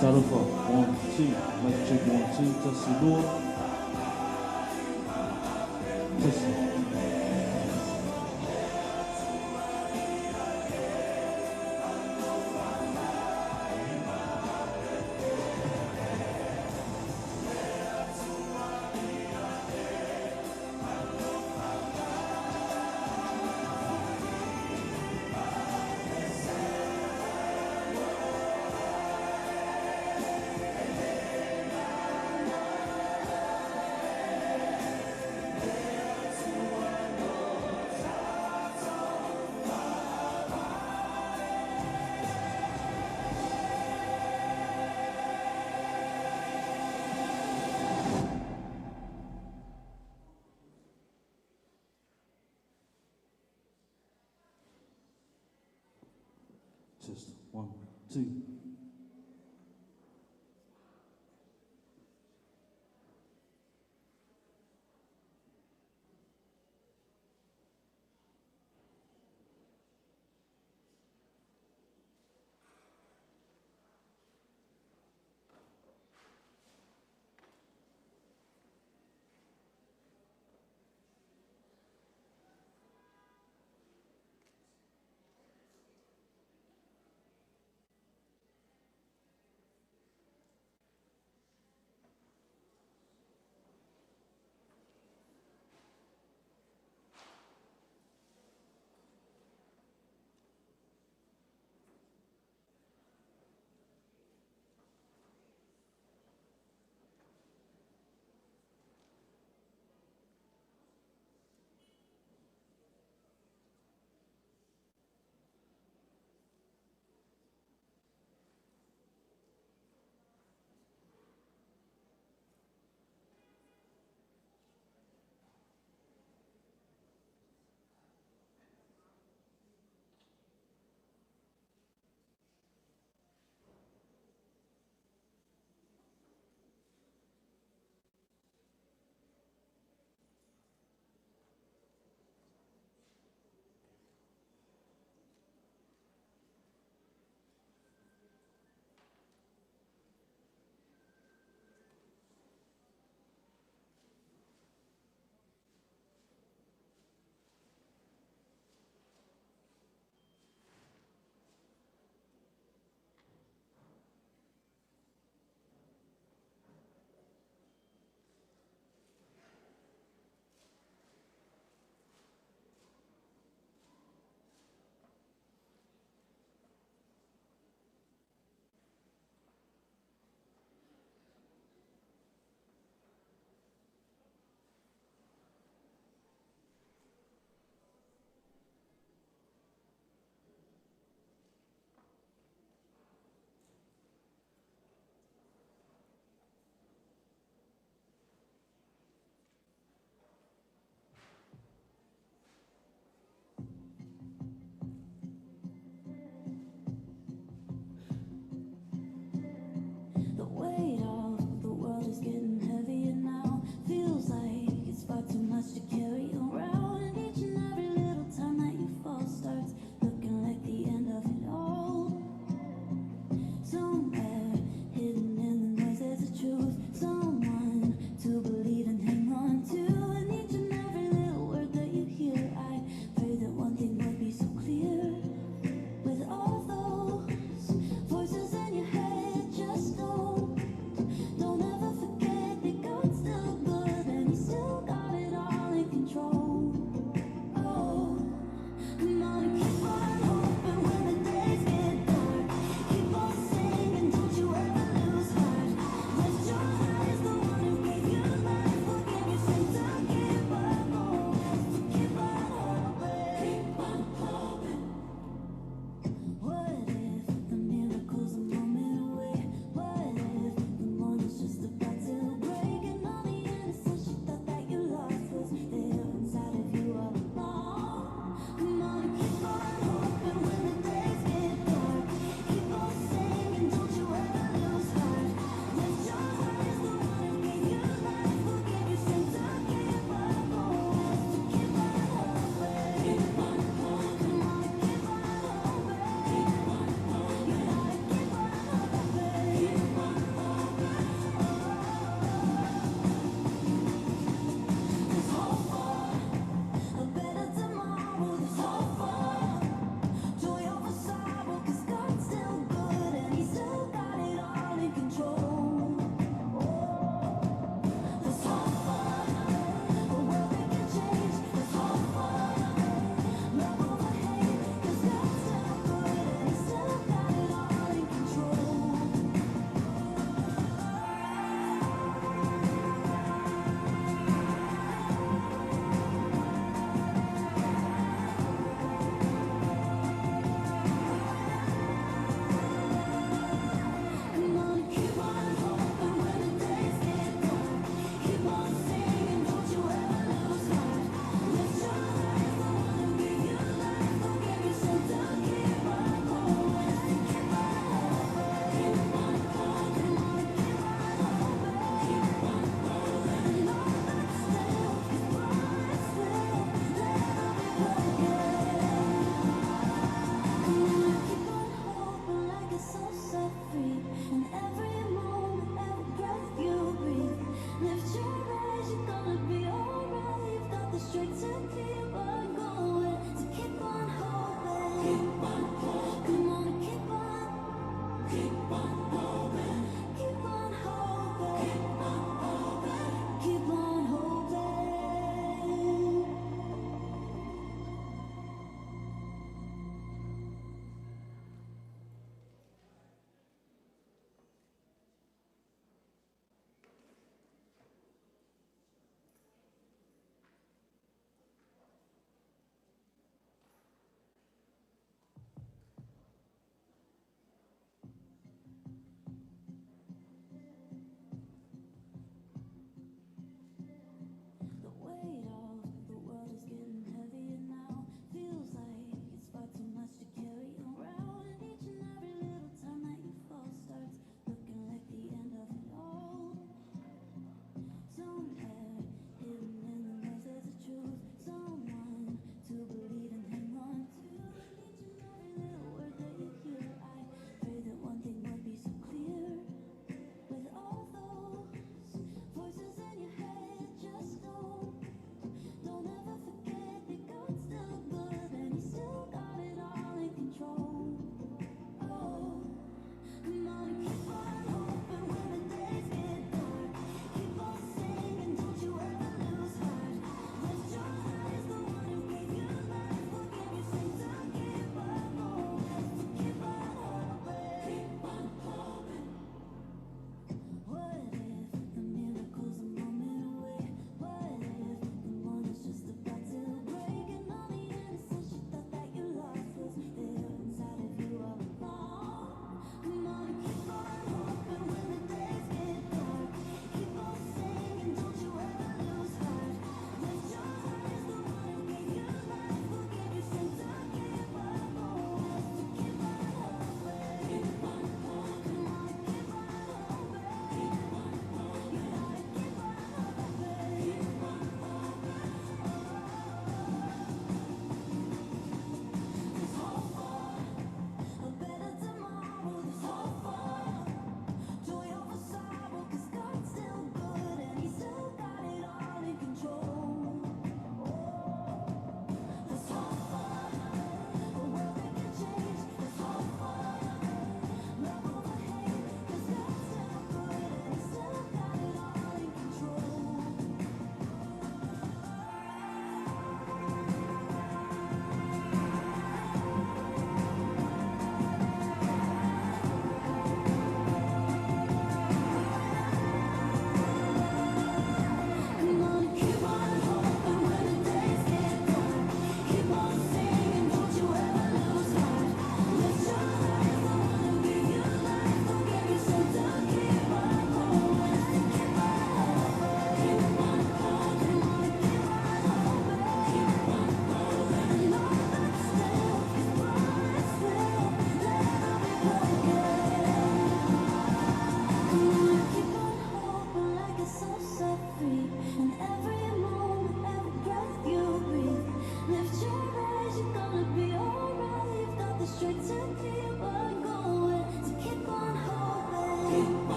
Talofa, 1, 2, mic check, 1, 2, tasi, lua. Tasi. Test, 1, 2.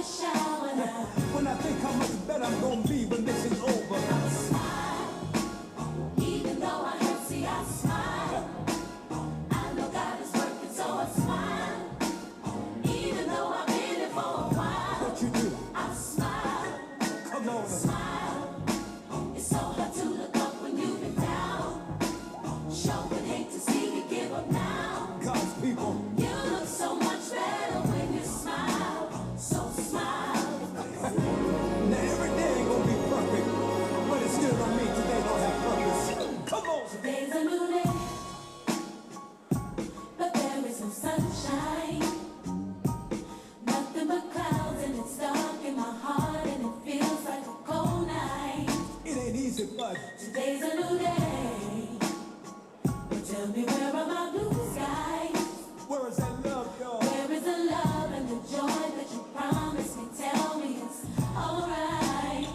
a shower now. When I think how much better I'm gonna be when this is over. I smile, even though I hurt, see I smile. I know God is working, so I smile. Even though I've been here for a while, What you do? I smile, Come on. Smile. It's so hard to look up when you've been down. Sure would hate to see you give up now. God's people. You look so much better when you smile. So smile. Now every day ain't gonna be perfect, but it still don't mean today don't have purpose. Come on. Today's a new day, but there is no sunshine. Nothing but clouds, and it's dark in my heart, and it feels like a cold night. It ain't easy, but Today's a new day. But tell me, where are my blue skies? Where is that love, y'all? Where is the love and the joy that you promised me? Tell me it's alright.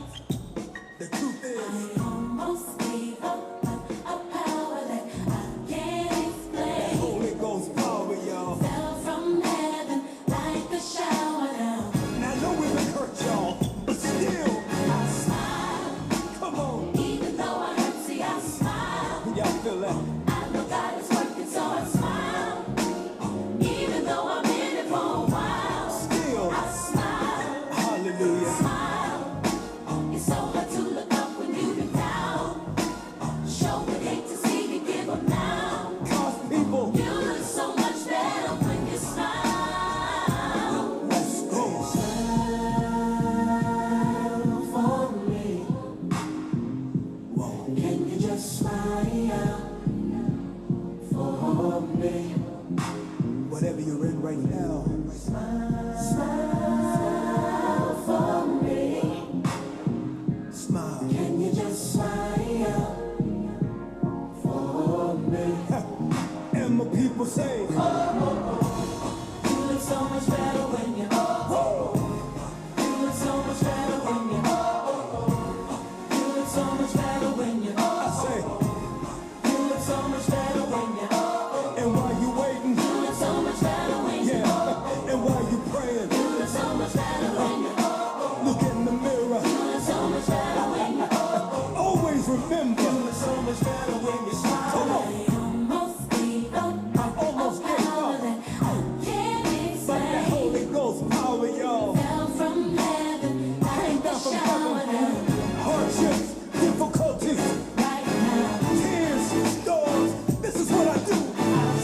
The truth is, I almost gave up, but a power that I can't explain Holy Ghost power, y'all. Fell from heaven like a shower now. And I know we've been hurt, y'all, but still, I smile, come on. even though I hurt, see I smile. Y'all feel that? I know God is working, so I smile. Even though I'm in it for a while, Still, I smile. Hallelujah. Smile. It's so hard to look up when you've been down. Sure would hate to see you give up now. God's people, You look so much better when you smile. Let's go. Smile for me. Whoa. Can you just smile for me? Whatever you're in right now, Smile, smile for me. Smile. Can you just smile for me? And my people say, Oh, oh, oh. You look so much better when you, oh, oh, oh. You look so much better when you, oh, oh, oh. You look so much better when you, oh, I say, oh, oh. You look so much better when you, oh, oh, oh. And while you waiting, You look so much better when you, yeah, oh, oh, oh. and while you praying, You look so much better when you, oh, oh, oh. Look in the mirror. You look so much better when you, oh, oh, oh. Always remember, You look so much better when you smile. Come on. I almost gave up. I almost gave up. That I can't But the explain. Holy Ghost power, you all. Fell from heaven like Came a down from shower heaven. down. Hardships, difficulties, Right now. Tears, storms. This is what I do. I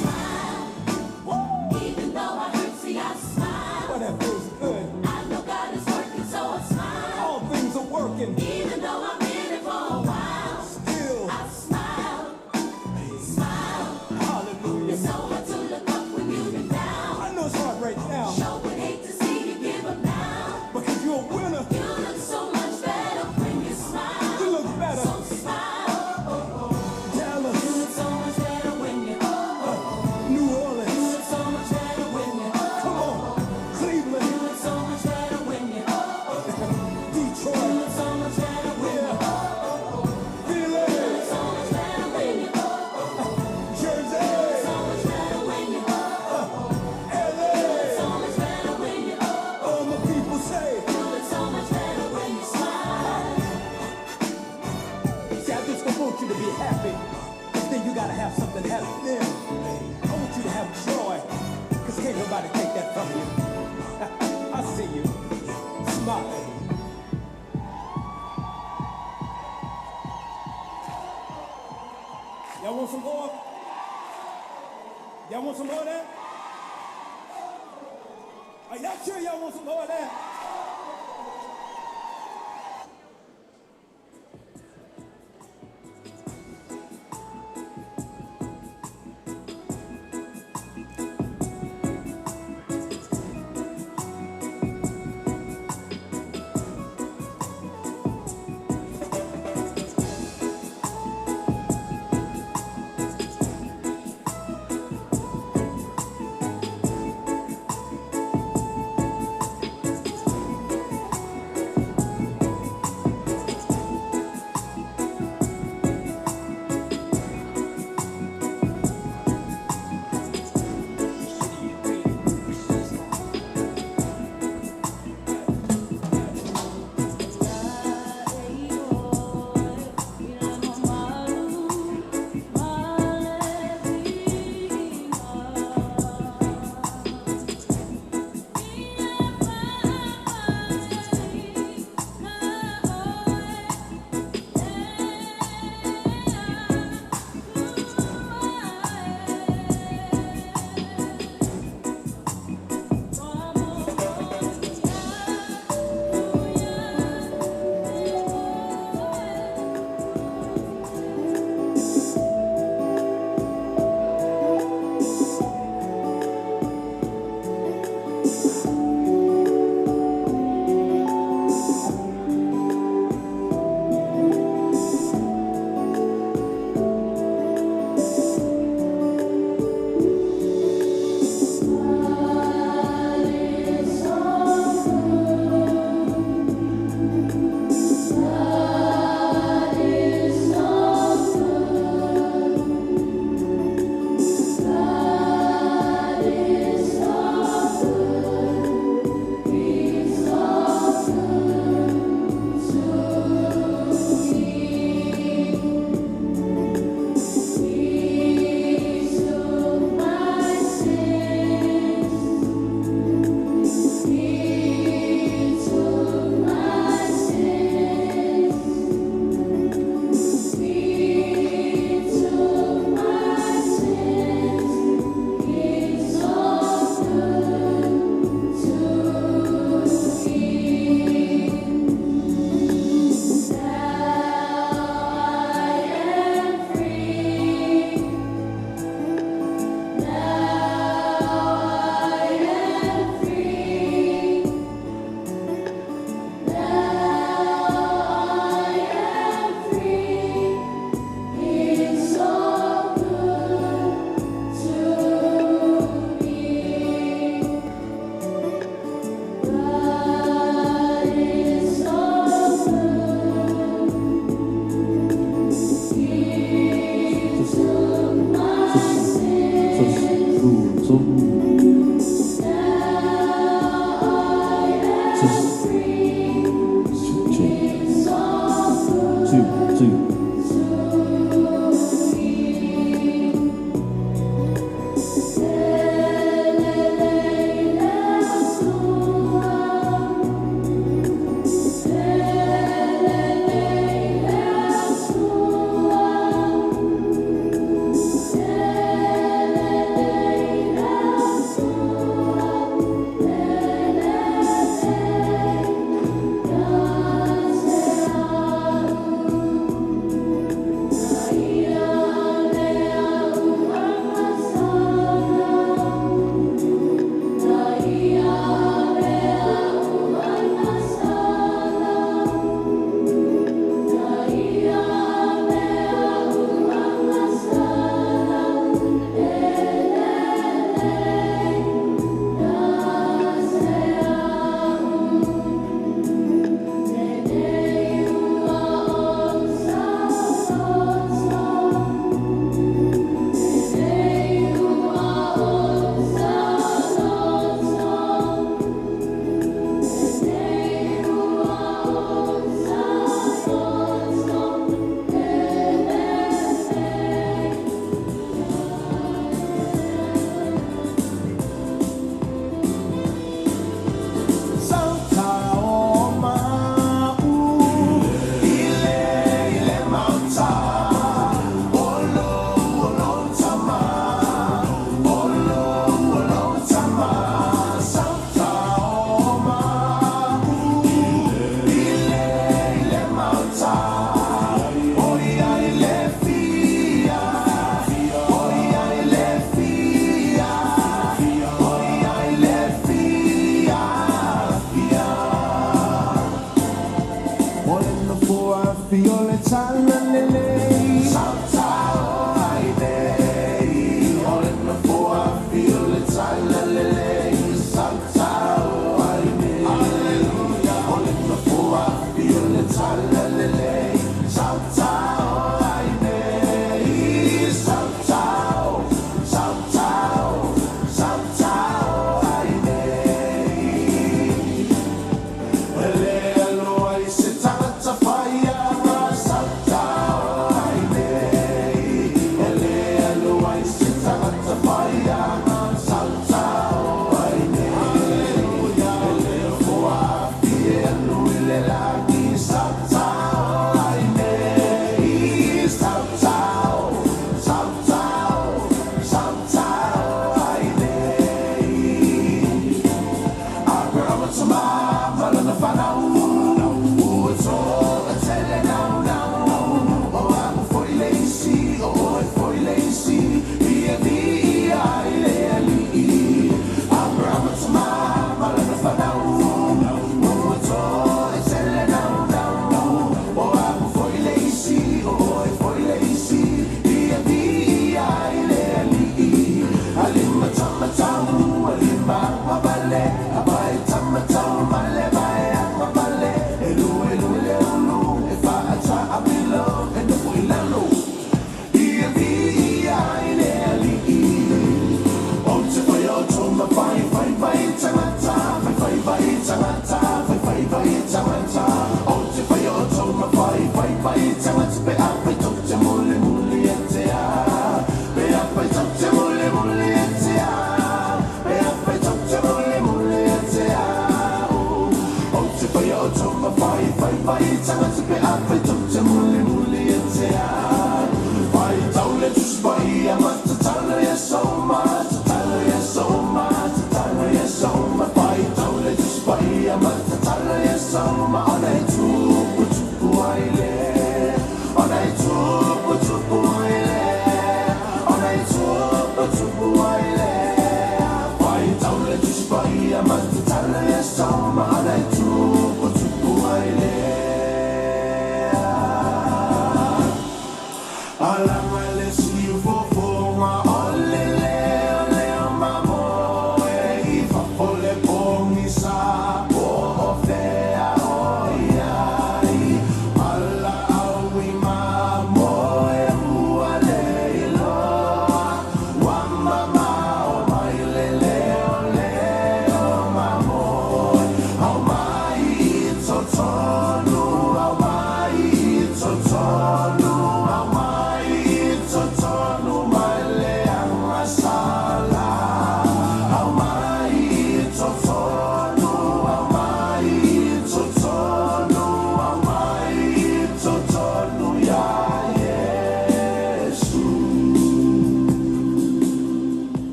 smile. Woo! Even though I hurt, see, I smile. But that feels good. I know God is working, so I smile. All things are working. Even though I've been here for a while, Still, I smile. Smile. Hallelujah. It's so hard to look up when you've been down. I know it's hard right now. Sure would hate to see you give up now. Because you're a winner. You look so much better when you smile. You look better. So smile. Dallas. You look so much better when you, oh, oh, oh. New Orleans. You look so much better when you, oh, Come on. oh, oh. Cleveland. You look so much better when you, oh, oh, oh. Detroit. You look so much better when you, Yeah. oh, oh, oh. Philly. You look so much better when you, oh, oh, oh. Jersey. You look so much better when you, oh, oh, oh. LA. You look so much better when you, oh, oh, All my people say. You look so much better when you smile. See, I just don't want you to be happy, because then you got to have something happy. I want you to have joy, because can't nobody take that from you. I see you. Smile. You all want some more? You all want some more of that? Are you all sure you all want some more of that?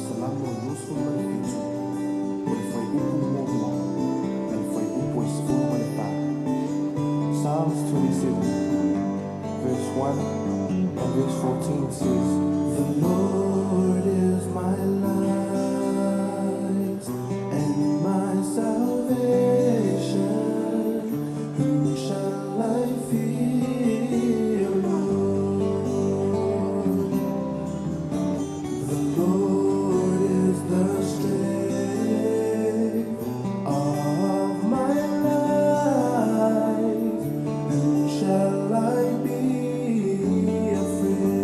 Salamo 27, o le fuaiupu 1 ma le fuaiupu e 14. Psalms 27, verse 1 and verse 14 says, The Lord is my light and my salvation. Whom shall I fear, Lord? The Lord is the strength of my life. Whom shall I be afraid?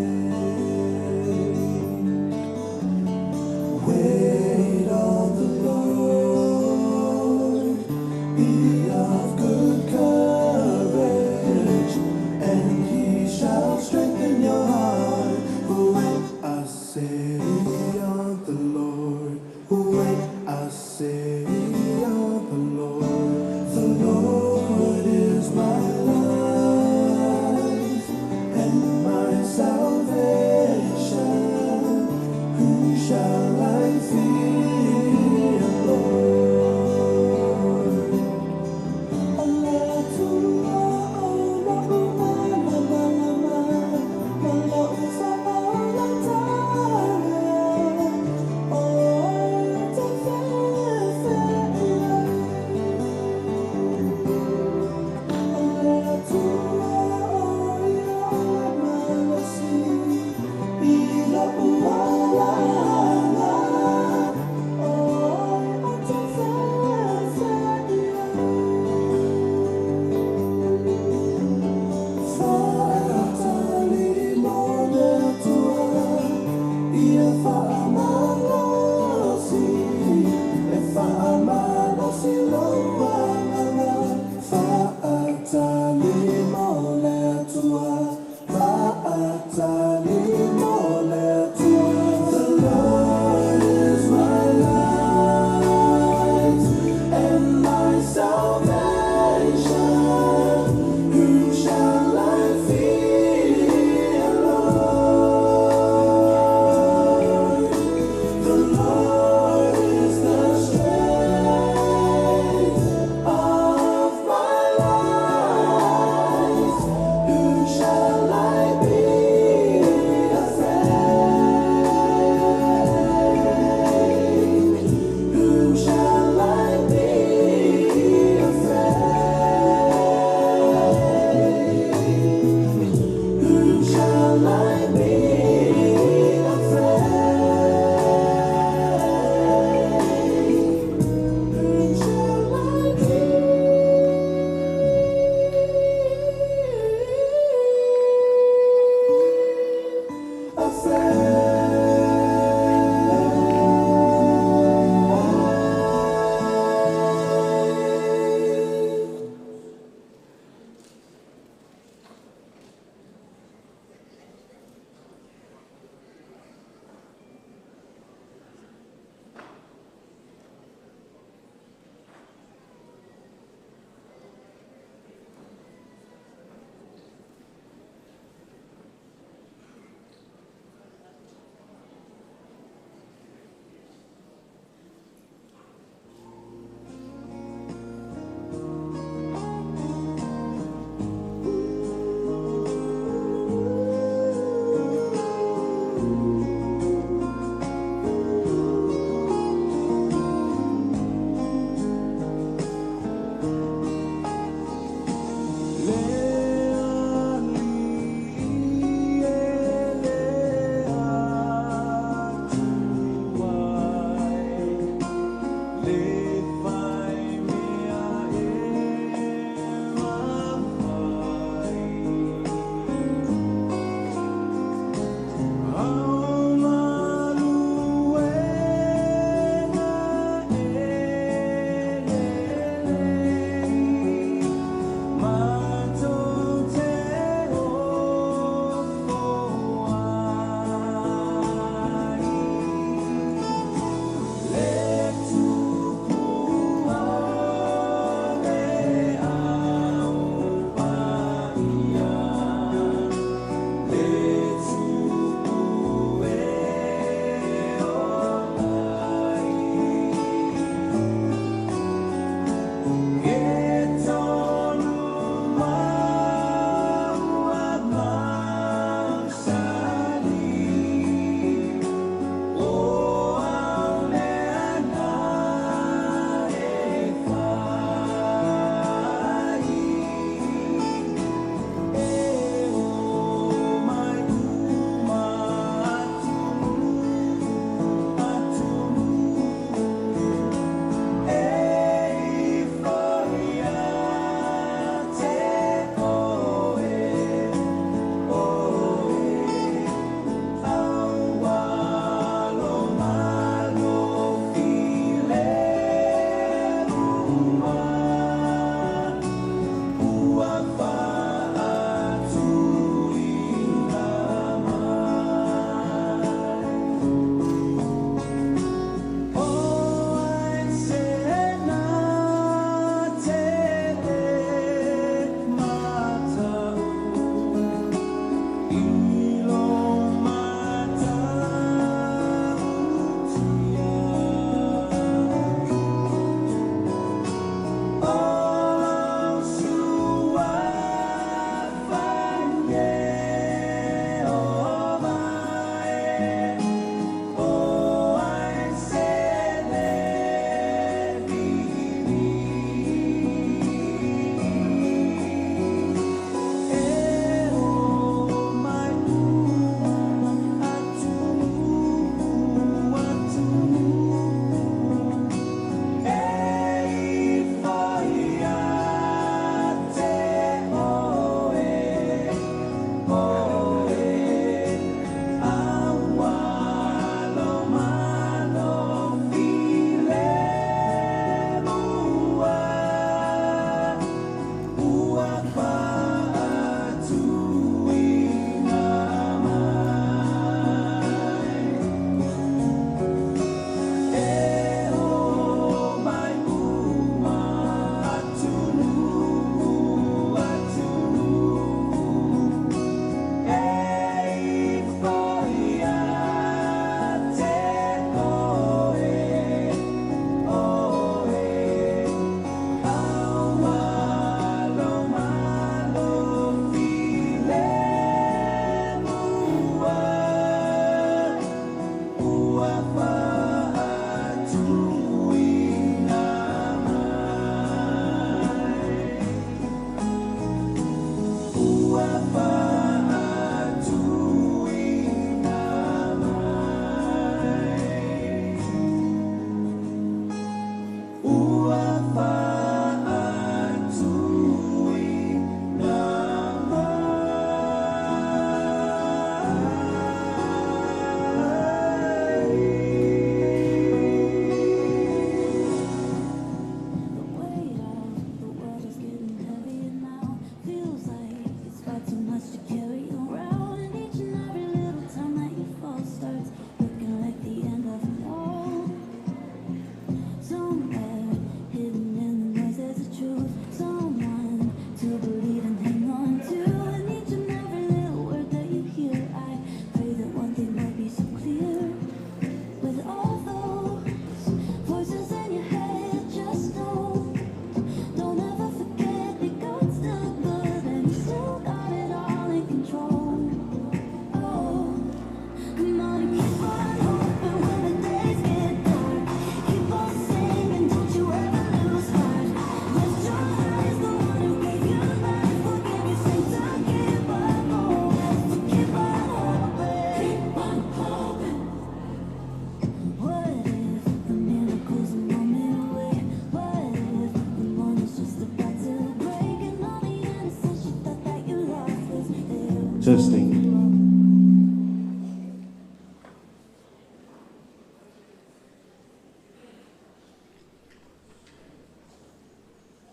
Testing.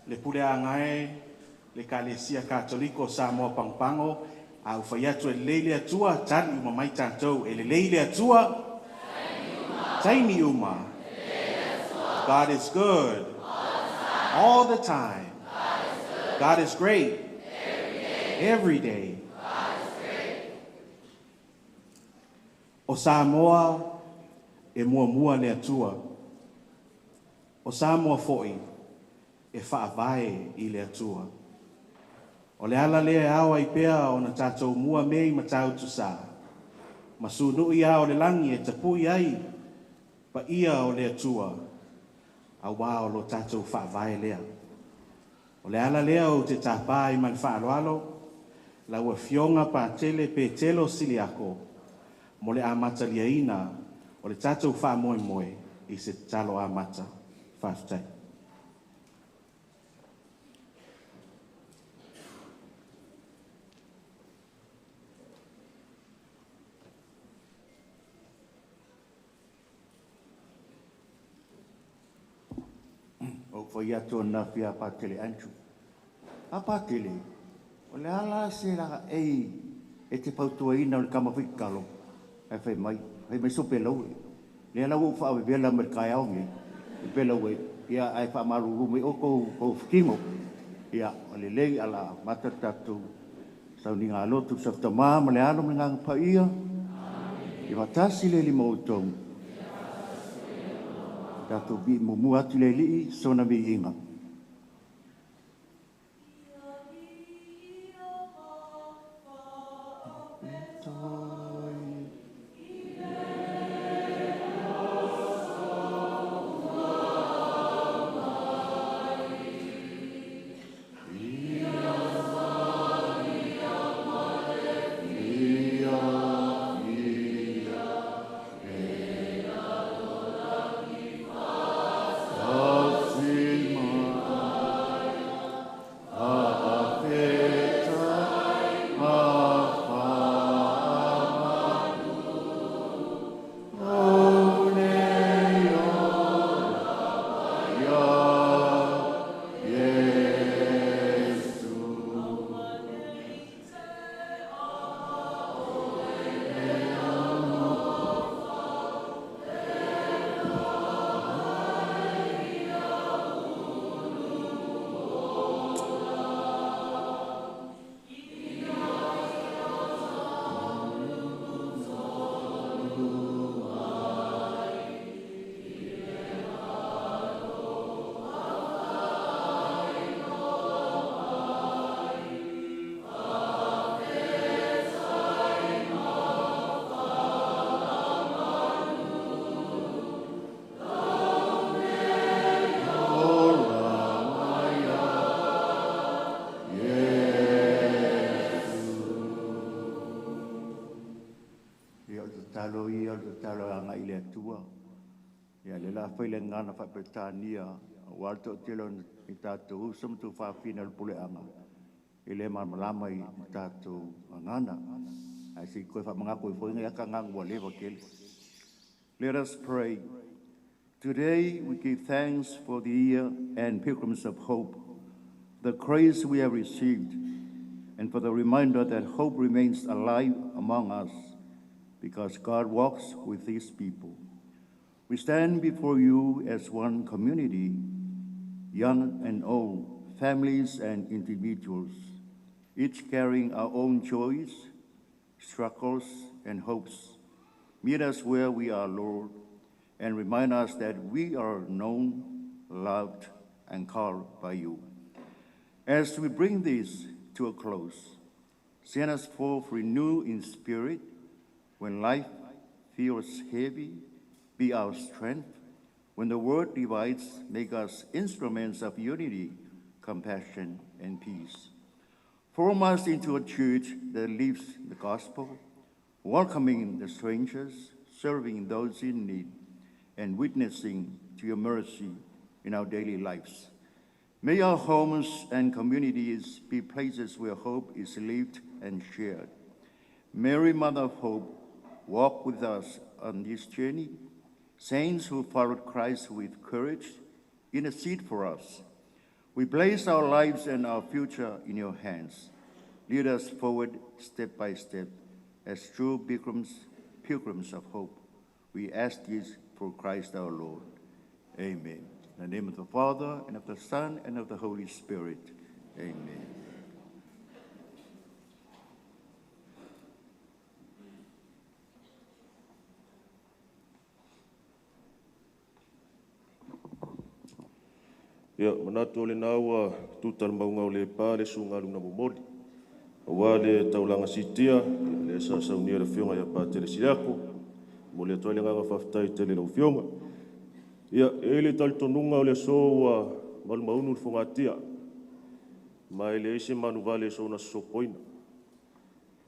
Le pule agae le Ekalesia Katoliko o Samoa Pagopago a ua fai atu e lelei le Atua tali uma mai tatou e lelei le Atua taimi uma. God is good all the time. God is great every day. O Samoa e muamua le Atua. O Samoa fo'i e faavae i le Atua. O le ala lea e ao ai pea ona tatou mua mea i Matautu Sa. Ma sunui ao o le lagi e tapui ai paia o le Atua auā o lo tatou faavae lea. O le ala lea ou te tapā ai ma le faaaloalo, lau Afioga Patele Petelo Siliako mo le amataliaina o le tatou faamoemoe i se tatalo amata. Faafetai. Ou fai atu ananafi ia Patele Andrew. A Patele, o le ala se la ei e te fautuaina o le kama kalo. Ai fai mai so pe lau. Le la ua faavevela mai le taeao nei. E pe lau e ia ai faamalulu mai o kou kou fukimo. Ia o le lei ala mata tatou sauniga lotu sa tama ma le alo ma le Agaga Paia. Ia faatasi le Alii ma outou. Tatou vi muamua atu le Alii sona viiga. Ia o le tatalo ia o le tatalo agai i le Atua. Ia le la fai le gagana faa-Peretania aua le toatele o i tatou uso ma tuafafine o le puleaga e le malamalama i tatou gagana. Ae se i toe faamanatu ai foi nai ata agaga ua leva tele. Let us pray. Today we give thanks for the year and pilgrims of hope, the grace we have received, and for the reminder that hope remains alive among us because God walks with his people. We stand before you as one community, young and old, families and individuals, each carrying our own joys, struggles, and hopes. Meet us where we are, Lord, and remind us that we are known, loved, and called by you. As we bring this to a close, send us forth renewed in spirit. When life feels heavy, be our strength. When the world divides, make us instruments of unity, compassion, and peace. Form us into a church that lives the gospel, welcoming the strangers, serving those in need, and witnessing to your mercy in our daily lives. May our homes and communities be places where hope is lived and shared. Mary, Mother of Hope, walk with us on this journey. Saints who followed Christ with courage, intercede for us. We place our lives and our future in your hands. Lead us forward step by step as true pilgrims, pilgrims of hope. We ask this for Christ our Lord. Amen. In the name of the Father, and of the Son, and of the Holy Spirit. Amen. Ia, manatu o lena ua tuta le mauga o Lepa le susuga i le momoli. Aua le taulaga siitia, le sa saunia le Afioga ia Patele Siliako. Momoli atu ai le agaga faafetai tele i lau Afioga. Ia, e i ai le talitonuga o le aso ua malumaunu le fogatia, ma e leai se manuvale e soona sosopoina.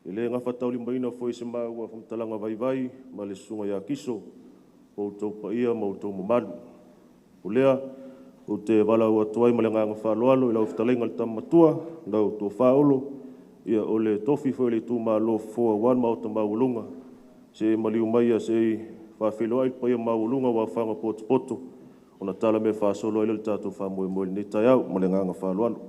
E le gafataulimaina foi e se maua faamatalaga vaivai ma le susuga ia Kiso o outou paia ma outou mamalu. O lea ou te valaau atu ai ma le agaga faaaloalo i lau fetalaiga i le Tama Matua, lau Tofa Olo, ia o le tofi foi o le itumalo Fofo aua le maota maualuga, se i maliu maia se i faafeiloai le paia maualuga aua faga potopoto ona talamea faasolo ai lea o le tatou faamoemoe i lenei taeao. Ma le agaga faaaloalo.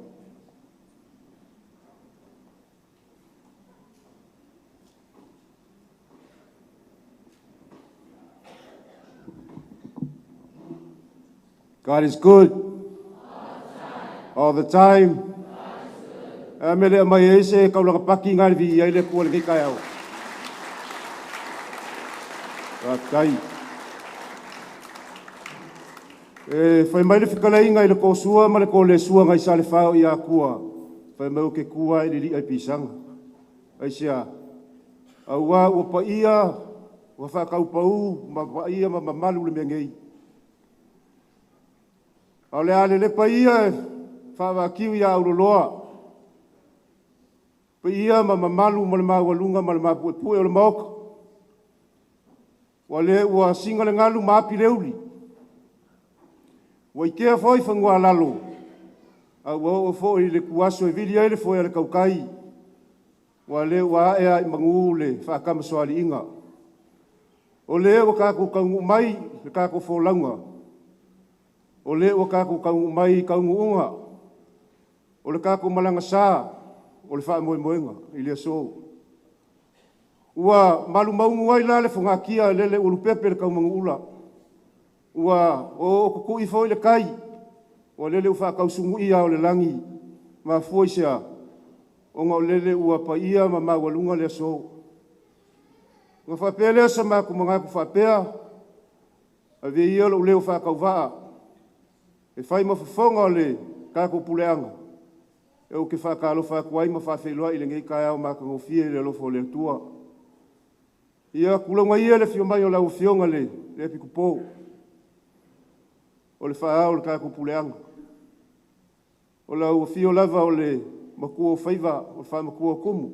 God is good. All the time. A mele mai ai se kaulaga paki ngai vi ai le Atua i lenei taeao. Faafetai. E fai mai le fetalaiga i le toasua ma le toalesua nai Salefao i Atua, fai mai o te tua i le li'a i pisaga. Aisea? Auā ua paia, ua faataupau ma paia ma mamalu le mea nei. A o le a lelepa ia e faavaatiu ia auloloa, paia ma mamalu ma le maualuga ma le mapuepue o le Maota. Ua le ua siga le galu ma api le uli, ua itea foi fanua-a-lalo, a ua oo foi i le ituaso e vili ai le foe a le tautai, ua le ua ae lava i manu le faatamasoaliiga. O lea ua tatou taunuu mai le tatou folauga, o lea ua tatou taunuu mai i taunuuga o le tatou malaga sa o le faamoemoega i le aso. Ua malumaunu ai la le fogatia lele ua lupepe le taumanuula, ua oooo tutui foi le tai, ua lele ua faatausunuia ao o le lagi, mafua i se a? Ona o lele ua paia ma maualuga le aso. Ona faapea lea o se matou manatu faapea, avea ia lou leo faatauvaa e fai ma fofoga o le tatou puleaga, ou te faatalofa atu ai ma faafeiloai i lenei taeao matagofie i le alofa o le Atua. Ia tulouna ia le afio mai o lau Afioga i le Epikopo o le faa-ao o le tatou puleaga. O lau afio lava o le matua o faiva, o le faamatua o tumu,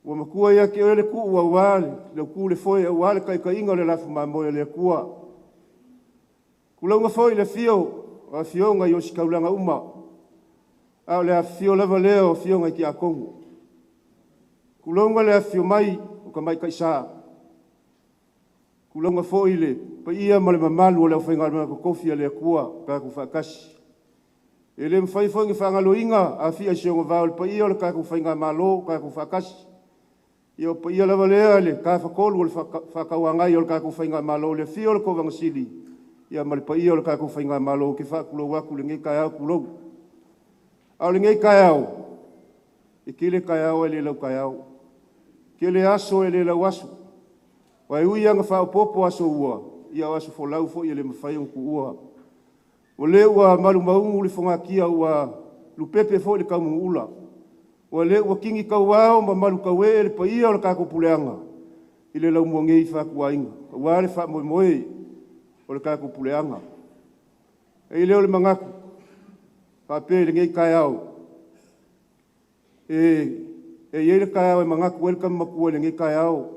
ua matua ia te oe le tuu aua le utu le foe aua le taitaiga o le lafumamoe a le Atua. Tulouna foi le afio o afioga i ositaulaga uma, a o le afifio lava lea o afioga i tiakono. Tulouna le afifio mai o tamaitai sa, tulouna foi le paia ma le mamalu o le aufaigaluega totofi a le Atua ua tatou faatasi. E le mafai foi ona faagaloina Afia i si ona vao i le paia o le tatou faigamalo ua tatou faatasi. Ia o paia lava lea i le Tafatolu o le Faatauagai o le tatou faigamalo, le afio o le Kovana Sili ma le paia o le tatou faigamalo. Ou te faatulou atu i lenei taeao, tulou. A o lenei taeao, e tele taeao ae le lau taeao, tele aso e le lau aso. Aua e ui lava ina faaopoopo aso ua, ia o aso folau foi e le mafai ona tuua. O lea ua malumaunu le fogatia ua lupepe foi le taumanuula, ua le ua tini tauao ma malutauee le paia o le tatou puleaga i le laumua nei fatuaiga, aua le faamoemoe o le tatou puleaga. E i ai lea o le manatu, faapea i lenei taeao, e i ai le taeao e manatu ai le tama matua i lenei taeao.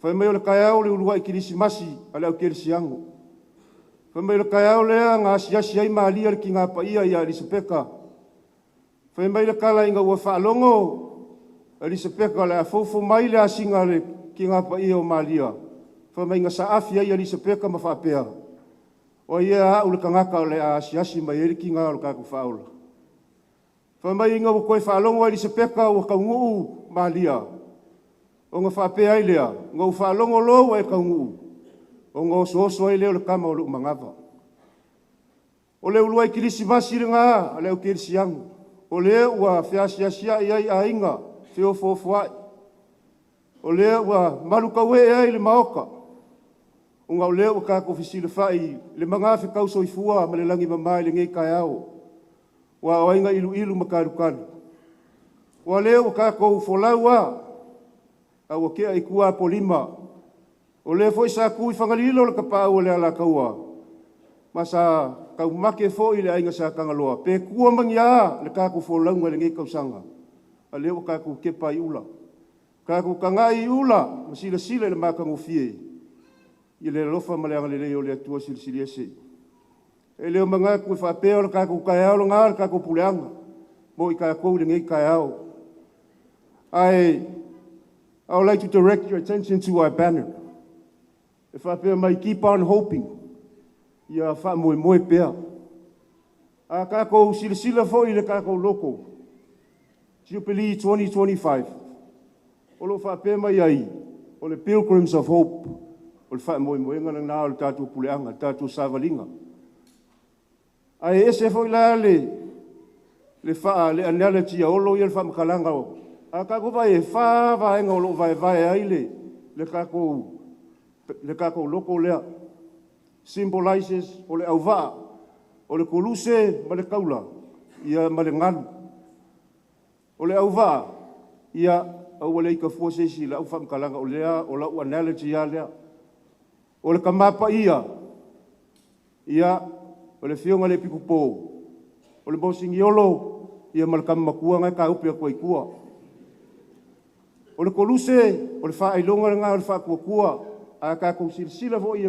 Fai mai o le taeao o le uluai kerisimasi a le au kerisiano. Fai mai o le taeao lea na asiasi ai Maria i le tina paia ia Elisapeta. Fai mai le tala ina ua faalogo Elisapeka o le a foufou mai le asiga a le Tiga Paia o Malia, faimaiga saafi ai Elisapeka ma faapea, o ai ea au le tagata o le a asiasi mai ai le tiga o le tatou Faaola. Fai mai ina ua toe faalogo Elisapeka ua taunuu Malia, ona faapea ai lea, na ou faalogo loa ua e taunuu, ona osooso ai lea o le tama o lou manava. O le uluai Kerisimasi lena a le au kerisiano, o lea ua feasiasiai ai aiga, feofoofoai, o lea ua malutauee ai le Maota, ona o lea ua tatou fesilafai i le magafetau soifua ma le lagi e mama i lenei taeao, aua o ai na iluilu ma talutalu? Aua o lea ua tatou folau lava ae ua tea i tua Apolima, o lea foi sa tu i Fagalilo le tapaau a le Alataua, ma sa taumate foi le Aiga Sa Tagaloa, pe tua ma ni a le tatou folauga i lenei tausaga, a o lea ua tatou tepa ai i ula, tatou tagai i ula ma silasila i le matagofie i le alofa ma le agalelei o le Atua Silisili Ese. E le o manatu e faapea o le tatou taeao lena le tatou puleaga mo i tatou i lenei taeao. Ae I would like to direct your attention to our banner. E faapea mai, keep on hoping, ia faamoemoe pea. A tatou silasila foi i le tatou logo, Jubilee 2025, o lo o faapea mai ai, o le Pilgrims of Hope, o le faamoemoega lena o le tatou puleaga, le tatou savaliga. Ae ese foi la le analogy a Olo ia le faamatalaga, a tatou vaai i ai, e fa vaega o lo o vaevae ai le tatou logo lea, symbolizes o le auvaa, o le koluse ma le taula, ia ma le galu. O le auvaa, ia aua le ita fua se isi i lau faamatalaga, o lau analogy lava lea. O le Tama Paia, ia, o le Afioga i le Epikopo o le moseniolo ma le tama matua lena e taupe atu ai i tua. O le koluse, o le faailoga lena o le faatuatua. A tatou silasila foi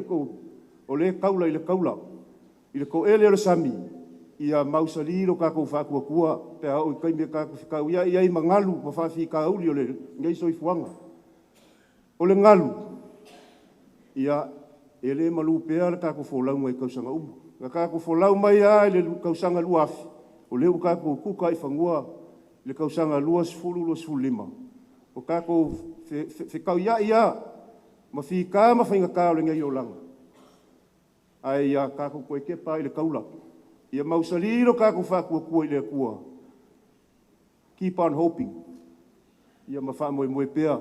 o lea e taula i le taula, i le toele o le sami, ia mausali lo tatou faatuatua pe a oo i taimi e tatou te fetauiai ai ma galu ma faafitauli o lenei soifuaga. O le galu, ia, e le malu pea le tatou folauga i tausaga uma. Na tatou folau mai lava i le tausaga 2000, o lea ua tatou kuka i fanua i le tausaga 2025, ua tatou fetauiai lava ma fita ma faigata o lenei olaga, ae ia tatou toe tepa lava i le taula, ia mausali lo tatou faatuatua i le Atua, keep on hoping, ia ma faamoemoe pea,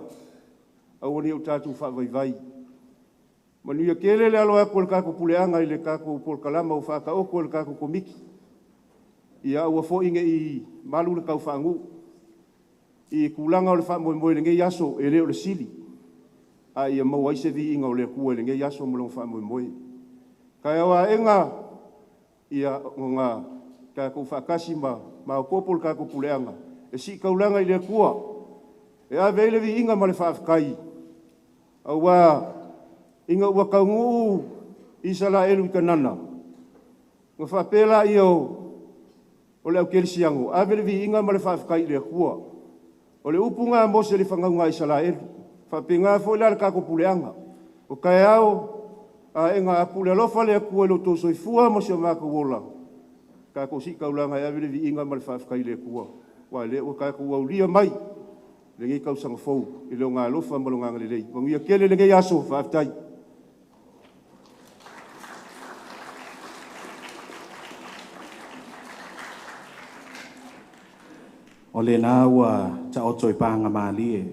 aua ne i o tatou faavaivai. Manuia tele le alo atu o le tatou puleaga i le tatou polokalama ua faataoto e le tatou Komiti. Ia aua foi ne i malu le taufaanuu i tulaga o le faamoemoe i lenei aso, e le o le sili, a ia maua ai se viiga o le Atua i lenei aso ma lona faamoemoe. Taeao aena, ia ona tatou faatasi ma maopoopo le tatou puleaga e sii taulaga i le Atua, e ave ai le viiga ma le faafetai, aua ina ua taunuu Isaraelu i Kanana, ona faapea lea o le au kerisiano, ave le viiga ma le faafetai i le Atua. O le upu lena a Mose i le fanauga a Isaraelu. E faapena foi la le tatou puleaga. O taeao aena a pule alofa le Atua i lo outou soifua ma so matou ola, tatou sii taulaga e ave le viiga ma le faafetai i le Atua, aua o lea ua tatou aulia mai lenei tausaga fou i Lona alofa ma Lona agalelei. Manuia tele lenei aso, faafetai. O lena ua taoto i pagamalie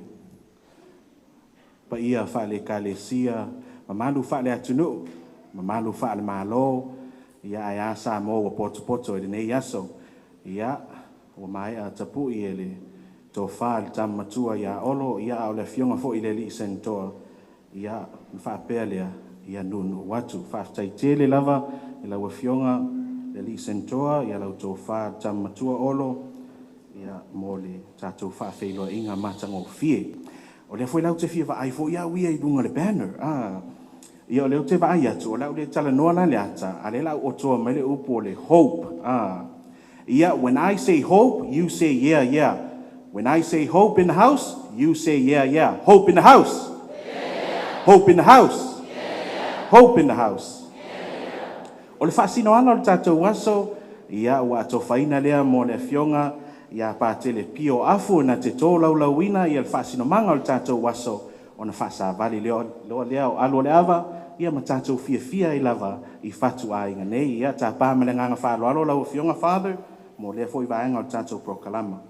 paia faale-Ekalesia, mamalu faale-atunuu, mamalu faale-Malo, ia ae a Samoa ua potopoto i lenei aso. Ia, ua maea tapui e le tofa i le tama matua ia Olo, ia a o le afioga foi i le alii Senotoa, ia na faapea lea, ia nuunuu atu. Faafetai tele lava i lau afioga le alii Senotoa, ia lau tofa le tama matua Olo, ia mo le tatou faafeiloaiga matagofie. O lea foi la ou te fia vaai foi au ia i luga o le banner. Ah, ia o lea ou te vaai atu, o le a ou le talanoa la le ata, a o lea o le a ou otoa mai le upu o le hope. Ah. Ia, when I say hope, you say yeah, yeah. When I say hope in the house, you say yeah, yeah. Hope in the house. Yeah, yeah. Hope in the house. Yeah, yeah. Hope in the house. O le faasinoala o le tatou aso, ia ua atofaina lea mo le Afioga ia Patele Pio Afu na te tolaulauina ia le faasinomaga o le tatou aso ona faasavali loa lea o alu o le ava ia ma tatou fiafia ai lava i fatuaiga nei. Ia tapa ma le agaga faaaloalo lau Afioga Father mo lea foi vaega o le tatou polokalama.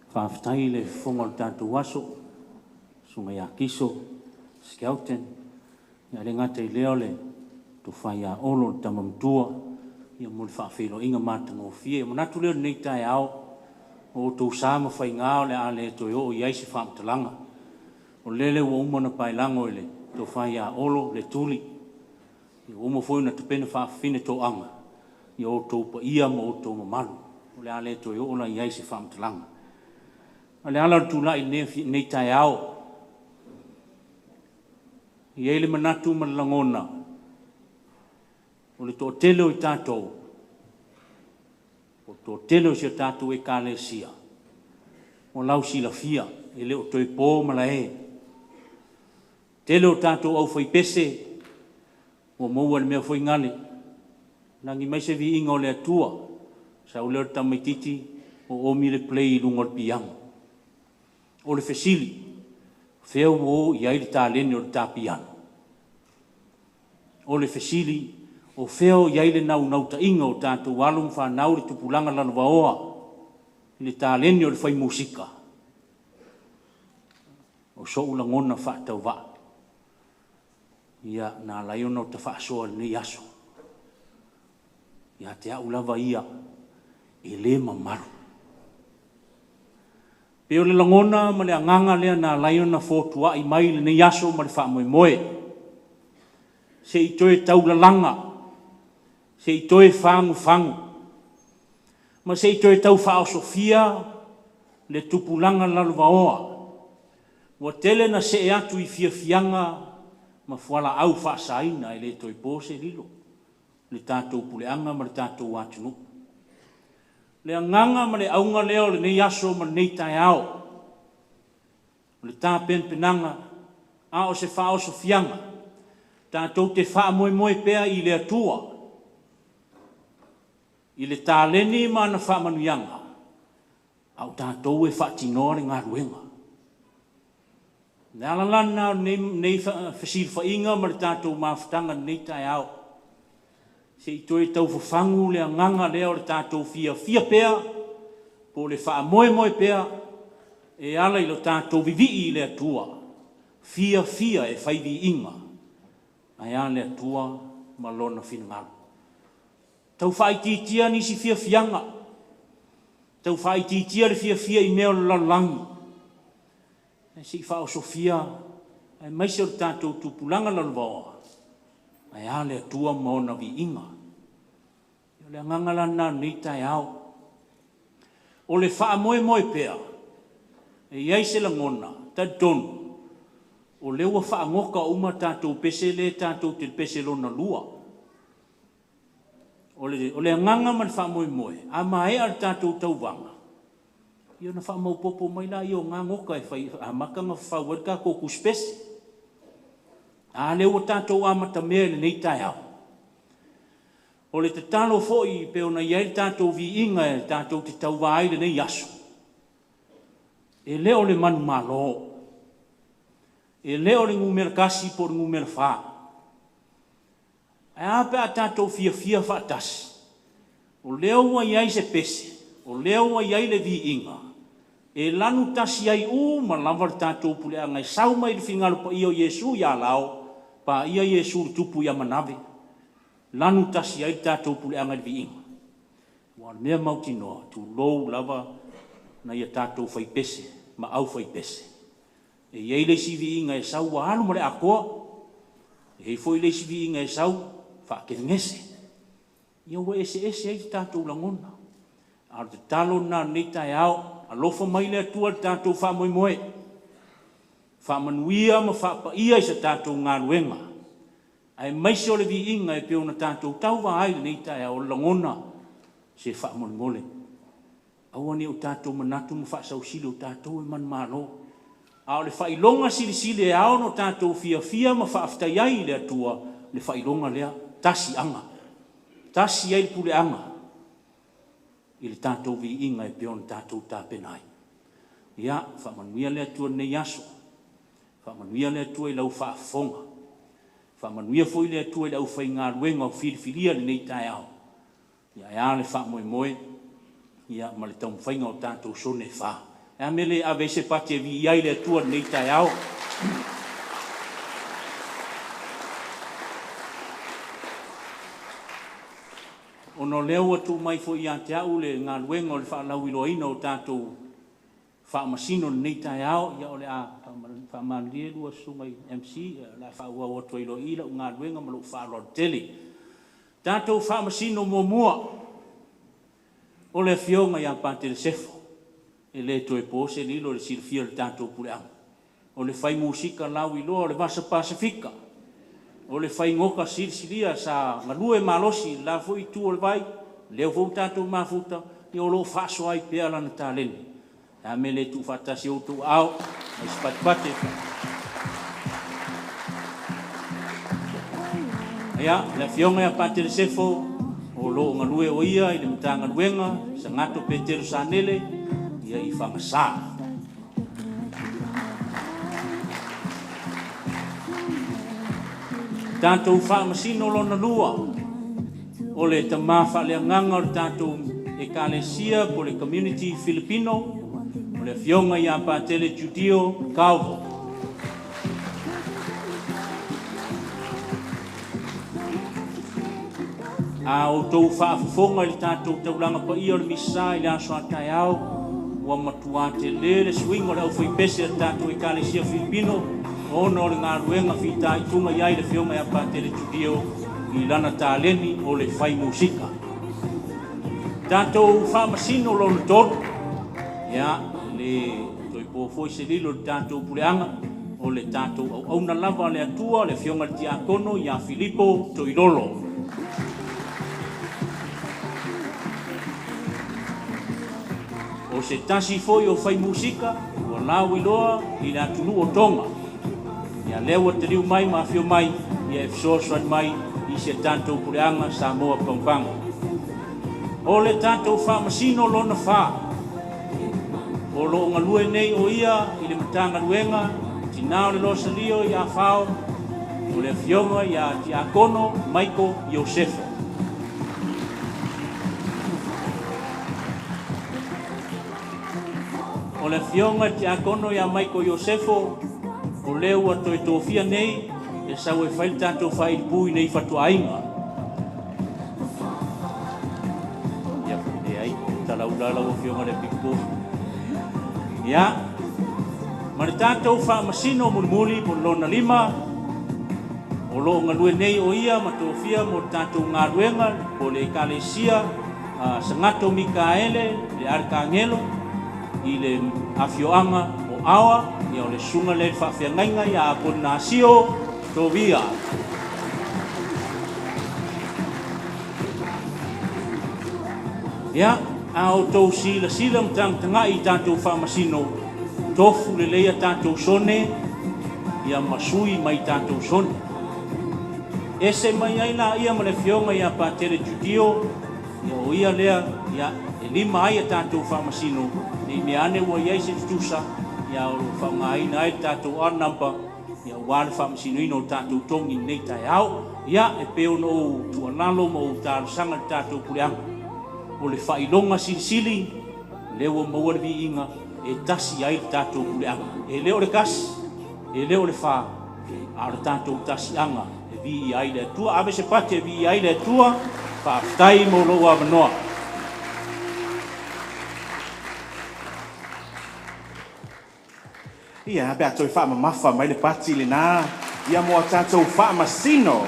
Faafetai i le fofoga o le tatou aso, Susuga ia Kiso Skelton, ia le gata i lea o le tofa ia Olo le tama matua, ia mo le faafeiloaiga matagofie. E manatu lea o lenei taeao, o outou sa ma faiga o le a le toe oo i ai se faamatalaga. O lele ua uma ona paelago e le tofa ia Olo le tuli, ia ua uma foi ona tapena faafafine toaga i outou paia ma outou mamalu. O le a le toe oo la i ai se faamatalaga. O le ala o le tulai i lenei taeao, e i ai le manatu ma le lagona, o le toatele o i tatou, o le toatele o si o tatou ekalesia, ua lausilafia, e le o toe po malae. Tele o tatou aufaipese, ua maua le mea foi gale, lagi mai se viiga o le Atua, sau lea o le tamaititi, o omi le play i luga o le piano. O le fesili, fea ua o i ai le taleni o le ta piano? O le fesili, o fea o i ai le naunautaiga o tatou alo ma fanau le tupulaga lalovaoa i le taleni o le fai musika? O so'u lagona faatauvaa, ia na ala ai ona ota faasoa i lenei aso. Ia te au lava ia, e le mamalu. Pei o le lagona ma le agaga lea na ala ai ona fotuai mai lenei aso ma le faamoemoe. Se i toe taulalaga, se i toe fagufagu, ma se i toe taufaaosofia le tupulaga lalovaoa. Ua tele na see atu i fiafiaga ma fualaau faasaina e le toe po se lilo, le tatou puleaga ma le tatou atunuu. Le agaga ma le auga lea o lenei aso ma lenei taeao, o le tapenapenaga a o se faaosofiaga, tatou te faamoemoe pea i le Atua, i le taleni ma ana faamanuiaga, a o tatou e faatinoa le galuega. Le ala la lena o lenei fesilafaiga ma le tatou mafutaga i lenei taeao, se i toe taufafagu le agaga lea o le tatou fiafia pea, po o le faamoemoe pea, e ala i lo tatou vivii i le Atua, fiafia e fai viiga, ae a le Atua ma lona finagalo. Tau faaitiitia nisi fiafiaga, tau faaitiitia le fiafia i mea o le lalolagi, ae se i faaosofia aemaise o le tatou tupulaga lalovaoa, ae a le Atua ma ona viiga. O le agaga la lena o lenei taeao. O le faamoemoe pea, e i ai se lagona, talitonu, o lea ua faagoka uma tatou pese le tatou te pese lona lua. O le agaga ma le faamoemoe, a maea le tatou tauvaga, ia ona faamaupopo mai la ia o gagoka e fai amata na fafau ai le tatou tusipese. A lea ua tatou amatamea i lenei taeao. O le tatalo foi pe ona i ai le tatou viiga e tatou te tauva ai lenei aso, e le o le manumalo, e le o le numera 1 po o le numera 4. Ae a pe a tatou fiafia faatasi, o lea ua i ai se pese, o lea ua i ai le viiga, e lanu tasi ai uma lava le tatou puleaga e sau mai le finagalo paia o Iesu ia Lao, paia Iesu le tupu ia Manave, lanu tasi ai le tatou puleaga i le viiga. Ua o le mea mautinoa, tulou lava na ia tatou faipese ma au faipese. E i ai le isi viiga e sau ua alu ma le atoa, e i ai foi le isi viiga e sau faakelegese. Ia ua eseese ai le tatou lagona. A o le tatalo lena o lenei taeao, alofa mai le Atua i le tatou faamoemoe, faamanuia ma faapaia i se tatou galuega, aemaise o le viiga e pei ona tatou tauva ai lenei taeao, o le lagona Se faamolemole, aua ne i o tatou manatu ma faasausili o tatou e manumalo. A o le faailoga silisili e ao ona tatou fiafia ma faafetai ai i le Atua, le faailoga lea, tasi aga. Tasi ai le puleaga i le tatou viiga e pei ona tatou tapena ai. Ia, faamanuia le Atua i lenei aso. Faamanuia le Atua i lau faafofoga. Faamanuia foi le Atua i le aufaigaluega o filifilia lenei taeao. Ia ae a le faamoemoe ia ma le taumafaiga o tatou sone e fa. E a mea le ave ai se pati e viia ai le Atua i lenei taeao. Ona o lea ua tuu mai foi ia te au le galuega o le faalauiloaina o tatou faamasino i lenei taeao, ia o le a faamalilie lua susuga i MC, ia o le a faaauau atu ai loa i i lau galuega ma lou faaaloalo tele. Tatou faamasino muamua, o le Afioga ia Patele Sefo, e le toe po se lilo i le silafia o le tatou puleaga. O le fai musika lauiloa o le Vasa Pasefika, o le fai goka silisilia sa galue malosi i le la foi itu o le vai, lea foi ua tatou mafuta, ia o lo o faasoa ai pea lana taleni. O le a le mea e le tuufaatasi ai outou aao ma isi patipati. Ia, le Afioga ia Patele Sefo, o lo o galue o ia i le Matagaluega Sagato Petelo Sanele, ia i Fagasa. Tatou faamasino lona lua, o le tama faaleagaga o le tatou Ekalesia po o le Community Filipino, o le Afioga ia Patele Judio Calvo. A outou faafofoga i le tatou taulaga paia o le Misa i le aso a taeao, ua matua tele le suiga o le aufaipese a le tatou Ekalesia Filipino ona o le galuega fitaituga i ai le Afioga ia Patele Judio i lana taleni o le fai musika. Tatou faamasino lona tolu, ia, le toe po foi se lilo i le tatou puleaga, o le tatou auauna lava a le Atua, le Afioga i le Tiakono ia Filipo Toilolo. O se tasi foi o fai musika ua lauiloa i le atunuu o Tonga. Ia lea ua taliu mai ma afio mai ia e fesoasoani mai i si a tatou puleaga Samoa Pagopago. O le tatou faamasino lona fa, o lo o galue nei o ia i le Matagaluega Tina o le Losalio i Afao, o le Afioga ia Tiakono Maiko Iosefo. O le Afioga i le Tiakono ia Maiko Iosefo, o lea ua toe tofia nei e sau e fai le tatou faailipu i nei fatuaiga. Ia, leai, talaula lau Afioga i le Piko. Ia, ma le tatou faamasino mulimuli po o le lona lima, o lo o galue nei o ia ma tofia mo le tatou galuega po o le Ekalesia Sagato Mikaele le Arakagelo i le afioaga o Aoa, ia o le susuga lea i le faafeagaiga ia Apolinasio Tovia. Ia, a outou silasila ma tagatagai i tatou faamasino, tofu lelei a tatou sone, ia ma sui mai tatou sone. Ese mai ai la ia ma le Afioga ia Patele Judio, ia o ia lea, ia e lima ai a tatou faamasino, ne i mea ane ua i ai se tutusa, ia o lo o faaaogaina ai le tatou odd number, ia aua le faamasinoina o tatou togi i lenei taeao. Ia, e pei ona ou tuualalo ma ou talosaga i le tatou puleaga, o le faailoga silisili, lea ua maua le viiga e tasi ai le tatou puleaga. E le o le tasi, e le o le fa, a o le tatou tasiaga e viia ai le Atua. Ave se pati e viia ai le Atua. Faafetai mo lou avanoa. Ia, pe a toe faamamafa mai le pati lena, ia mo a tatou faamasino,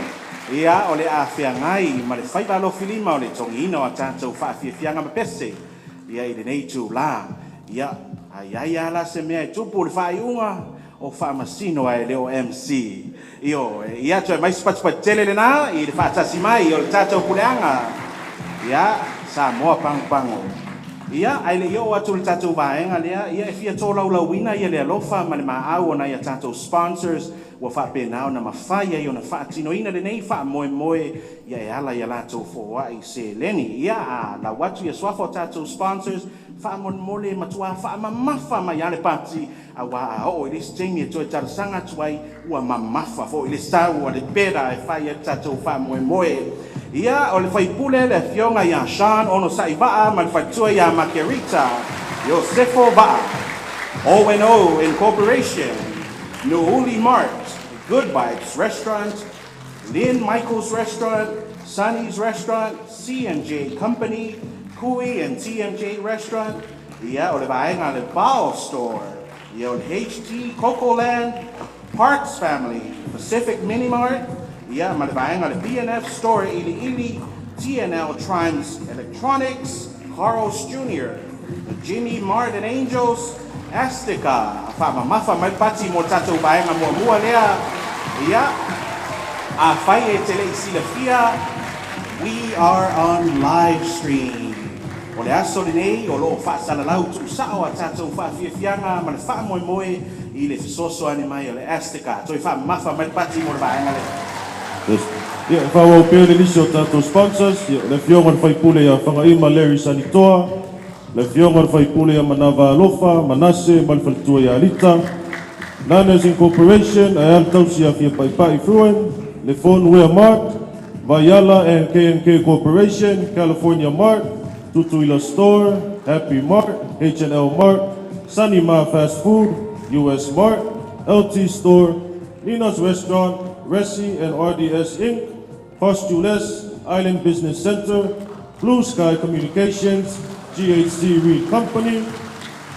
ia o le a feagai ma le faiva alofilima o le togiina o a tatou faafiafiaga ma pese, ia i lenei itulā. Ia, a i ai lava la se mea e tupu i le faaiuga, o faamasino ae le o MC. Ioe, ia toe aumai se patipati tele lena i le faatasi mai o le tatou puleaga. Ia, Samoa Pagopago. Ia, ae le i oo atu i le tatou vaega lea, ia e fia tolaulauina ia le alofa ma le maau o nai a tatou sponsors ua faapena ona mafai ai ona faatinoina lenei faamoemoe ia e ala i a latou foai seleni. Ia, a lau atu ia suafa o tatou sponsors, faamolemole matuā faamamafa mai lava le pati, auā a oo i le isi taimi e toe talosaga atu ai, ua mamafa foi le sau a le pera e fai ai le tatou faamoemoe. Ia, o le faipule le afioga ia Sean Onosai Vaa ma le faletua ia Makerita Iosefo Vaa. O&O Incorporation, Nu'uuli Mart, Good Vibes Restaurant, Lynn Michaels Restaurant, Sunny's Restaurant, C&J Company, Kui and TMJ Restaurant, ia, o le vaega le Bao Store, ia, o le HT Cocoland, Parks Family, Pacific Mini Mart, ia, ma le vaega le B&F Store Iliili, TNL Trans Electronics, Carl's Jr., Jimmy Mart and Angels, Astica, faamamafa mai le pati mo le tatou vaega muamua lea. Ia, afai e te le i silafia, we are on live stream. O le aso lenei o loo faasalalau tuusao a tatou faafiafiaga ma le faamoemoe i le fesoasoani mai o le Astica. Toe faamamafa mai le pati mo le vaega lea. Yes. Ia, e faaauau pea le lisi o tatou sponsors, ia, le afioga i le faipule ia Fagaima Larry Sanitoa, le afioga i le faipule ia Manava Alofa Manase ma le faletua ia Alita, Nanas Incorporation, ae a le tausi ia Fia Paipai Fruin, le Phoneware Mart, Vaiala and K&K Corporation, California Mart, Tutuila Store, Happy Mart, H&L Mart, Sunny Ma Fast Food, US Mart, LT Store, Nina's Restaurant, Resi and RDS Inc., Postules, Island Business Center, Blue Sky Communications, GHC Reed Company,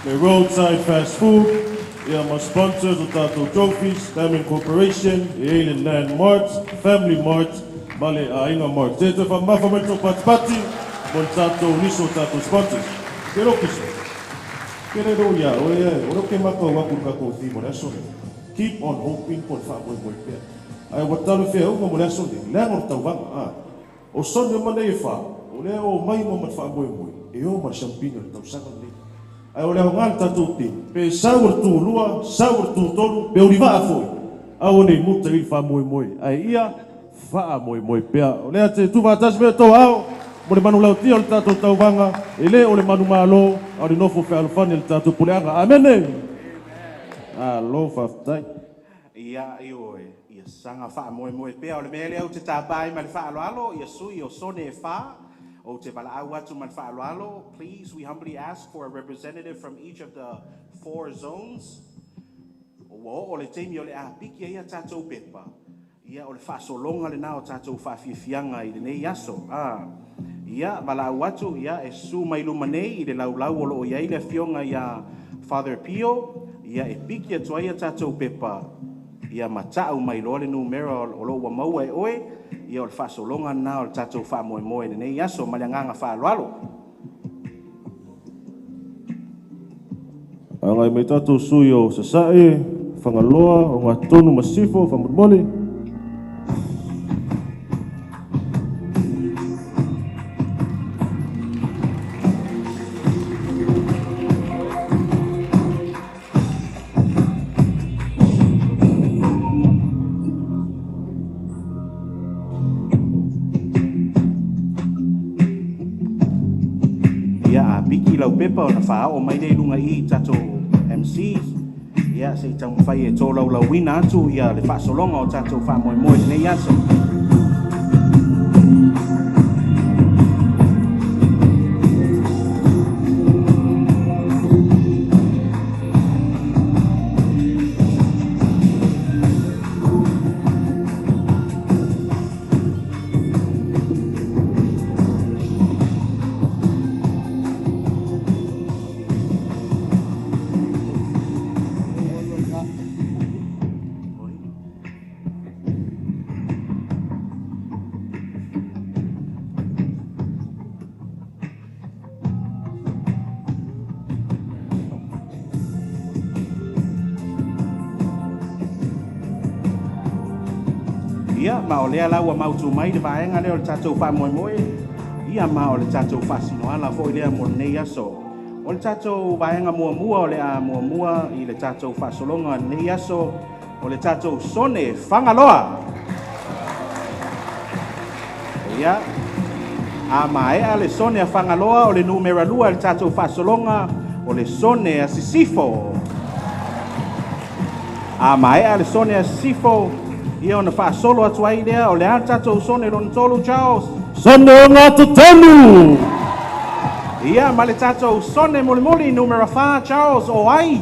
the Roadside Fast Food, ia ma sponsors o tatou trophies, Diamond Corporation, Alien Land Mart, Family Mart, ma le Aiga Mart. Te toe faamamafa mai le tou patipati mo le tatou lisi o tatou sponsors. Ke lo kiso. Ke le lo ia, o e, o leo ke makau aku le tatou theme o le aso nei. Keep on hoping po le faamoemoe pea. Ae ua talo fea uga mo le aso nei, leaga o le tauvaga, a. O sone ma nei e wha, o lea o mai mo ma le faamoemoe, e o ma le siampina o le tausaga lenei. Ae o le aoga le tatou te, pe sau o le tūlua, sau o le tūtolu, pe uri vaa foi. Aua nei muta i le faamoemoe. Ae ia, faamoemoe pea. O lea te tuufaatasi mea tou ao, mo le manulautia o le tatou tauvaga, e le o le manumalo, a o le nofo fealofani a le tatou puleaga. Amene! Malo faafetai. Ia, ioe, ia saga faamoemoe pea. O le mea lea ou te tapa ai ma le faaaloalo ia sui o sone e fa. Ou te valaau atu ma le faaaloalo. Please, we humbly ask for a representative from each of the four zones. Ua oo le taimi o le a piki ai a tatou pepa. Ia, o le faasologa lena o tatou faafiafiaga i lenei aso. A. Ia, valaau atu, ia, e susu mai luma nei i le laulau o loo i ai le afioga ia Father Pio, ia e piki atu ai a tatou pepa, ia ma tau mai loa le numera o loo ua maua e oe, ia o le faasologa lena o le tatou faamoemoe i lenei aso ma le agaga faaaloalo. Agai mai tatou sui o Sasae, Fagaloa, Ogatotonu ma Sisifo, faamolemole. Ia, a piki lau pepa ona faaoo mai lea i luga i tatou MCs, ia se i taumafai e tolaulauina atu ia le faasologa o tatou faamoemoe i lenei aso. Ia, ma o lea la ua mautu mai le vaega lea o le tatou faamoemoe. Ia ma o le tatou faasinoala fo'i lea mo lenei aso. O le tatou vaega muamua o le a muamua i le tatou faasologa lenei aso, o le tatou sone Fagaloa. Ia, a maea le sone a Fagaloa, o le numera 2 le tatou faasologa, o le sone a Sisifo. A maea le sone a Sisifo, ia ona faasolo atu ai lea, o le a tatou sone lona tolu, Charles? Sone o Gatotonu! Ia, ma le tatou sone mulimuli, numera 4, Charles, o ai?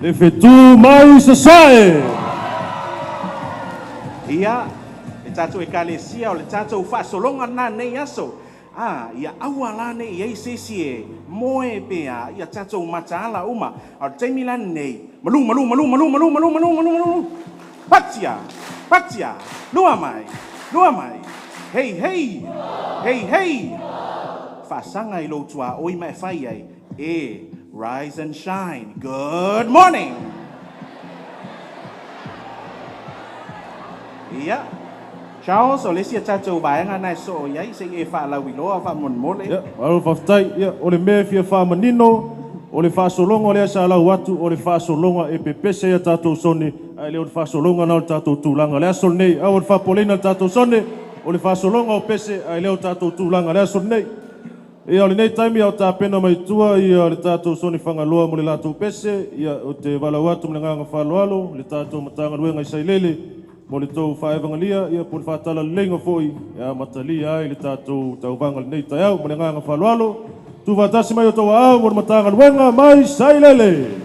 Le fetu mai sasae! Ia, le tatou ekalesia o le tatou faasologa lena nei aso. Ah, ia aua la nei i ai se isi e moe pea, ia tatou mataala uma. A o le taimi la lenei, malu, malu, malu, malu, malu, malu, malu, malu, malu. Patia, patia, lua mai, lua mai. Hei, hei, hei, hei. Faasaga i lou tuaoi ma e fai ai, e, rise and shine. Good morning. Ia, Charles, o le isi a tatou vaega na e soo i ai, se i e faalauiloa faamolemole. Ia, malo faafetai. Ia, o le mea e fia faamanino, o le faasologa o lea sa lau atu, o le faasologa e pepese ia tatou sone, ae le o le faasologa na o le tatou tulaga. Le aso lenei, aua le faapopoleina le tatou sone, o le faasologa o pese, ae le o tatou tulaga le aso lenei. Ia, o lenei taimi au tapena mai tua ia le tatou sone Fagaloa mo le latou pese, ia o te valaau atu ma le agaga faaaloalo, le tatou Matagaluega i Sailele, mo le tou faaevagalia, ia po le faatalaleiga foi, ia matalia ai le tatou tauvaga lenei taeao ma le agaga faaaloalo. Tuufaatasi mai o tou aao mo le Matagaluega mai Sailele.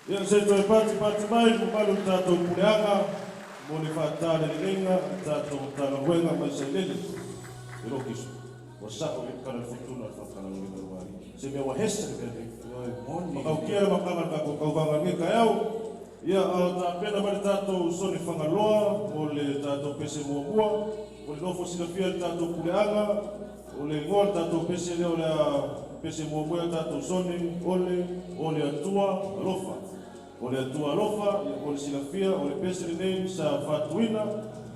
Ia se toe patipati mai le mamalu o le tatou puleaga mo le fa'atāleleleiga le tatou Matagaluega mai sailele e loo kiso ua sa'o i kala le futuna le fa'atalauina uaai se mea ua hese le mea nei makaukia le makaga le tatou kauvaga lenei taeao. Ia a o tapena mai le tatou sone Fagaloa mo le tatou pese muamua o le nofo silafia le tatou puleaga o le igoa le tatou pese lea o le a pese muamua le tatou sone o le Atua alofa. O le Atua alofa ia mo le silafia o le pese lenei sa fa'atuina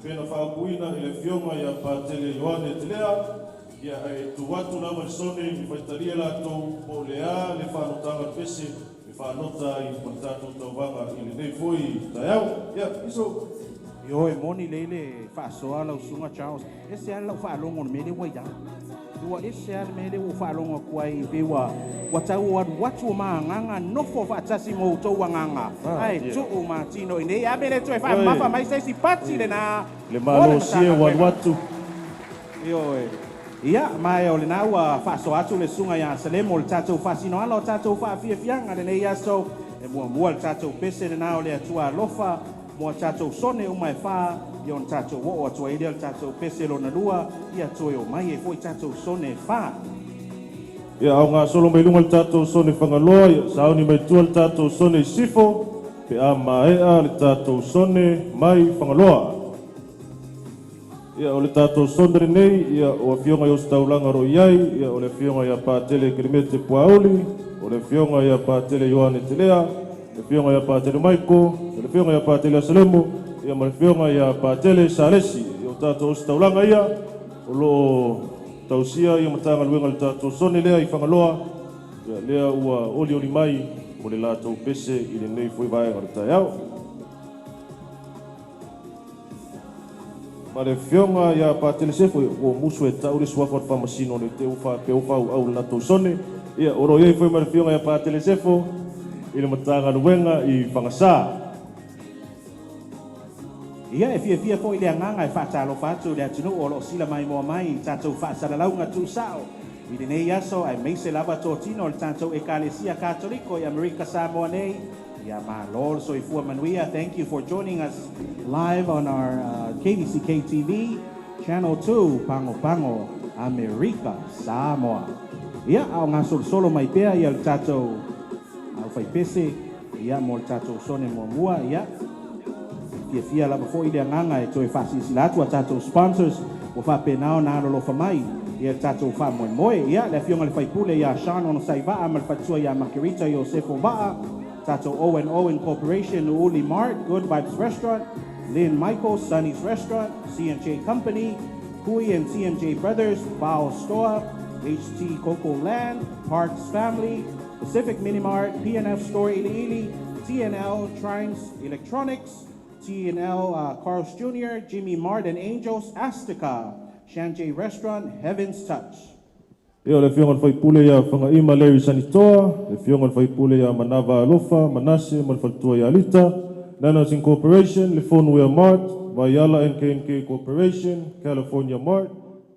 pena fa'aupuina i le afioga ia Patele Ioane Telea. Ia e tu atu lava le sone i faitalia latou po o le a le fa'anotaga le pese e fa'anota ai ma le tatou tauvaga i lenei foi taeao. Ia iso. Io e moni le le fa'asoa lau suga Charles. E se ala lau fa'alogo le mea le ua ia. Ua ese a le mea le ua fa'alogo atu ai pe ua tau alu atu o magaga nofo fa'atasi mo outou agaga. Ae tu'u matino i nei ame le toe fa'amafa mai se isi pati lenā. Le malosia ua alu atu. Io e. Ia, ma e o lenā ua fa'asoa atu le suga iā Salemo le tatou fa'asinoala o tatou fa'afiafiaga lenei aso. E muamua le tatou pese lenā o le Atua alofa mo a tatou sone uma e fā ia ona tatou o'o atu ai lea le tatou pese lona lua ia toe o mai e fo'i tatou sone e fā. Ia ao gasolo mai luga le tatou sone Fagaloa ia sauni mai tua le tatou sone i Sifo pe a mae'a le tatou sone mai Fagaloa. Ia o le tatou sone lenei ia o afioga i ositaulaga ro i ai ia o le afioga ia Patele Kelemete Puauli, o le afioga ia Patele Ioane Telea, le afioga ia Patele Maiko, o le afioga ia Patele Asalemo, ia ma le afioga ia Patele Salesi. Ia o tatou ositaulaga ia o loo tausia ia Matagaluega le tatou sone lea i Fagaloa ia lea ua olioli mai mo le latou pese i lenei foi vaega o le taeao. Ma le afioga ia Patele Sefo ua musu e ta'u le suafa o le faamasino le te ua pe ua fau'au le latou sone. Ia o loo iai foi ma le afioga ia Patele Sefo i le Matagaluega i Fagasā. Ia e fiafia fo'i le agaga e fa'atalofa atu le atunuu o lo'o sila maimoa mai tatou fa'asalalauga tu'usa'o i lenei aso aemaise lava totino o le tatou Ekalesia Katoliko i Amerika Samoa nei. Ia malo le soifua manuia. Thank you for joining us live on our KDCK TV Channel 2 Pago Pago Amerika Samoa. Ia a o gasolosolo mai pea ia le tatou au faipese ia mo le tatou sone muamua. Ia fiafia lava fo'i le agaga e toe fa'asilasila atu a tatou sponsors ua fa'apena ona alolofa mai ia le tatou fa'amoemoe. Ia le afioga le faipule ia Sean ona Saiva'a ma le faletua ia Makerita Iosefo Va'a, tatou O&O Incorporation, Uuli Mart, Good Vibes Restaurant, Lynn Michael, Sunny's Restaurant, C&J Company, Kui and CMJ Brothers, Bao Store, HT Coco Land, Parks Family, Pacific Minimart, PNF Store Iliili, TNL Trimes Electronics, TNL Carl's Jr., Jimmy Mart and Angels, Astica, Shanjay Restaurant, Heaven's Touch. Ia o le afioga le faipule ia Fagaima Larry Sanitoa, le afioga le faipule ia Manava Alofa Manase ma le faletua ia Alita, Nanas Incorporation, le Phoneware Mart, Vaiala NKNK Corporation, California Mart,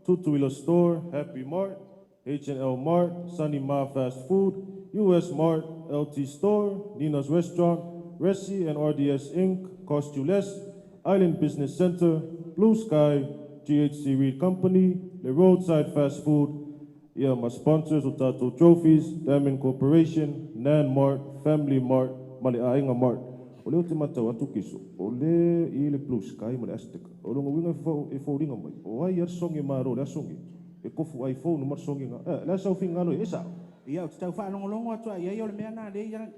Tutuila Store, Happy Mart, H&L Mart, Sunny Ma Fast Food, US Mart, LT Store, Nina's Restaurant, Resi and RDS Inc., Cost You Less, Island Business Center, Blue Sky, GHC Reed Company, le Roadside Fast Food, ia ma sponsors o tatou trophies, Diamond Corporation, Nan Mart, Family Mart, ma le Aiga Mart. O lea o te matau atu kiso, o le i le Blue Sky ma le Azteca. O longa uiga e foliga mai, o ai a le sogi malo le asogi, e kofu iPhone ma le sogi nga. Eh, le asa o fingalo e sa. Ia, o te tau faalogologo atu ai ai o le mea na le ia.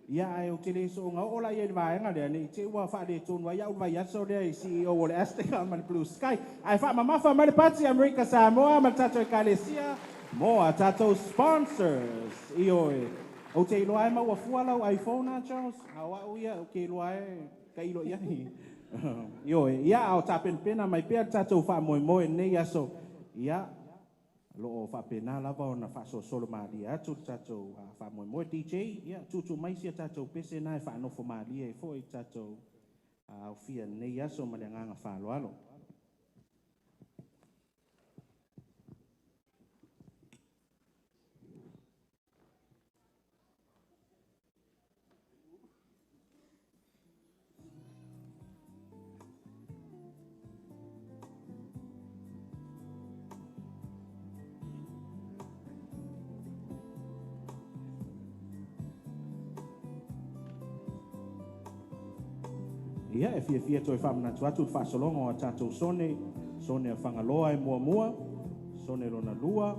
Ia ae o te le so'oga oo la ia i le vaega lea nei te ua faaletonu ai a'u le vaiaso lea i CEO o le Azteca ma le Blue Sky. Ae fa'amamafa mai le pati Amerika Samoa ma le tatou Ekalesia mo a tatou sponsors. Ioe. Ou te iloa ai maua fua lau iPhone a Charles. A o a'u ia, ou ke iloa e ka ilo i ai. Ioe. Ia a o tapenapena mai pea le tatou fa'amoemoe lenei aso. Ia lo'o fa'apena lava ona fa'asolosolo malia atu le tatou fa'amoemoe DJ. Ia tūtū mai sia tatou pese na e fa'anofo malie ai fo'i tatou aufia lenei aso ma le agaga fa'aloalo. Ia, e fiafia toe faamanatu atu le faasologa o a tatou sone, sone a Fagaloa e muamua, sone lona lua,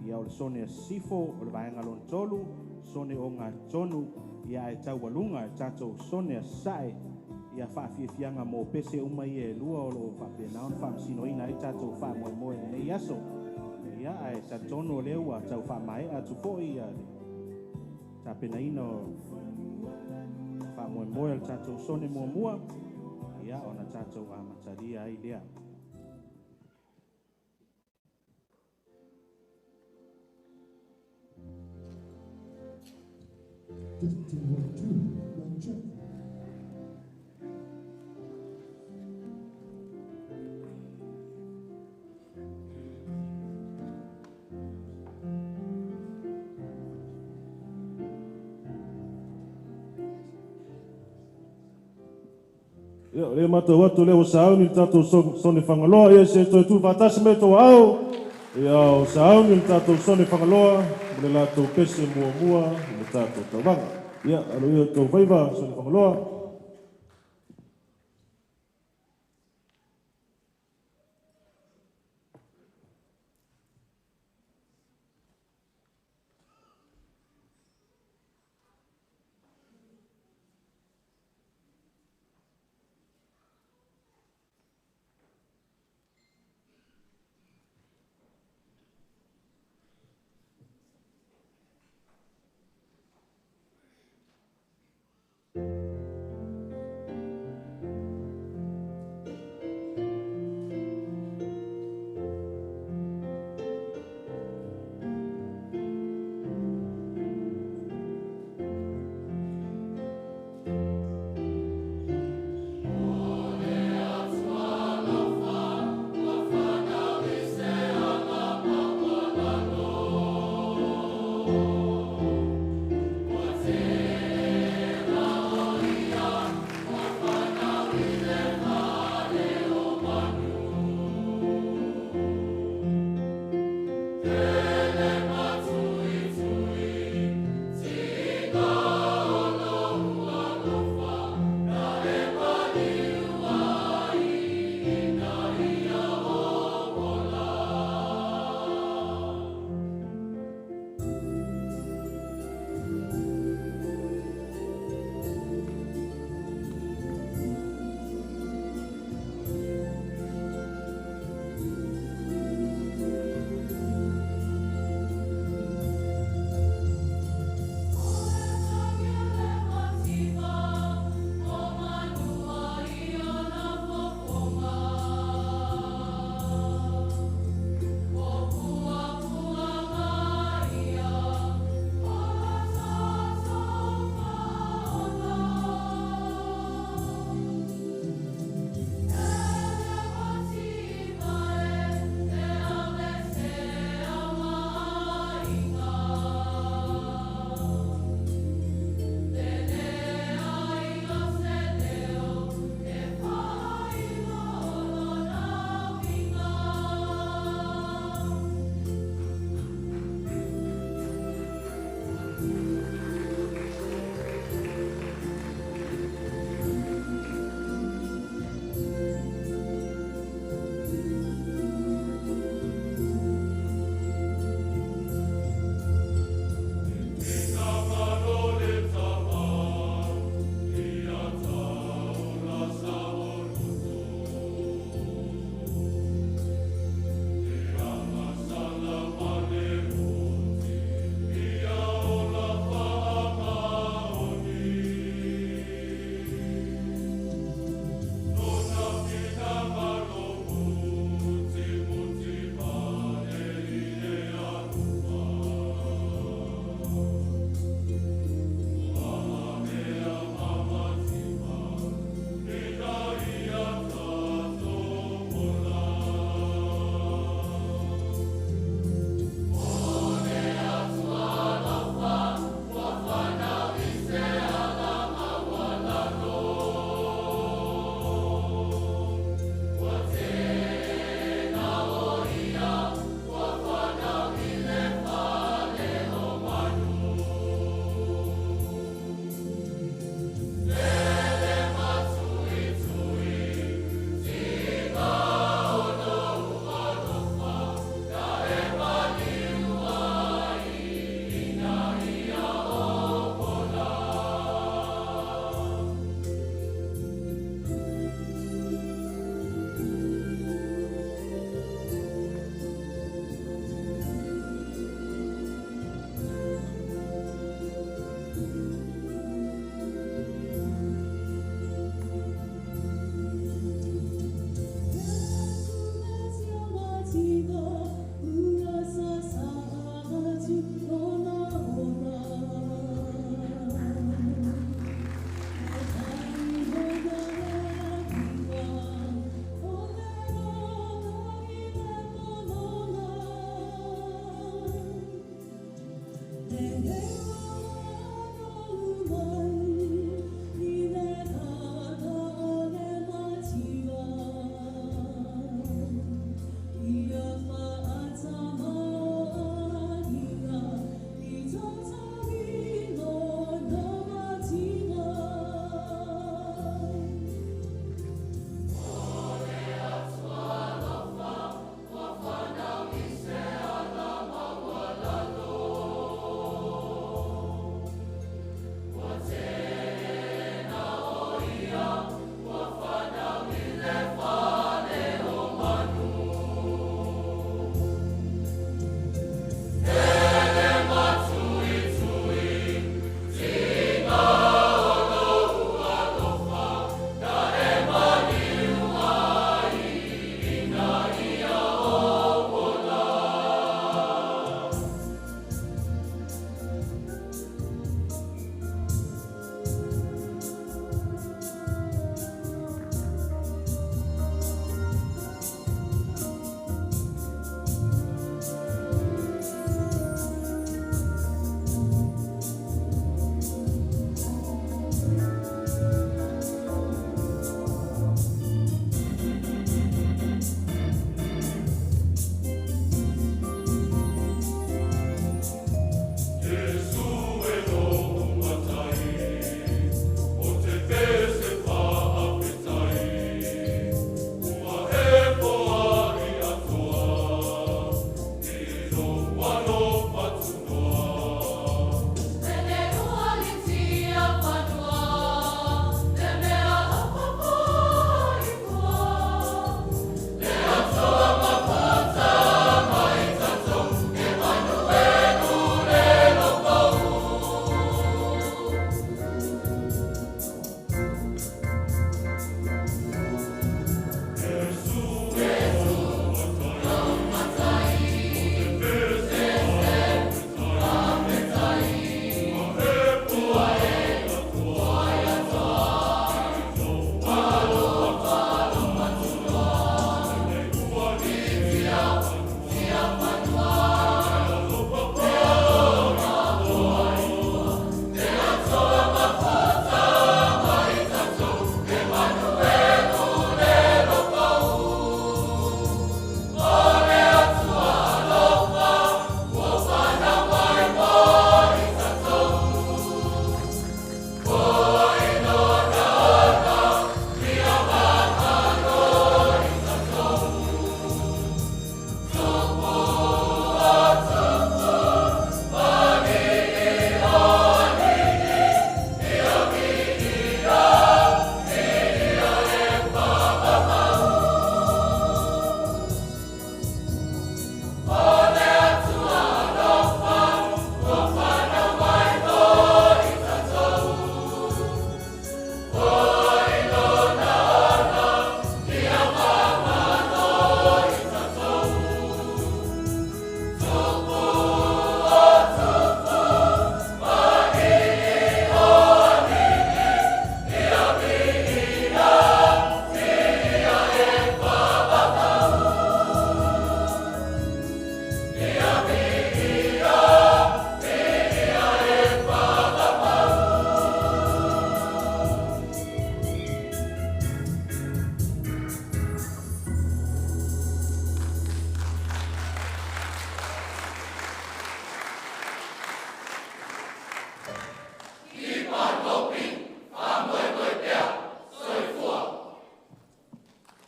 ia o le sone a Sisifo o le vaega lona tolu, sone o Gatonu, ia ae taualuga e tatou sone a Sasae, ia faafiafiaga mo pese uma ia e lua o loo faapena ona faamasinoina ai tatou faamoemoe i lenei aso. Ia ae talitonu o lea ua tau faamaea atu foi ia le tapenaina o faamoemoe o le tatou sone muamua, ia ona tatou amatalia ai lea. Testing 1 2 1 check. Ia, o lea matau atu lea ua sauni le tatou sone Fagaloa, ia se toe tuufaatasi mai tou aao. Ia, o sauni le tatou sone Fagaloa mo le latou pese muamua i le tatou tauvaga. Ia, alo ia tou faiva, sone Fagaloa.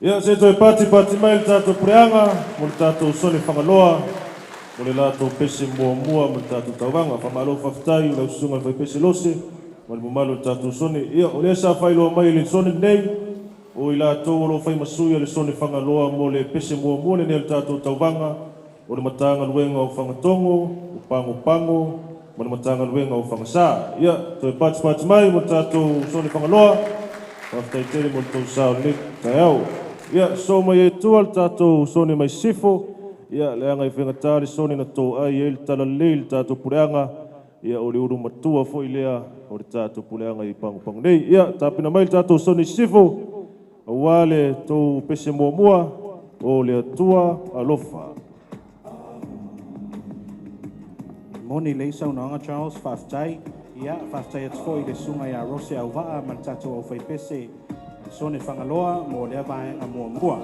Ia, se toe pati pati mai le tatou puleaga mo le tatou sone fagaloa mo le latou pese muamua mo le tatou tauvaga. Faamalo faafetai i lau susuga i le faipese Lose ma le mamalu o le tatou sone. Ia, o lea sa faailoa mai i le sone lenei, o i latou o lo o fai masui o le sone fagaloa mo le pese muamua lenei o le tatou tauvaga, o le Matagaluega o Fagatogo, o Pagopago, ma le Matagaluega o Fagasā. Ia, toe pati pati mai mo le tatou sone fagaloa. Faafetai tele mo le tou sao i lenei taeao. Ia, so mai ai tua le tatou sone mai sifo. Ia, leaga e faigata le sone na toai ai le talalelei i le tatou puleaga. Ia, o le ulu matua foi lea o le tatou puleaga i Pagopago nei. Ia, tapena mai le tatou sone i sifo, aua le tou pese muamua o le Atua alofa. Moni lelei saunoaga Charles, faafetai. Ia, faafetai atu foi i le susuga ia Rose Auvaa ma le tatou aufaipese Sone Fagaloa mo lea vaega muamua.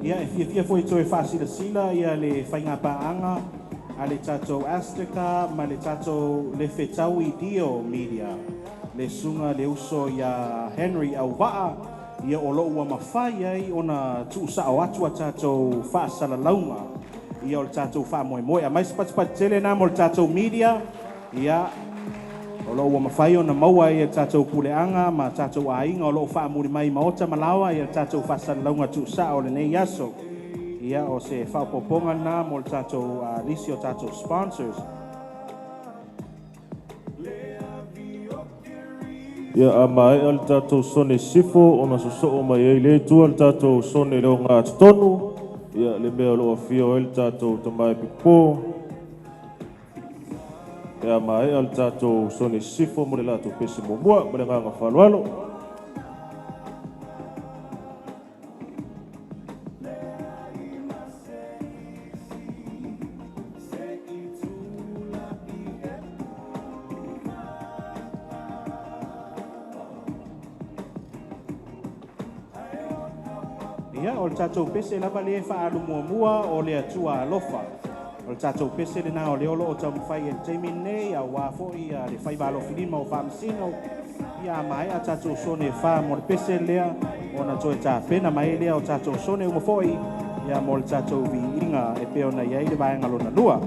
Ia, e fiafia foi e toe faasilasila ia le faigapaaga a le tatou Astica ma le tatou Le Fetaui Dio Media, le susuga le uso ia Henry Auvaa, ia o loo ua mafai ai ona tuusao atu a tatou faasalalauga ia o le tatou faamoemoe. Aumai se patipati tele na mo le tatou media, ia o loo ua mafai ona maua ai e le tatou puleaga ma tatou aiga o loo faamuli mai i maota ma laoa ia le tatou faasalalauga tuusao o lenei aso. Ia o se faaopoopoga lena mo le tatou lisi o tatou sponsors. Ia a maea le tatou sone sifo ona sosoo mai ai lea i tua le tatou sone le ogatotonu, ia le mea o lo o afio ai le tatou tama e pikupo. Ia maea le tatou sone sifo mo le latou pese muamua ma le agaga faaaloalo. Ia, o le tatou pese lava lea e faaalu muamua o le Atua alofa. O le tatou pese lena o lea o loo taumafai i le taimi lenei, auā foi le faiva alofilima o Faamasino. Ia a maea tatou sone e fa mo le pese lea, ona toe tapena mai lea o tatou sone uma foi ia mo le tatou viiga e pei ona i ai le vaega lona lua.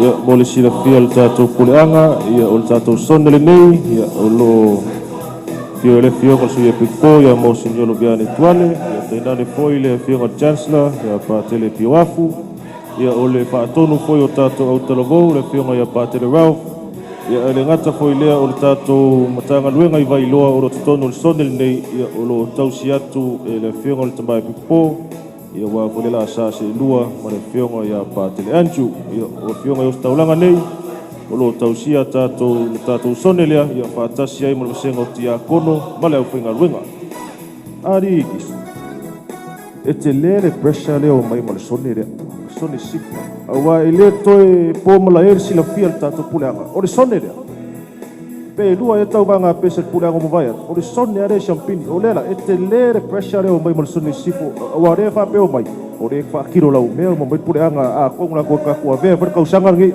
Ia, mo le silafia le tatou puleaga, ia o le tatou sone lenei, ia o lo fio le afioga o le Sui Epikopo ia Monsignor Viane Tuale, ia tainane foi le afioga Chancellor ia Patele Pioafu, ia o le faatonu foi o tatou autalavou le afioga ia Patele Ralph, ia e le gata foi lea o le tatou Matagaluega i Vailoa o lo totonu o le sone lenei, ia o lo tausi atu e le afioga o le Tama Epikopo, ia ua foi le la sa se lua ma le afioga ia Patele Andrew. Ia o afioga i ositaulaga nei o lo tausia tatou le tatou sone lea, ia faatasi ai ma le vasega o tiakono ma le aufaigaluega. Ali e tele le pressure lea o mai ma le sone lea, sone sifo. Auā e le toe po malae le silafia le tatou puleaga o le sone lea. Pe lua e tauvaga a pese le puleaga o mavae atu, o le sone lea e siampini. O lea la, e tele le pressure lea o mai ma le sone sifo. Auā lea faapea o mai, o lea faakilo lau mea ma mai puleaga a kongu la koe kaku avea foi le kausaga lenei.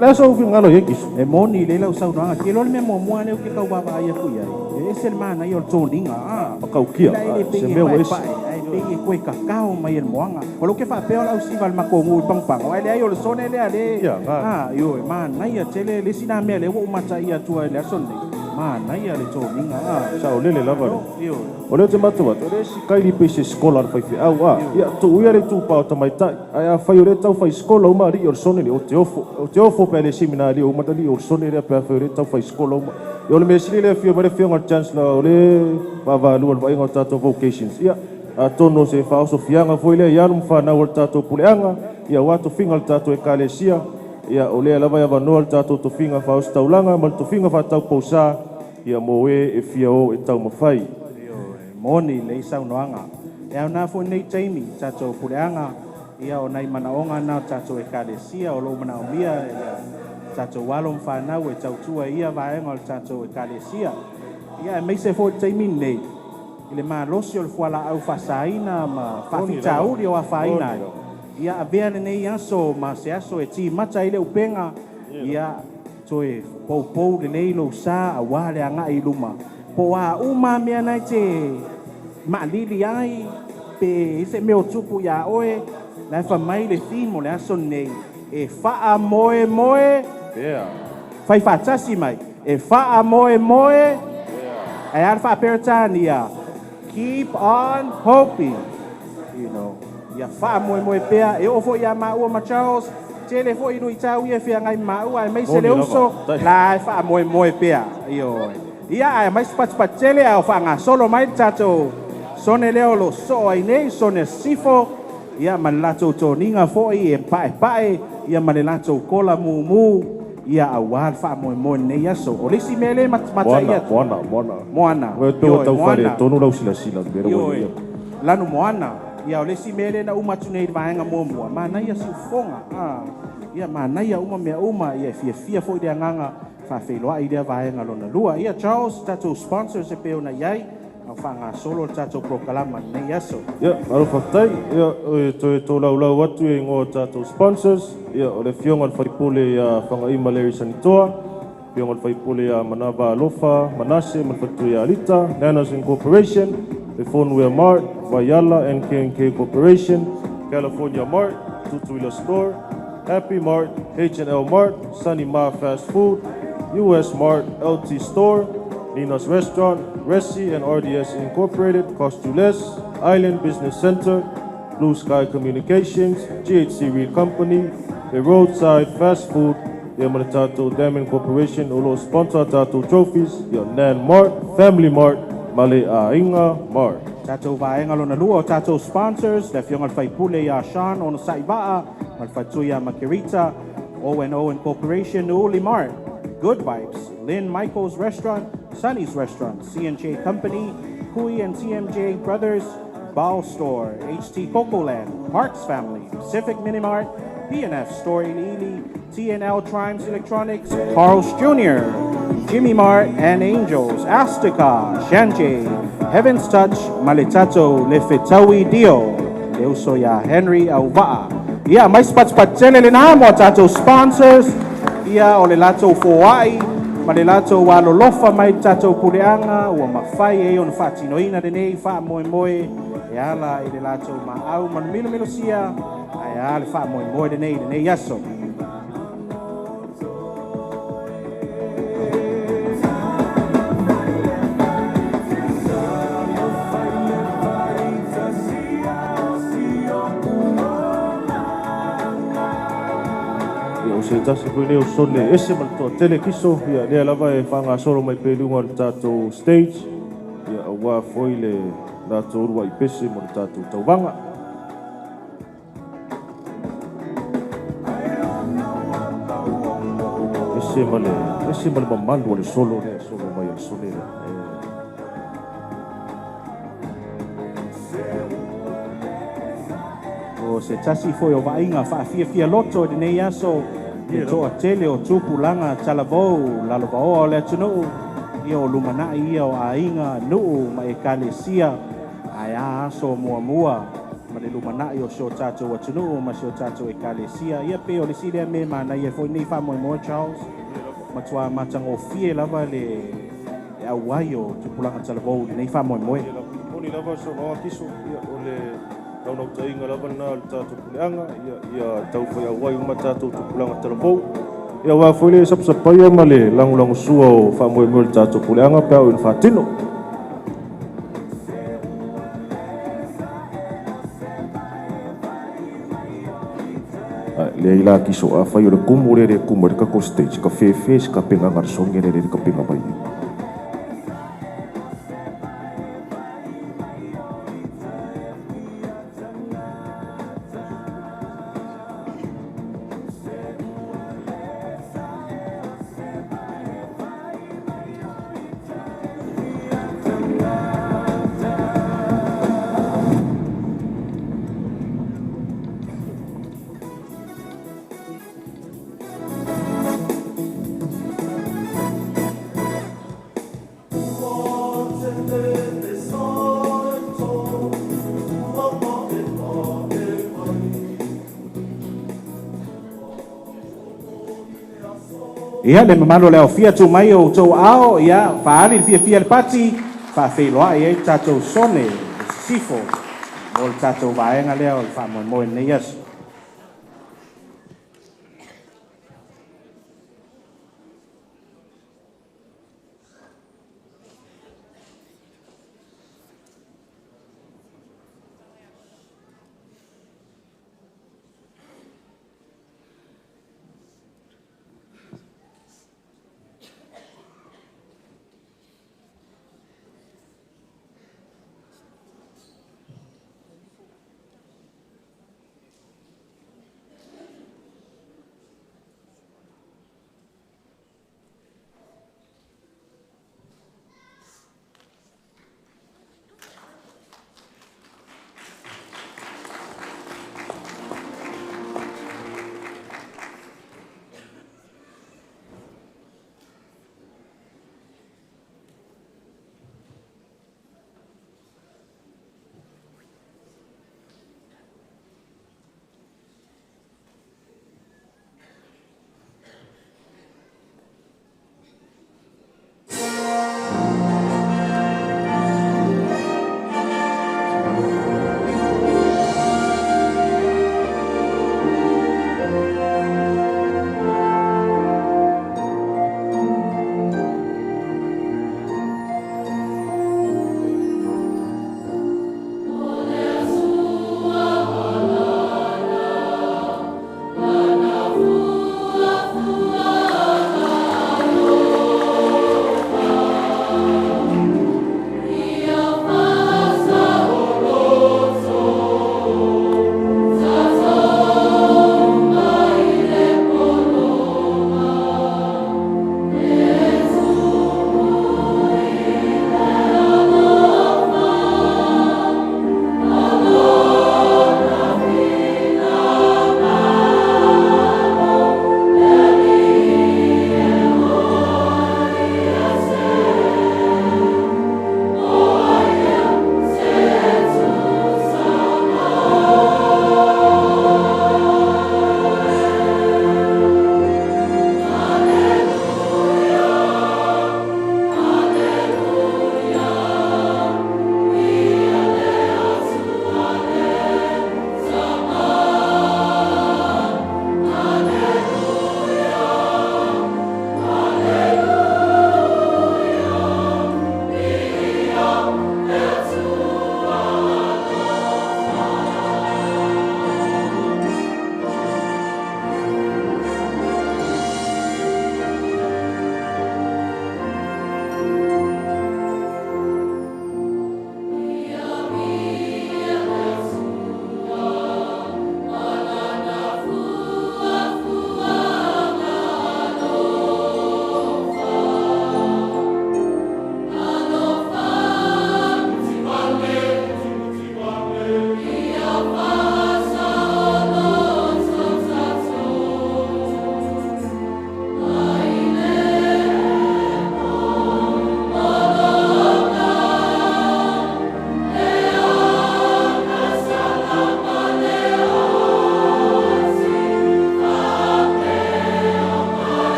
Le aso au finagalo i ai kiso. E moni lelei lau saunoaga. Te iloa le mea muamua lea ou te tau vaavaai atu i ai, e ese le manaia o le toniga. Makaukia, La e le se pei e mea ua ese. paepae, ae pei e toe kakao mai e le moaga. O lou ke faapea o le ausiva le matou nuu i Pagopago, ae leai o le sone lea le. Ia, ga. Ioe, manaia tele le isi na mea lea ua ou mataia atua i le aso lenei. Manaia le toniga. Saolele lava le. Ioe. O lea te matau atu, o le isi kaili pe se skola le faifeau a. Ia, tuu ia le itupa o tamaitai. Ae afai o lea tau fai skola uma alii o le sone le, o te ofo. O te ofo pe le seminari o uma alii o le sone lea pe afai o lea tau fai skola uma. Ia o le mea sili lea afio mai le afioga i le Chancellor o le vaavaalua le vaaiga o tatou vocations. Ia, atonu o se faaosofiaga foi lea i alo ma fanau o le tatou puleaga, ia aua tofiga o le tatou ekalesia, ia o lea lava e avanoa le tatou tofiga faaositaulaga ma le tofiga faataupousa, ia mo e e fia o e taumafai. Ioe, moni lelei saunoaga. E aoga foi nei taimi tatou puleaga, ia o nai manaoga na o tatou ekalesia o loo manaomia ia tatou alo ma fanau e tautua i ia vaega o le tatou ekalesia. Ia aemaise foi le taimi lenei i le malosi o le fualaau faasaina ma faafitauli o afaina Moni ai. lava. Ia avea lenei aso ma se aso e timata ai le upega, ia Toe poupou lelei lou sa auā le agaʻi i luma. Po o a uma mea na e te maalili ai pe i se mea o tupu iā oe, la e faamai le theme o le aso lenei, e faamoemoe pea. Fai faatasi mai, e faamoemoe pea. Ae a le faaperetania? Keep on hoping. You know, ia faamoemoe pea. E oo foi iā maua ma Charles, tele foi luitau ia e feagai ma maua, aemaise le Moni lava. uso, la e faamoemoe pea. Ioe. Ia ae aumai se patupatu tele a o faagasolo mai le tatou sone lea o lo o soo ai nei, sone sisifo, ia ma le latou toniga foi e paepae, ia ma le latou kola mumu, ia auā le faamoemoe i lenei aso. O le isi mea lea e Moana, mataia atu. moana, moana. Moana. Ua pe ua Ioe, tau moana. faaletonu lau silasila i le mea lea ua i ai Ioe. ia. Lanu moana. Ia o le isi mea lea na uma atu nei i le vaega muamua, manaia siufofoga. A, ia manaia uma mea uma, ia e fiafia foi le agaga faafeiloai i lea vaega lona lua. Ia Charles, tatou sponsors e pei ona i ai, a o faagasolo le tatou polokalama i lenei aso. Ia, malo faafetai. Ia, e toe tolaulau atu ia igoa o tatou sponsors. Ia, o le Afioga i le Faipule ia Fagaima Larry Sanitoa, Afioga i le Faipule ia Manava Alofa Manase ma le Faletua ia Alita, Nanas Incorporation, le Phoneware Mart, Vaiala NK&K Corporation, California Mart, Tutuila Store, Happy Mart, H&L Mart, Sunny Ma Fast Food, US Mart, LT Store, Nina's Restaurant, Resi and RDS Incorporated, Cost You Less, Island Business Center, Blue Sky Communications, GHC Reed Company, the Roadside Fast Food, ia ma le tatou Diamond Corporation o lo o sponsor tatou trophies, ia Nan Mart, Family Mart, ma le Aiga Mart. Tatou vaega lona lua o tatou sponsors, le Afioga i le Faipule ia Sean Onosaivaa ma le Faletua ia Makerita, O&O Incorporation, Nuuuli Mart, Good Vibes, Lynn Michaels Restaurant, Sunny's Restaurant, C&J Company, Kui and TMJ Brothers, Bao Store, HT Cocoland, Parks Family, Pacific Minimart, P&F Store Iliili, TNL Trimes Electronics, Carl's Jr., Jimmy Mart and Angels, Astica, Shanjay, Heaven's Touch, Maletato, Lefetawi Dio, le uso ia Henry Auvaa. Ia, aumai se patupatu tele lenā mo a tatou sponsors, ia o le latou foai ma le latou alolofa mai le tatou puleaga ua mafai ai ona faatinoina lenei faamoemoe e ala i le latou maau ma le milomilosia ae a le faamoemoe lenei i lenei aso. Ia, o se tasi foi lea o sone ese ma le toatele kiso, ia lea lava e faagasolo mai pea i luga o le tatou stage, ia auā foi le latou uluai pese mo le tatou tauvaga. Ese ma le, ese ma le mamalu o le solo lea e solo mai e le sone lea. E. O se tasi foi o vaaiga faafiafia loto i lenei aso, le toatele o tupulaga talavou lalovaoa o le atunuu, ia o lumanai ia o aiga, nuu ma ekalesia, ae a aso muamua ma le lumanai o si o tatou atunuu ma si o tatou ekalesia. Ia pei o le isi lea mea e manaia foi lenei faamoemoe Charles, matuā matagofie lava le auai o tupulaga talavou i lenei faamoemoe. Moni lava le saunoaga Kiso, ia o le naunautaiga lava lena o le tatou puleaga, ia ia tau fai auai uma tatou tupulaga talavou. Ia aua foi le sapasapaia ma le lagolagosua o faamoemoe o le tatou puleaga pe a oo ina faatino. Leai la Kiso, afai o le kumu lea e le kumu ai le tatou stage, ka fefe se tapenaga a le sone lea e le tapena mai ai. Ia le mamalu o le aofia tu mai o outou ao, ia faaali le fiafia le pati, faafeiloai ai le tatou sone le sisifo mo le tatou vaega lea o le faamoemoe lenei aso.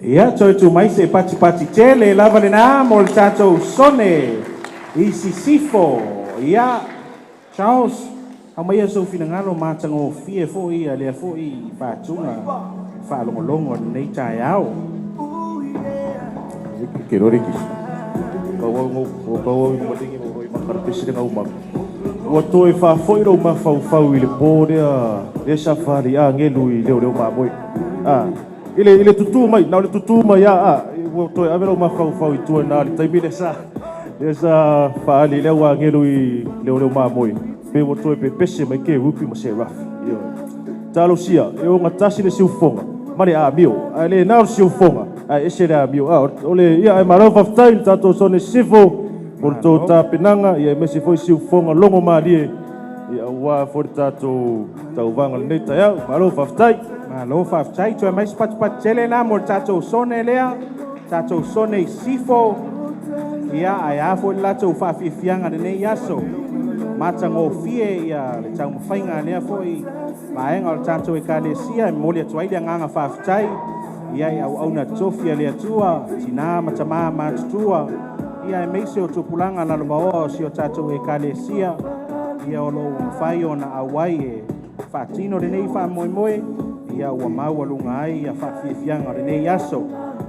Ia, toe tu mai se pati pati tele lava lena mo le tatou sone i Sisifo. Ia, Charles, aumaia sou finagalo matagofie foi ia lea foi faatuga faalogologo o lenei taeao. Ke rori ki. Kau au i malingi mo i makarapesi le ngau maka. Ua toe faafoi lou mafaufau i le po lea, lea sa fali a ngelu i leo leo mamoe. A, i le tutu mai, na o le tutu mai a, ua toe ave lou mafaufau i tua na le taimi lea sa faali lea ua ngelu i leo leo mamoe. Pe ua toe pepese mai ke rupi ma se rafi. Ioe. Talosia, e o gatasi le siufoga, ma le amio. Ae le na o le siufoga, ae ese le amio. A, o le, ia, ae malo faafetai le tatou sone Sisifo, mo le tou tapenaga, ia aemaise foi siufoga logo malie, ia aua foi le tatou tauvaga lenei taeao. Malo faafetai. Malo faafetai. Toe mai se patipati tele na mo le tatou sone lea, tatou sone i Sisifo. Ia, ae a foi le latou faafiafiaga lenei aso. Matagofie ia le taumafaiga lea foi vaega o le tatou ekalesia e momoli atu ai le agaga faafetai. Ia i auauna tofi a le Atua, tina ma tamā matutua, ia aemaise o tupulaga lalovaoa o si o tatou ekalesia, ia o loo ua mafai ona auai e faatino lenei faamoemoe, ia ua maualuga ai ia faafiafiaga o lenei aso.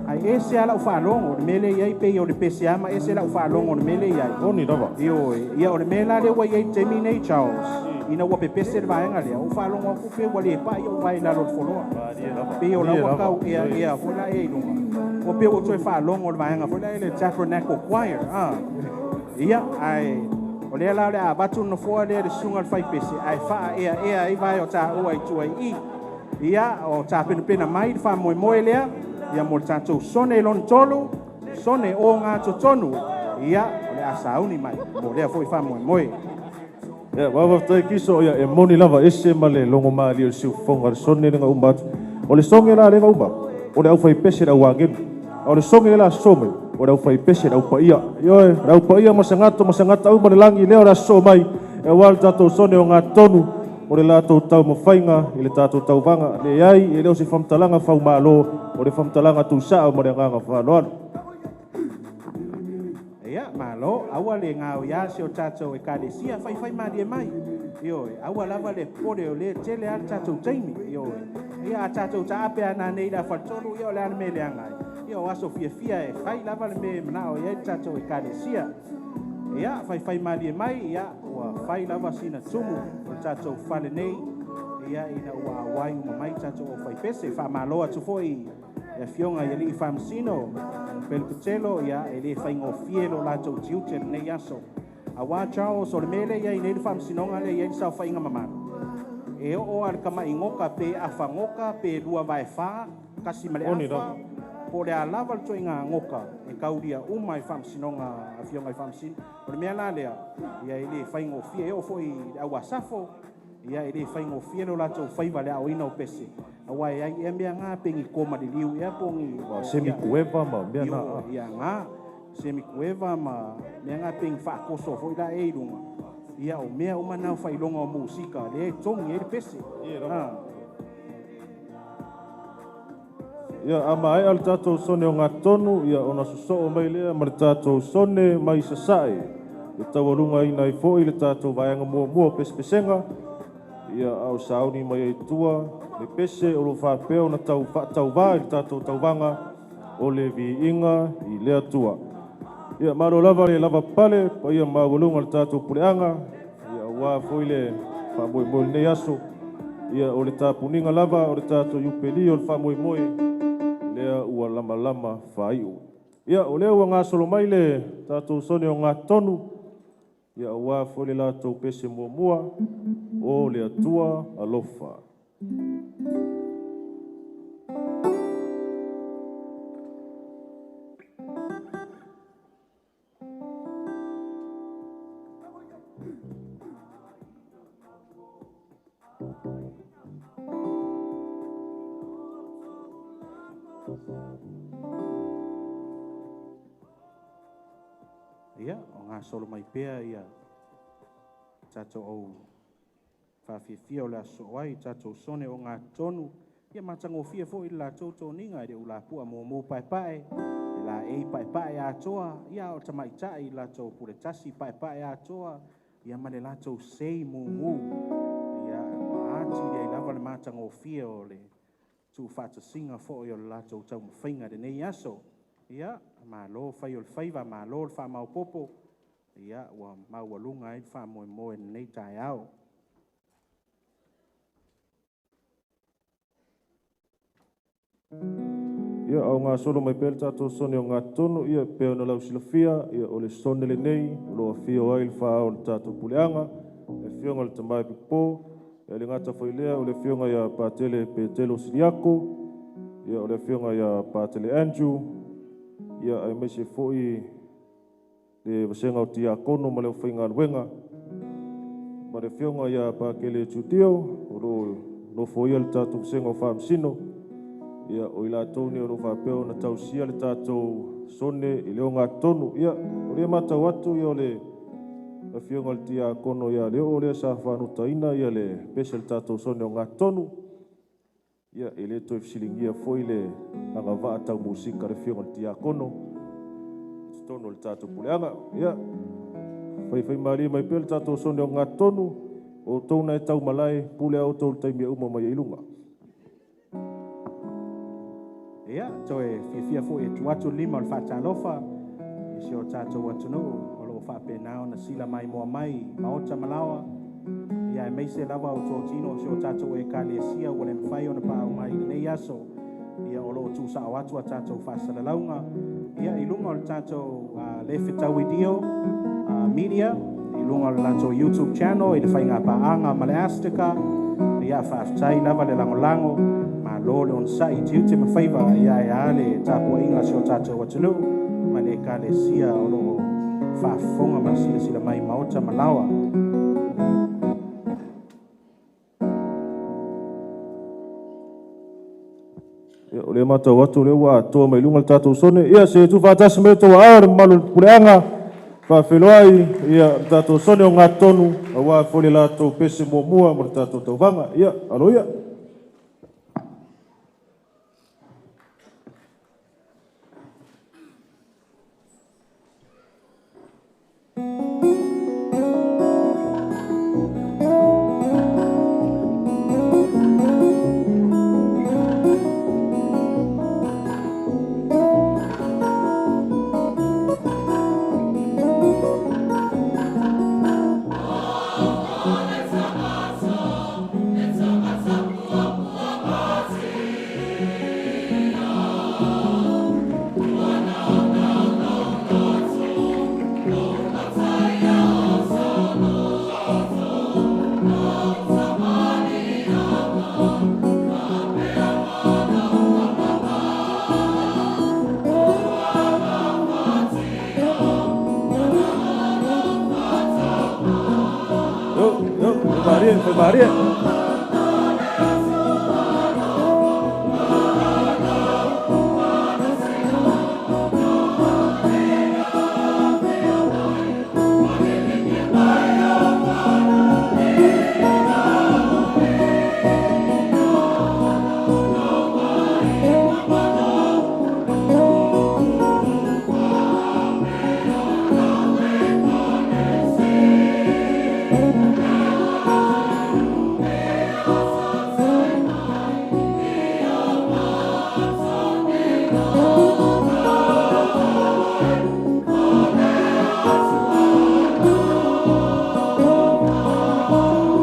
Ai ese ala u faalogo o le mea lea i ai pei o le pese ama ese lau faalogo o le mea lea i ai. Oni lava. Ioe, ia o le mea la lea ua i ai i le taimi nei Charles, ina ua pepese le vaega lea, ou faalogo atu pe ua le pai ou vae i lalo o le foloa. Pei o la ua tau ea ea foi la ea i luga. Ua pei ua toe faalogo le vaega foi la e le Tabernacle Choir. Ah. Ia, ae o lea la o le a avatu le nofoa lea i le susuga i le faipese, ae faaeaea ai vae o taua i tua i i. Ia, o tapenapena mai le faamoemoe lea, ia mo le tatou sone lona tolu, sone o gatotonu. Ia, o le a sauni mai mo lea foi faamoemoe. Ia, faafetai Kiso, ia e moni lava ese ma le logo malie o le siufofoga o le sone le gauma atu. O le soge la le gauma, o le aufaipese le auagelu. A o le soge la aso mai, o le aufaipese le aupaia. Ioe, le aupaia ma sagato ma sagata uma le lagi lea o le aso mai, e aua le tatou sone o gatotonu, o le latou taumafaiga i le tatou tauvaga. Leai, e le o se faamatalaga faumalo, o le faamatalaga tuusaa ma le agaga faaaloalo. Ia, malo, aua le gaoiā si o tatou ekalesia, faifai malie mai. Ioe, aua lava le popole o lea e tele lava le tatou taimi. Ioe, ia a tatou taape lava nanei i le afaletolu, ia o le a le mea e leaga ai. Ia o aso fiafia e fai lava le mea e manao i ai le tatou ekalesia. Ia, faifai malie mai, ia, ua fai lava sina tumu o le tatou fale nei, ia, ina ua auai uma mai tatou aufaipese. Faamalo atu foi i afioga i alii faamasino, Pelepetelo, ia, e le faigofie lo latou tiute lenei aso. Auā Charles, o le mea lea i ai nei le faamasinoga lea i ai le saofaiga mamalu, e oo lava i le tama'igoka pe afagoka pe lua vae fa, kasi ma le Oni afa, lava. po o le a lava le ituaiga goka e taulia uma i faamasinoga afioga i faamasino. O le mea la lea, ia e le faigofie, e oo foi i le auasafo, ia e le faigofie lo latou faiva le aoina o pese. Auā e ai ea mea gā pe ni koma liliu ea po ni Ma semi kueva ma mea na. Io, ia gā, semi kueva ma mea gā pe ni faakoso foi la e i luga. Ia o mea uma na o faailoga o musika, lea e togi ai le pese. Ah. Ia, a maea le tatou sone o gatotonu, ia ona sosoo mai lea ma le tatou sone mai Sasae, e taualugaina ai foi le tatou vaega muamua o pesepesega, ia a o sauni mai ai tua le pese o lo faapea ona tau faatauvā i le tatou tauvaga o le viiga i le Atua. Ia, malo lava le lava pale, paia maualuga le tatou puleaga, ia aua foi le faamoemoe o lenei aso. Ia, o le tapuniga lava o le tatou iupeli o le faamoemoe, lea ua lamalama faaiu. Ia, o lea ua gasolo mai le tatou sone o gatotonu, ia aua foi le latou pese muamua, o le Atua alofa. Ia, o gasolo mai pea ia tatou au faafiafia o le aso ai, tatou sone o gatotonu, Ia matagofie foʻi le latou toniga i le ulapuʻa mumu paepae e laei paepae atoa ia o tamaitaʻi latou puletasi paepae atoa ia ma le latou sei mumu ia ua atili ai lava le matagofie o le tuufaatasiga foʻi o le latou taumafaiga i lenei aso. Ia malo fai o le faiva, malo le faamaopopo, ia ua maualuga ai le faamoemoe i lenei taeao. Ia ao gasolo mai pea le tatou sone o gatotonu ia pei ona lausilafia ia o le sone lenei o loo afio ai le faaao o le tatou puleaga le afioga i le Tama e Popo ia le gata foi lea o le afioga ia Patele Petelo Siliako ia o le afioga ia Patele Andrew ia aemaise foi le vasega o Tiakono ma le aufaigaluega ma le afioga ia Pakele Tudio o loo nofoia le tatou vasega o Faamasino. Ia o i latou nei o loo faapea ona tausia le tatou sone i le ogatotonu. Ia o lea matau atu ia o le afioga i le Tiakono ia Leo lea sa faanotaina ia le pese o le tatou sone o gatotonu. Ia e le toe fesiligia foi le agavaa tau musika le afioga i le Tiakono i totonu o le tatou puleaga. Ia faifai malie mai pea le tatou sone o gatotonu o outou na e taumalae pule a outou i le taimi e uma mai ai i luga. Ia, toe fiafia foi e tuu atu lima o le faatalofa i si o tatou atunuu o loo faapena ona sila maimoa mai maota ma laoa. Ia aemaise lava o totino o si o tatou ekalesia ua le mafai ona paau mai i lenei aso. Ia o loo tuusao atu a tatou faasalalauga ia i luga o le tatou le fetauidio media i luga o le latou YouTube channel i le faiga paaga ma le Astika. Ia faafetai lava le lagolago, malo le onosai i tiute ma faiva ia e a le tapuaiga a si o tatou atunuu ma le ekalesia o loo faafofoga ma silasila mai maota ma laoa. Ia, o lea matau atu o lea ua atoa mai luga le tatou sone. Ia, se tuufaatasi mai outou aao le mamalu o le puleaga faafeiloai ia le tatou sone o gatotonu aua foi le latou pese muamua mo le tatou tauvaga. Ia, alo ia. Yo, yo, fai malie, fai malie.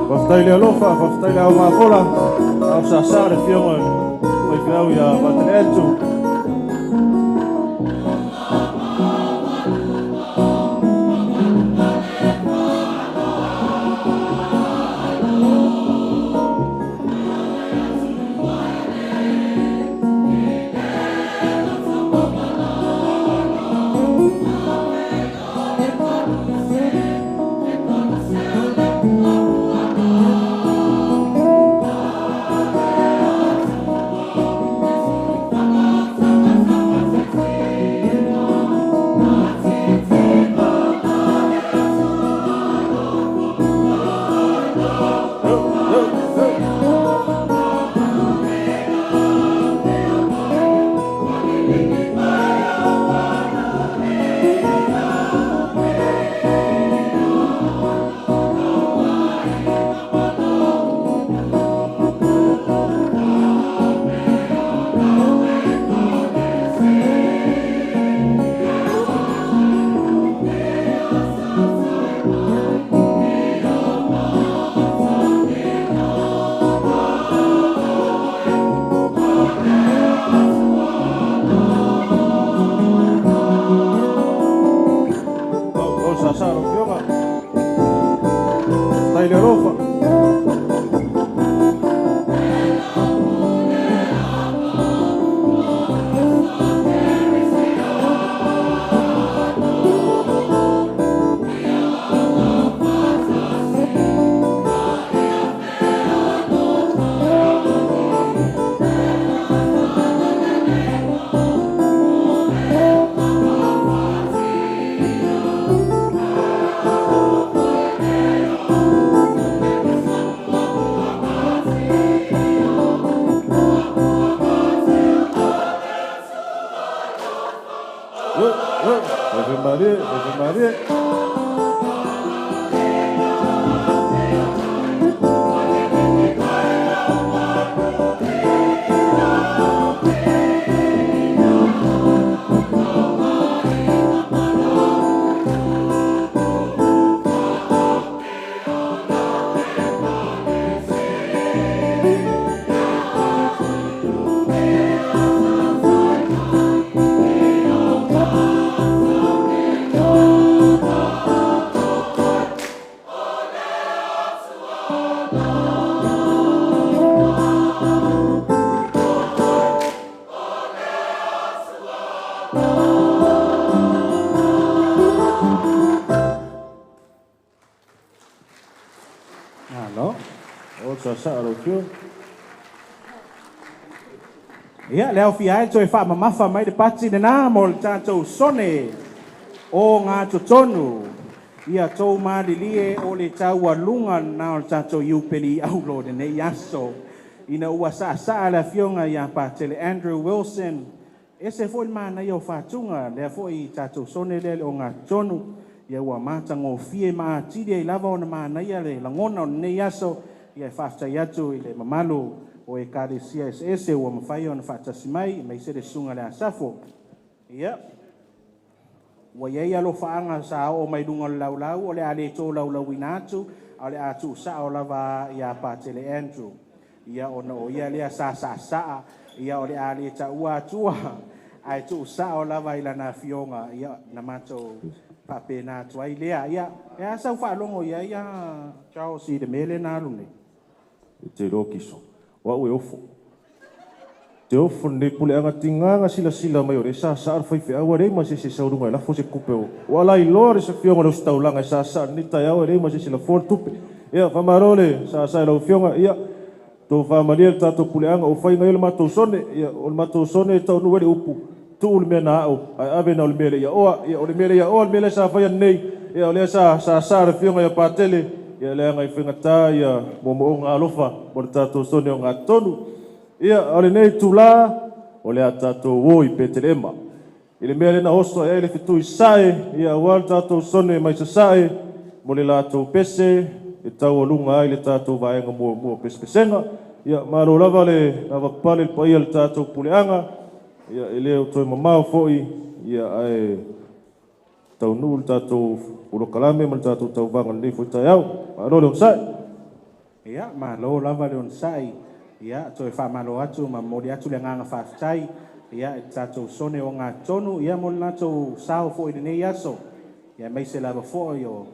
Faafetai le alofa, faafetai le aumafola, au sasa le afioga faifeau ia Patele Andrew. Faifaimalie, faifaimalie. Alo. O sa sa alo fio. Ia, le au fia ai toe whaamamafa mai le pati le nā mo le tātou sone o ngā totonu. Ia tō malilie o le taua lunga na o le tātou iupeli aulo le nei aso. Ina ua saa saa le afioga ia Patele Andrew Wilson. Ese foi le manaia o fatuga lea foi i tātou sone lea le o ngā totonu. Ia ua matagofie ma atili ai lava ona manaia le lagona o lenei aso. Ia e faafetai atu i le mamalu o ekalesia eseese ua mafai ona faatasi mai ma ise le susuga le Asafo. Ia ua iai alofaaga sa oo mai luga o le laulau o le a le tolaulauina atu a o le a tuusao lava ia Patele Andrew. Ia ona o ia lea sa saasaa ia o le a le taua atua ae tuusao lava i lana afioga ia na matou faapena atu ai lea. Ia e a sau faalogo i ai ia Charles i le mea lea na alu nei. E te iloa kiso. O au e ofo. Te ofo lenei puleaga tigaga silasila mai o le sa sa le faifeau alei ma se se sauluga e lafo se kupe o. O ala iloa le safioga le ositaulaga e sa sa lenei taeao e leai ma se se lafoa le tupe. Ia, faamalo le sa sa i lau afioga. Ia, tou faamalie le tatou puleaga o faiga ia le matou sone. Ia, o le matou sone e taunuu ai le upu, tuu le mea na ao, ae ave na o le mea le iaoa. Ia, o le mea le iaoa le mea lea sa faia nei. Ia, o lea sa sa sa le afioga ia Patele. Ia, leaga i faigata ia moomooga alofa mo le tatou sone o gatonu. Ia, o lenei tula, o le a tatou o i Petelema. I le mea lena oso ai le fetui sae, ia aua le tatou sone mai sasae, mo le latou pese, e taualuga ai le tatou vaega muamua o pesepesega. Ia, malo lava le lavapapale le paia le tatou puleaga, ia e le o toe mamao foi, ia ae taunuu le tatou polokalame ma le tatou tauvaga lenei foi taeao. Malo le onosai. Ia, malo lava le onosai. Ia, toe faamalo atu ma momoli atu le agaga faafetai. Ia, i le tatou sone o gatonu, ia mo le latou sao foi i lenei aso. Ia, aemaise lava foi o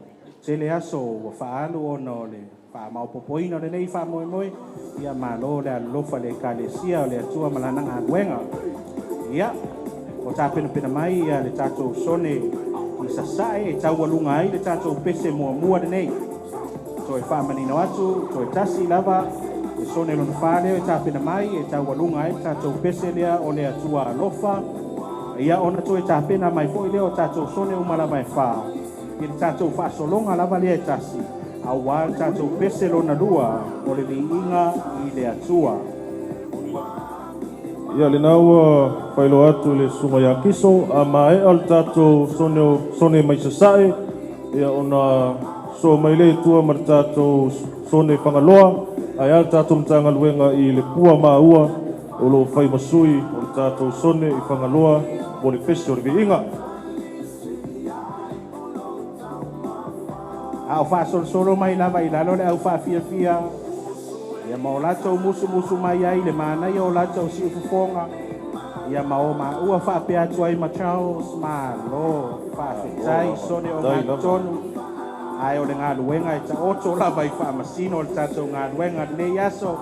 tele aso ua faaalu ona o le faamaopopoina o lenei faamoemoe. Ia, malo le alolofa i le ekalesia o le Atua ma lana galuega. Ia, o tapenapena mai ia le tatou sone i sasae e taualuga ai le tatou pese muamua lenei. Toe faamanino atu, toe tasi lava le sone lona fa lea e tapena mai e taualuga ai le tatou pese lea o le Atua alofa. Ia ona toe tapena mai foi lea o tatou sone uma lava e fa. I le tatou faasologa lava lea e tasi, auā le tatou pese lona lua o le viiga i le Atua. Ia, lena ua faailoa atu le susuga ia Kiso, a maea le tatou sone, sone mai sasae, ia ona soa mai lea i tua ma le tatou sone Fagaloa, ae a le tatou Matagaluega i le pua maua o loo fai ma sui o le tatou sone i Fagaloa mo le pese o le viiga. A o faasolosolo mai lava i lalo le au faafiafia ia ma o latou musumusu mai ai le manaia o latou siufofoga. Ia ma o maua faapea atu ai ma Charles, malo faafetai sone o gatonu. Ae o le galuega e taoto lava i faamasino o le tatou galuega lenei aso.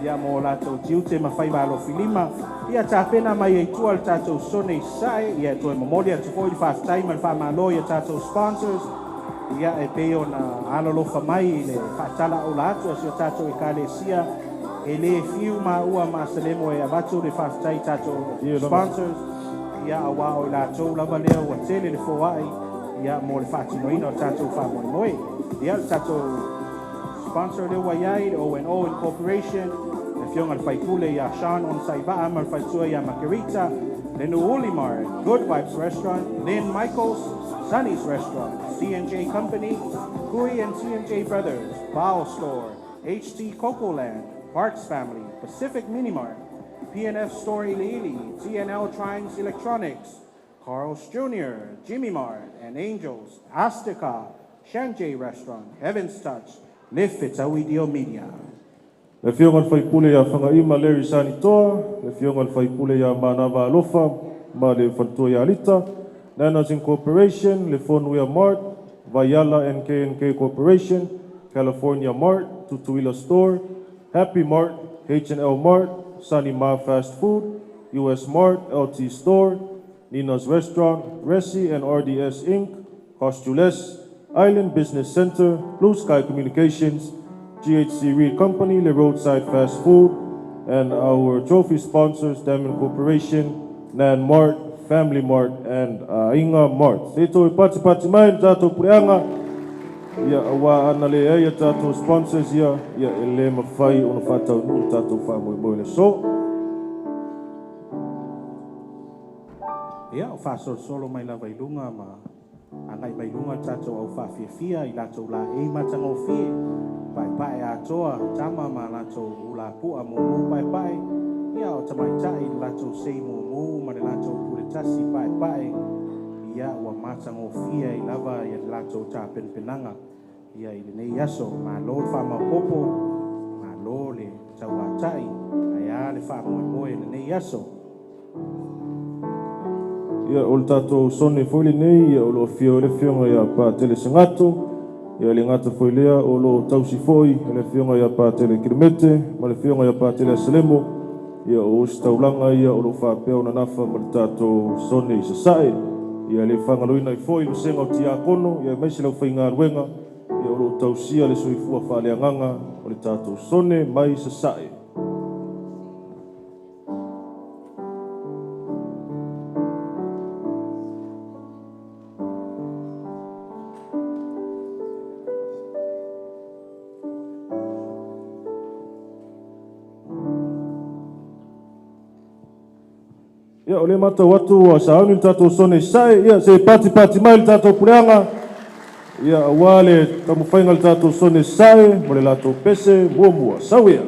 Ia mo latou tiute ma faiva alofilima. Ia tapena mai ai tua le tatou sone i sae. Ia e toe momoli atu foi le faafetai ma le faamalo ia tatou sponsors. Ia e pei ona alolofa mai i le faatalaula atu a si o tatou ekalesia. E lē fiu maua ma Aselemo e avatu le faafetai tatou sponsors. Ia auā o i latou lava lea ua tele le foai ia mo le faatinoina o le tatou faamoemoe. Ia le tatou sponsor lea ua iai le O&O Incorporation, le Fioga le Faipule ia Sean Onosaiva'a ma le faletua ia Makerita, le Nuuuli Mart, Good Vibes Restaurant, Lynn Michaels, Sunny's Restaurant, C&J Company, Kui and C&J Brothers, Bao Store, HT Cocoland, Parks Family, Pacific Mini Mart, PNF Store Iliili, TNL Trimes Electronics, Carl's Jr., Jimmy Mart, and Angels, Astica, Shanjay Restaurant, Heaven's Touch, Le Fetaui Dio Media. Le Afioga i le Faipule ia Fagaima Larry Sanitoa, le Afioga i le Faipule ia Manava Alofa ma le Faletua ia Alita, Nanas Incorporation, le Fonwea Mart, Vaiala NKNK Corporation, California Mart, Tutuila Store, Happy Mart, H&L Mart, Sunny Ma Fast Food, US Mart, LT Store, Nina's Restaurant, Resi and RDS Inc., Costules, Island Business Center, Blue Sky Communications, GHC Reed Company, Le Roadside Fast Food, and our trophy sponsors, Diamond Corporation, Nan Mart, Family Mart, and Inga Mart. Se toe pati pati mai le tatou puleaga, ia auā ana leai a tatou sponsors ia, ia e lē mafai ona faataunuu le tatou faamoemoe le aso. Ia, o faasolosolo mai lava i luga ma agai mai luga le tatou au faafiafia i latou laei matagofie, paepae atoa tama ma latou ulapu'a mumu paepae, ia o tamaitai le latou sei mumu ma le latou puletasi paepae, ia ua matagofie ai lava ia le latou tapenapenaga ia i lenei aso. Malo le faamaopopo, malo le tauata'i, ae a le faamoemoe i lenei aso. Ia o le tatou sone foi lenei, ia o lo o afio ai le Afioga ia Patele Segato, ia le gata foi lea o lo o tausi foi e le Afioga ia Patele Kilemete ma le Afioga ia Patele Aselemo, ia o ositaulaga ia o lo o faapea ona nafa ma le tatou sone i Sasae. Ia le faagaloina ai foi vasega o Tiakono, ia aemaise le aufaigaluega ia o lo o tausia le soifua faaleagaga o le tatou sone mai Sasae. Ia, o lea e matau atu ua sauni le tatou sone i Sasae, ia se i patipati mai le tatou puleaga, ia aua le taumafaiga o le tatou sone i Sasae ma le latou pese muamua. Sau ia!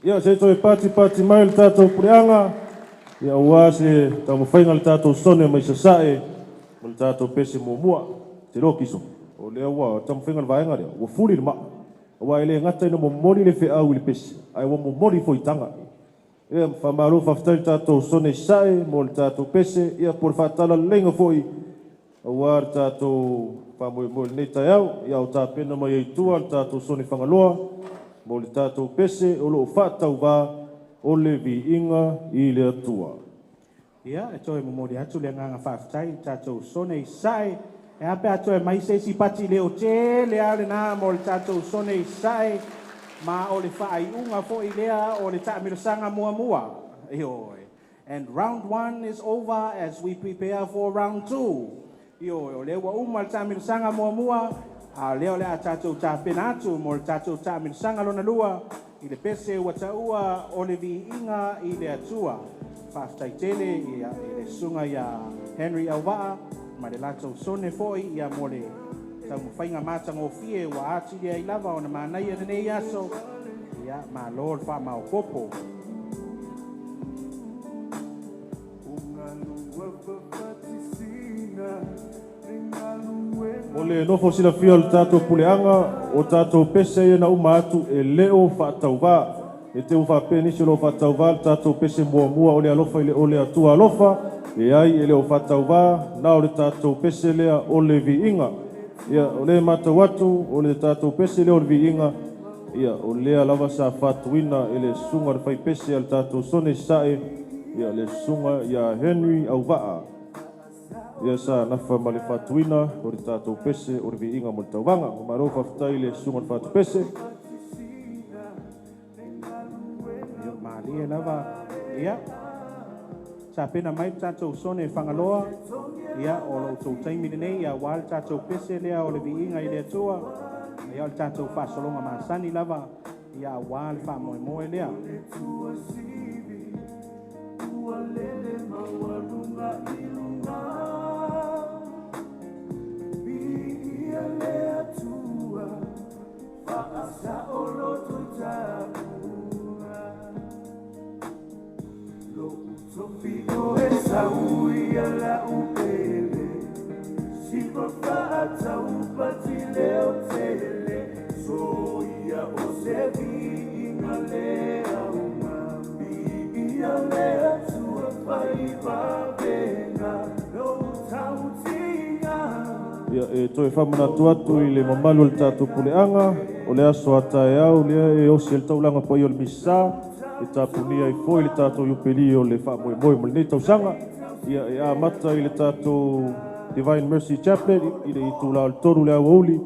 Ia, se i toe patipati mai le tatou puleaga, ia auā se taumafaiga a le tatou sone mai Sasae ma le tatou pese muamua. Te iloa Kiso, o lea ua taumafaiga le vaega lea, ua fuli le maa, auā e le gata ina momoli le feau i le pese, ae ua momoli foi i taga. Ia, faamalo faafetai i le tatou sone i Sasae mo le tatou pese, ia po o le faatalaleiga foi auā le tatou faamoemoe i lenei taeao. Ia, a o tapena mai ai i tua le tatou sone Fagaloa mo le tatou pese o lo o faatauvā o le viiga i le Atua. Ia, e toe momoli atu le agaga faafetai i le tatou sone i Sasae. E a pe a toe aumai se isi pati leo tele lava lena mo le tatou sone i Sasae, ma o le faaiuga foi lea o le taamilosaga muamua. Ioe. And round one is over as we prepare for round two. Ioe, o lea ua uma le taamilosaga muamua, a o lea o le a tatou tapena atu mo le tatou taamilosaga lona lua i le pese ua taua o le viiga i le Atua. Faafetai tele i le susuga ia Henry Auvaa ma le latou sone foi ia mo le taumafaiga matagofie ua atili ai lava ona manaia lenei aso. Ia, malo le faamaopopo. Mo le nofo silafia o le tatou puleaga, o tatou pese ia na uma atu e le o faatauvā. E te ua faapea nisi o lo o faatauvā le tatou pese muamua o le alofa i le o le Atua alofa, leai e le o faatauvā, na o le tatou pese lea o le viiga. Ia, o lea e matau atu o le tatou pese lea o le viiga, ia, o lea lava sa faatuina e le susuga o le faipese a le tatou sone i Sasae, ia, le susuga ia Henry Auvaa. Ia sa nafa ma le faatuina o le tatou pese o le viiga mo le tauvaga. Malo faafetai i le susuga o le fatupese. Ia, malie lava. Ia, tapena mai le tatou sone Fagaloa. Ia, o lo outou taimi lenei auā le tatou pese lea o le viiga i le Atua. Ia, o le tatou faasologa masani lava, ia auā le faamoemoe lea. Ia, e toe faamanatu atu i le mamalu o le tatou puleaga, o le aso a taeao lea e osi ai le taulaga paia o le Misa, e tapunia ai foi le tatou iupeli o le faamoemoe mo lenei tausaga. Ia, e amata i le tatou Divine Mercy Chaplet i le itulā o le 3 le aoauli,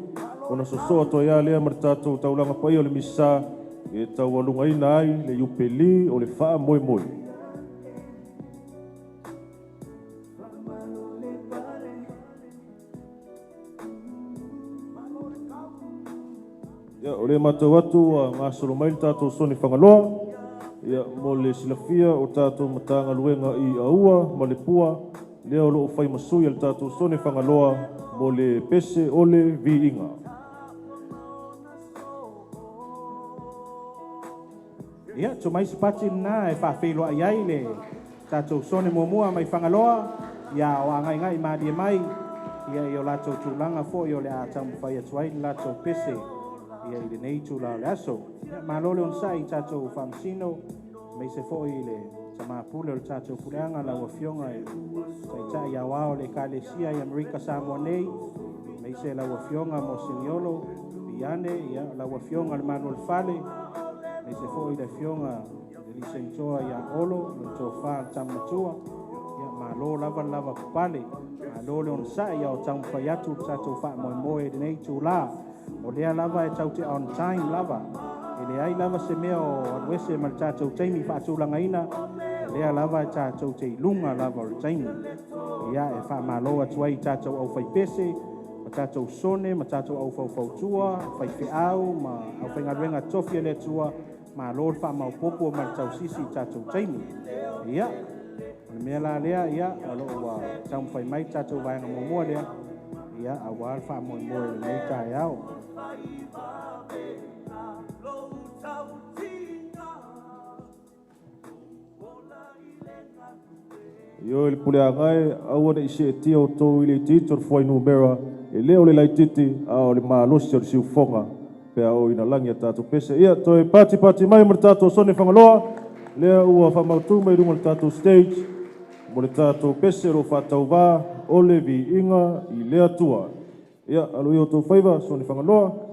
ona sosoa atu ai lava lea ma le tatou taulaga paia o le Misa e taualugaina ai le iupeli o le faamoemoe. Ia, o lea e matau atu ua gasolo mai le tatou sone Fagaloa. Ia, mo le silafia o tatou Matagaluega i Aua ma le Pua, lea o lo o fai ma sui a le tatou sone Fagaloa mo le pese o le viiga. Ia, tumai se pati lena e faafeiloai ai le tatou sone muamua mai Fagaloa, ia o agaigai malie mai, ia i o latou tulaga foi o le a taumafai atu ai le latou pese ia i lenei itulā o le aso. Ia, malo le onosai i tatou faamasino, aemaise foi i le tamā pule o le tatou puleaga, lau Afioga i le Taitai Aoao o le Ekalesia i Amerika Samoa nei, aemaise lau Afioga Moseniolo Viane, ia, lau Afioga le Malu o le Fale, aemaise foi le Afioga le Lisenitoa ia Olo, le Tofa le Tama Matua. Ia, malo lava le lava papale, malo le onosai ia o taumafai atu le tatou faamoemoe i lenei itulā. O lea lava e tau te on time lava. E leai lava se mea o alu ese ma le tatou taimi faatulagaina, o lea lava e tatou te i luga lava o le taimi. Ia, e faamalo atu ai i tatou aufaipese, ma tatou sone, ma tatou aufaufautua, faifeau, ma aufaigaluega tofi a le Atua, malo le faamaopopo ma le tausisi i tatou taimi. Ia, o le mea la lea, ia, o lo o ua taumafai mai le tatou vaega muamua lea, ia, auā le faamoemoe i lenei taeao. Ioe le puleaga e, aua ne'i se'etia outou i le itiiti o le fuainumera, e lē o le laitiiti, a o le malosi o le siufofoga pe a oo ina lagi a tatou pese. Ia toe patipati mai ma le tatou sone Fagaloa lea ua faamautū mai luga o le tatou stage mo le tatou pese o loo faatauvā o le viiga i le Atua. Ia alo ia outou faiva sone Fagaloa.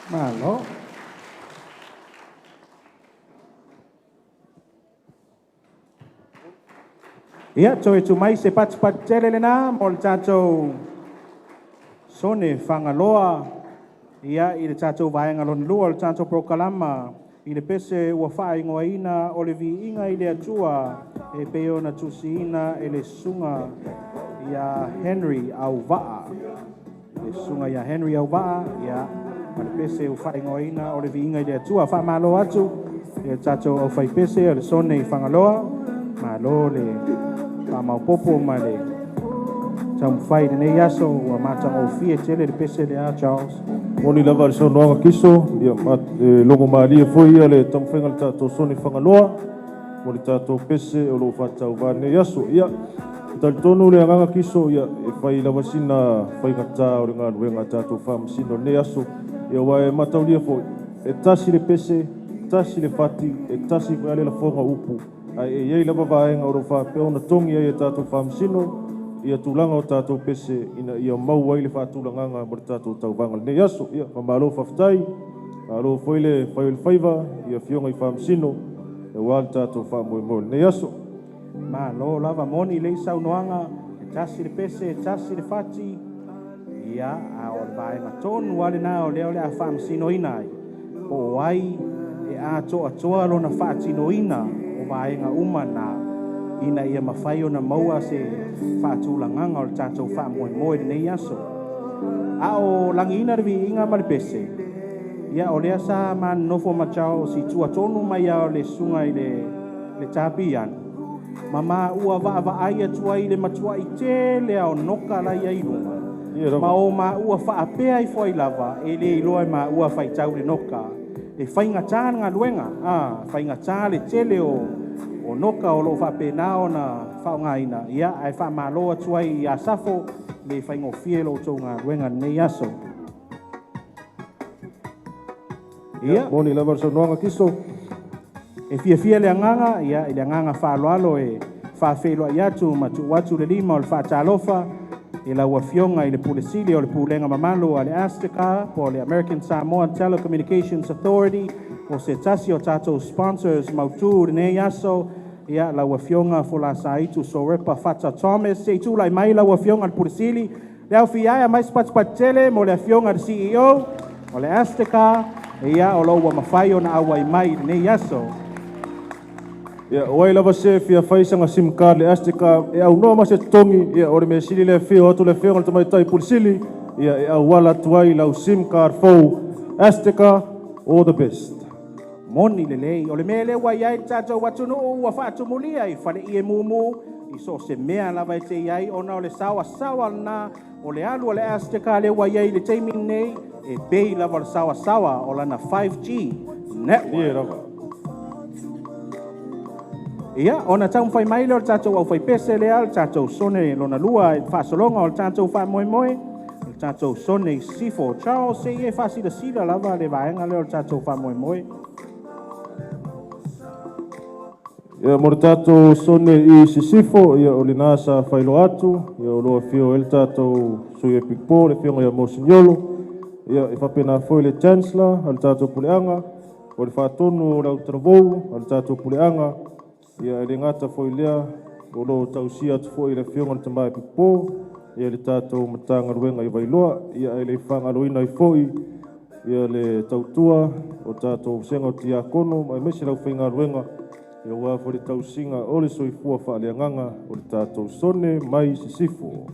Malo. Ia, toe tuu mai se patipati tele lenā mo le tatou sone Fagaloa, ia, i le tatou vaega lona lua o le tatou prokalama. I le pese ua faaigoaina o le viiga i le Atua e pei ona tusiina e le susuga ia Henry Auvaa. Le susuga ia Henry Auvaa, ia, ma le pese ua faaigoaina o le viiga i le Atua. Faamalo atu i le tatou aufaipese o le sone i Fagaloa, malo le faamaopopo ma le taumafai i lenei aso ua matagofie tele le pese lea Charles. Moni lava le saunoaga kiso, ia e logo malie foi ia le taumafaiga o le tatou sone Fagaloa mo le tatou pese o loo faatauvā lenei aso. Ia talitonu le agaga kiso, ia e fai lava sina faigata o le galuega a tatou faamasino lenei aso. Ia ua e mataulia foi, e tasi le pese, tasi le fati, e tasi foi le lafoga upu, ae e iai lava vaega o lo o faapea ona togi ai e tatou faamasino ia tulaga o tatou pese ina ia maua ai le faatulagaga mo le tatou tauvaga lenei aso. Ia faamalo faafetai, malo foi le fai o le faiva i afioga i faamasino aua le tatou faamoemoe lenei aso. Malo lava moni lei saunoaga, e tasi le pese, e tasi le fati, ia, a o le vaega tonu lava lena o lea o le a faamasinoina ai, po o ai e atoatoa lona faatinoina o vaega uma na, ina ia mafai ona maua se faatulagaga o le tatou faamoemoe lenei aso. A o lagiina le viiga ma le pese, ia o lea sa manonofo ma Charles i tua tonu mai a o le susuga i le tapiano, ma maua vaavaai atu ai le matuai tele a o noka la ia i luga. Ma o maua faapea ifo ai lava, e le iloa e maua faitau le noka. E faigata le galuega, faigata le tele o noka o loo faapena ona faaaogaina, ia ae faamalo atu ai ia Safo le faigofie lo outou galuega lenei aso. Ia moni lava le saunoaga kiso. E fiafia le agaga, ia, i le agaga faaaloalo e faafeiloai atu ma tuu atu le lima o le faatalofa i lau afioga i le Pule Sili o le Pulega mamalu a le ASTCA po o le American Samoa Telecommunications Authority, o se tasi o tatou sponsors mautu lenei aso, ia lau afioga Folasaitu Sorepa Fata Thomas. Se i tulai mai lau afioga i le Pule Sili, le aufia mai se patupatu tele mo le afioga i le CEO o le ASTCA, ia o lo ua mafai ona auai mai i lenei aso. Ia, o ai lava se fia fai sanga SIM card le ASTCA e aunoa ma se totogi, ia o le mea sili le afio atu le afioga i le tamaitai Pule Sili, ia e auala atu ai lau SIM card fou. ASTCA, all the best. Moni lelei, o le mea lea ua i ai le tatou atunuu ua faatumulia i faleie mumu, i so o se mea lava e te i ai, ona o le saoasaoa lena, o le alu o le ASTCA lea ua i ai i le taimi lenei, e pei lava o le saoasaoa o lana 5G network. Ie lava. Ia, ona taumafai mai lea o le tatou aufaipese lea, le tatou sone lona lua i le faasologa o le tatou faamoemoe, o le tatou sone i Sisifo. Charles, se i e faasilasila lava le vaega lea o le tatou faamoemoe. Ia, mo le tatou sone i Sisifo, ia o lena sa failoa atu, ia o lo afio ai le tatou sui e Pikpo, le afioga ia Mosignolo, ia e faapena foi le Chancellor o le tatou puleaga, o le faatonu o le autalavou o le tatou puleaga, ia e le gata foi lea, o lo tausia atu foi le afioga i le tama e Pikpo, ia le tatou Matagaluega i Vailoa, ia e le faagaloina ai foi ia le tautua o tatou vasega o tiakono, ma aemaise le aufaigaluega, ia ua foi le tausiga o le soifua faaleagaga o le tatou sone mai Sisifo.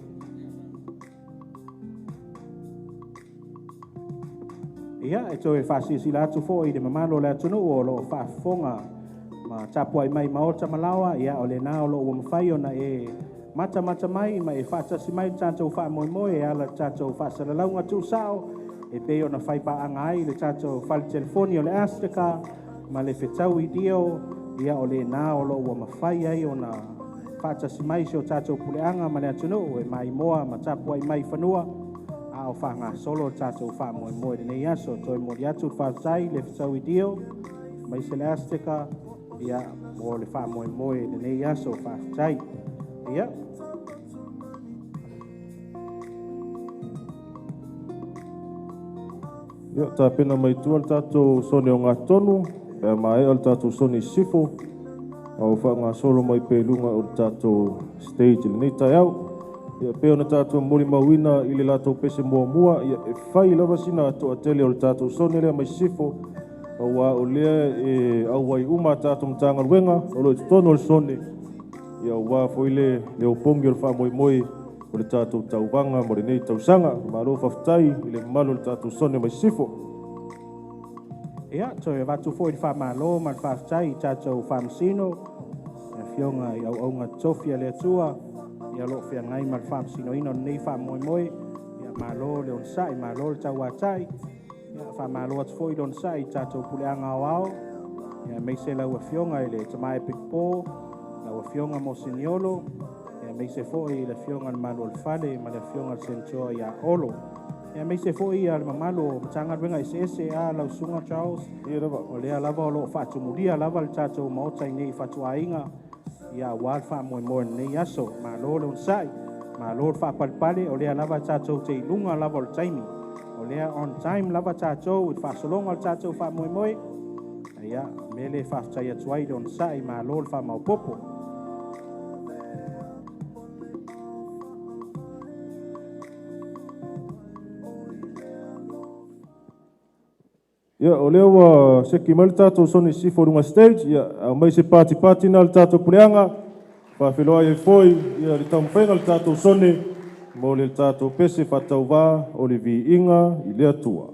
Ia, e toe faasilasila atu foi i le mamalu o le atunuu o loo faafofoga ma tapuai mai maota malaoa, ia o lena o loo ua mafai ona e matamata mai ma e faatasi mai le tatou faamoemoe e ala le tatou faasalalauga tuusao e pei ona faipaaga ai le tatou fale telefoni o le ASTCA ma le fetaui dio, ia o lena o loo ua mafai ai ona faatasi mai si o tatou puleaga ma le atunuu e maimoa ma tapuai mai fanua a o faagasolo le tatou faamoemoe lenei aso. Toe momoli atu le faafetai le fetaui dio mai se le ASTCA, ia mo le faamoemoe lenei aso. Faafetai. Ia. Ia, tapena mai tua le tatou sone o Gatonu, pe maea le tatou sone i Sisifo, a o faagasolo mai pea i luga o le tatou stage i lenei taeao. Ia, pei ona tatou molimauina i le latou pese muamua, ia e fai lava sina toatele o le tatou sone lea mai Sisifo, Auā o lea e auai uma tatou Matagaluega o lo o i totonu o le sone, ia auā foi le opogi o le faamoemoe o le tatou tauvaga mo lenei tausaga. Malo faafetai i le mamalu o le tatou sone mai Sisifo. Ia, toe avatu foi le faamalo ma le faafetai i tatou faamasino, le afioga i auauna totofi a le Atua, ia o lo o feagai ma le faamasinoina o lenei faamoemoe. Ia malo le onosai, malo le tauatai. Ia faamalo atu foi le onosai i tatou puleaga aoao, ia aemaise lau afioga i le Tama Epikopo, lau afioga Moseniolo, ia aemaise foi i le afioga i le Malu o le Fale ma le afioga i le Senatoa ia Olo. Ia aemaise foi ia le mamalu o Matagaluega eseese a lau Susuga Charles. O lea lava o lo o faatumulia lava le tatou maota i nei fatuaiga, ia aua le faamoemoe o lenei aso. Malo le onosai, malo le faapalepale, o lea lava tatou te i luga lava o le taimi. O lea on time lava tatou i le faasologa o le tatou faamoemoe. Ia, me le faafetai atu ai le onosai, malo le faamaopopo. Ia, o lea ua seki mai le tatou sone Sisifo i luga stage, ia, aumai se patipati na le tatou puleaga, faafeiloai ai foi ia le taumafaiga o le tatou sone mo le tatou pese faatauvā o le viiga i le Atua.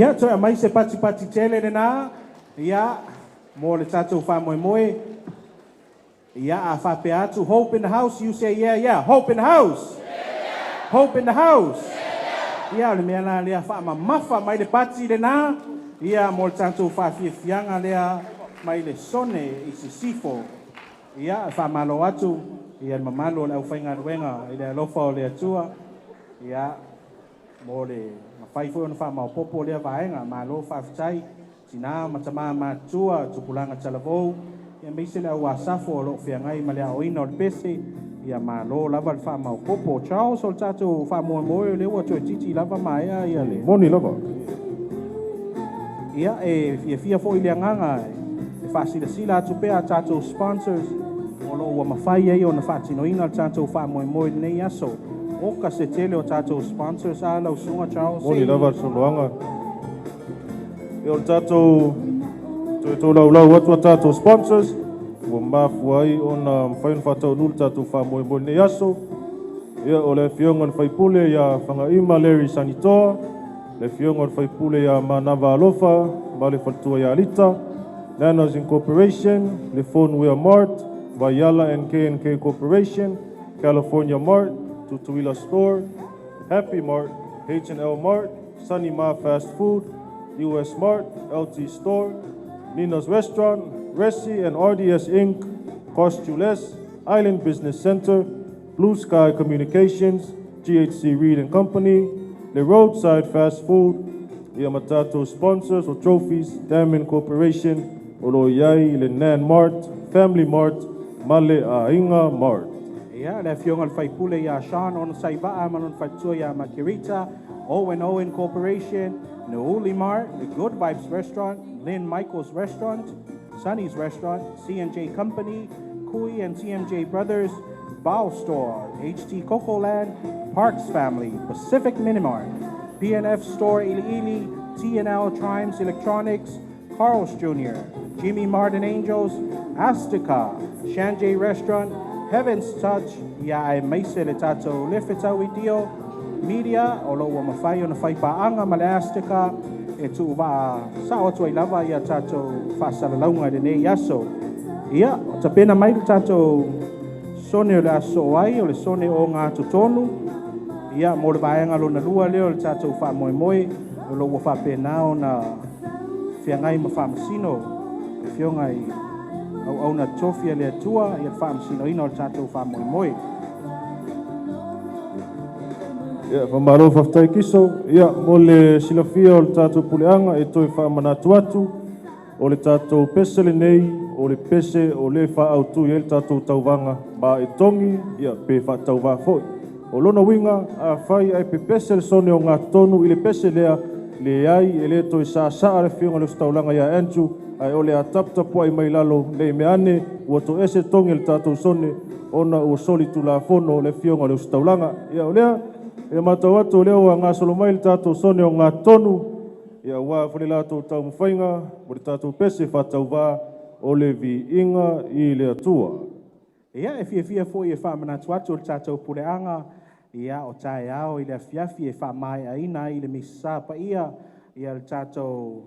Ia, toe aumai se patipati tele lenā, ia, mo le tatou faamoemoe. Ia, a faapea atu, hope in the house, you say yeah, yeah. Hope in the house. Yeah, yeah. Hope in the house. Yeah, yeah. Ia, o le mea la lea faamamafa mai le pati lenā, ia, mo le tatou faafiafiaga lea mai le sone i sisifo. Ia, e faamalo atu, ia le mamalu o le aufaigaluega i le alofa o le Atua, ia, mo le mafai foi ona faamaopopo lea vaega. Malo faafetai, tinā ma tamā matutua, tupulaga talavou, ia maise le auasafo o loo feagai ma le aoina o le pese, ia malo lava le faamaopopo. Charles, o le tatou faamoemoe o lea ua toe titi lava maea ia le Moni lava. Ia, e fiafia foi le agaga e faasilasila atu pea a tatou sponsors o loo ua mafai ai ona faatinoina le tatou faamoemoe lenei aso. O ka se tele o tatou sponsors a lau susuga Charles. Moni lava le saunoaga. Ia o le tatou toe tolaulau atu a tatou sponsors ua mafua ai ona mafai ona faataunuu le tatou faamoemoe lenei aso. Ia o le afioga i le faipule ia Fagaima Larry Sanitoa, le afioga i le faipule ia Manava Alofa ma le faletua ia Alita, Nanas Incorporation, le Phoneware Mart, Vaiala and K&K Corporation, California Mart, Tutuila Store, Happy Mart, H&L Mart, Sunny Ma Fast Food, US Mart, LT Store, Nina's Restaurant, Resi and RDS Inc., Cost You Less, Island Business Center, Blue Sky Communications, GHC Reed and Company, the Roadside Fast Food, ia ma tatou sponsors o trophies, Diamond Corporation, o lo iai le Nan Mart, Family Mart, ma le Aiga Mart. Ia, le afioga i le faipule ia Sean Onosaivaa ma lona faletua ia Makirita, Owen Owen Corporation, Nu'uuli Mart, the Good Vibes Restaurant, Lynn Michaels Restaurant, Sunny's Restaurant, C&J Company, Kui and TMJ Brothers, Bao Store, HT Cocoland, Parks Family, Pacific Minimart, PNF Store Iliili, TNL Trimes Electronics, Carl's Jr., Jimmy Martin Angels, Astica, Shanjay Restaurant, Heaven's Touch, ia aemaise le tatou Lefetau Dio Media, o lo ua mafai ona faipaaga ma le Astica e tuuvaa sao atu ai lava ia tatou faasalalauga i lenei aso. Ia, o tapena mai le tatou sone o le aso ai, o le sone o ngā totonu, ia mo le vaega lona lua lea o le tatou faamoemoe, o lo ua faapena ona feagai ma faamasino, le afioga i auauna tofi a le Atua, ia le faamasinoina o le tatou faamoemoe. Ia, faamalo faafetai Kiso. Ia, mo le silafia o le tatou puleaga e toe faamanatu atu, o le tatou pese lenei, o le pese o le faaautu i ai le tatou tauvaga ma e togi, ia, pe faatauvā foi. O lona uiga, afai ae pepese le sone o gatotonu i le pese lea, leai e le toe sasaa le afioga i le ositaulaga ia Andrew, ae o le a taputapuai mai lalo nei mea ane, ua toese togi le tatou sone, ona ua soli tulafono le afioga i le ositaulaga. Ia o lea, e matau atu o lea ua gasolo mai le tatou sone o gatotonu, ia ua foi le latou taumafaiga, mo le tatou pese faatauvā o le viiga i le Atua. Ia, e fiafia foi e faamanatu atu o le tatou puleaga, ia o taeao i le afiafi e faamaeaina ai le misa paia, ia le tatou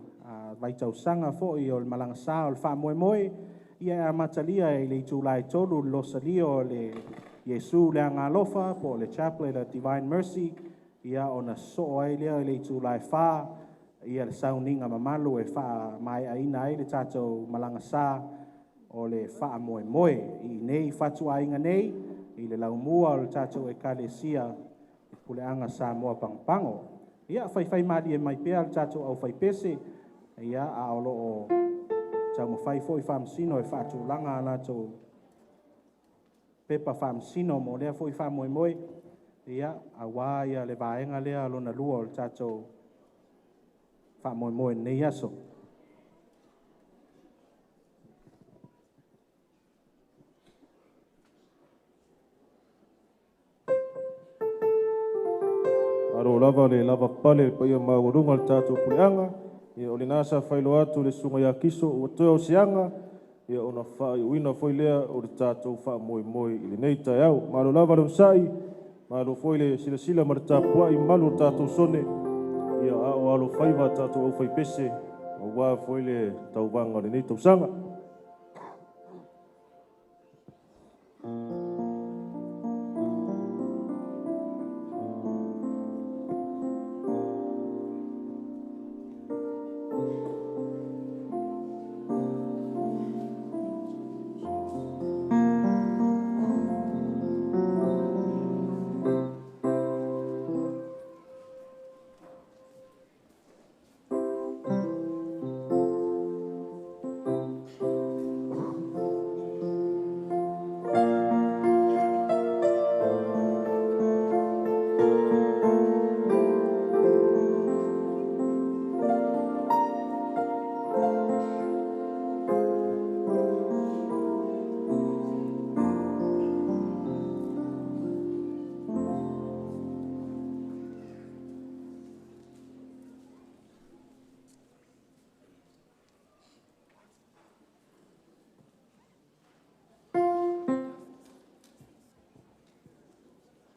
vaitausaga foi o le malagasā o le faamoemoe, ia e amatalia i le itulā e 3 le losalia o le Iesu le Agalofa po o le Chaplet of Divine Mercy, ia ona sosoo ai lea i le itulā e 4, ia le sauniga mamalu e faamaeaina ai le tatou malagasā o le faamoemoe i nei fatuaiga nei i le laumua o le tatou ekalesia i puleaga Samoa Pagopago. Ia, faifai malie mai pea le tatou aufaipese, ia, a o loo taumafai foi faamasino e faatulaga a latou pepa faamasino mo lea foi faamoemoe, ia, auā ia le vaega lea lona lua o le tatou faamoemoe lenei aso. Malo lava le lava pale le paia maualuga le tatou puleaga. Ia o lena sa faailoa atu le susuga ia Kiso ua toe o seaga, ia ona faaiuina foi lea o le tatou faamoemoe i lenei taeao. Malo lava le onosai, malo foi le silasila ma le tapuai malu o le tatou sone. Ia a o alofaiva tatou aufaipese auā foi le tauvaga o lenei tausaga.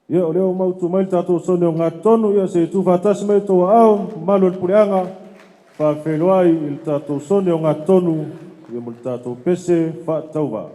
Ia, o lea ua mautu mai le tatou sone o Gatotonu, ia se i tuufaatasi mai outou aao, mamalu o le puleaga, faafeiloai i le tatou sone o Gatotonu, ia mo le tatou pese faatauvaa.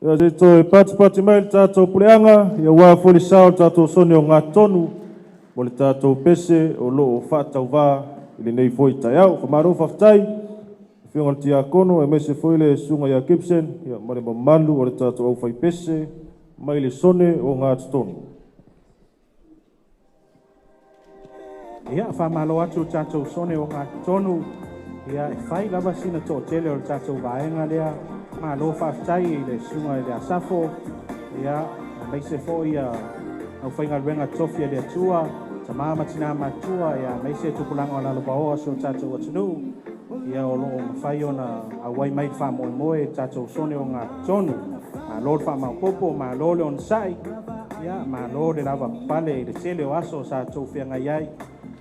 Ia se i toe patipati mai le tatou puleaga, ia aua foi le sao o le tatou sone o Gatotonu mo le tatou pese o lo o faatauvā i lenei foi taeao. Faamalo faafetai i le Afioga i le Tiakono aemaise foi le Susuga ia Gibson ia ma le mamalu o le tatou aufaipese mai le sone o Gatotonu. Ia, faamalo atu le tatou sone ogatotonu. Ia, e fai lava sina toatele o le tatou vaega lea. Malo faafetai i le susuga i le Asafo. Ia, aemaise foi ia aufaigaluega totofi a le Atua, tama ma tinā matutua, ia aemaise tupulaga o lalovaoa o si o tatou atunuu. Ia, o loo mafai ona auai mai le faamoemoe i le tatou sone ogatotonu. Malo le faamaopopo, malo le onosai. Ia, malo le lava papale i le tele o aso sa tou feagai ai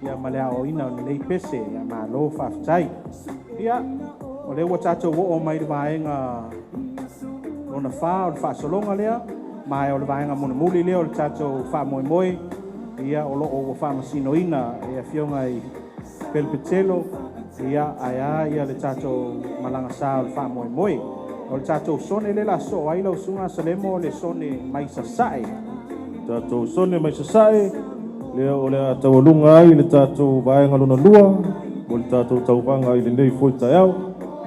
ia ma le aoaoina o lenei pese. Ia, malo faafetai. Ia, o lea ua tatou oo mai le vaega lona fa o le faasologa lea, ma o le vaega mulimuli lea o le tatou faamoemoe. Ia, o loo ua faamasinoina e afioga i Pelepetelo, ia ae a ia le tatou malaga sa o le faamoemoe. O le tatou sone le la soo ai lau susuga Salemo, le sone mai Sasae. Tatou sone mai Sasae, lea o le a taualuga ai le tatou vaega lona lua, mo le tatou tauvaga i lenei foi taeao.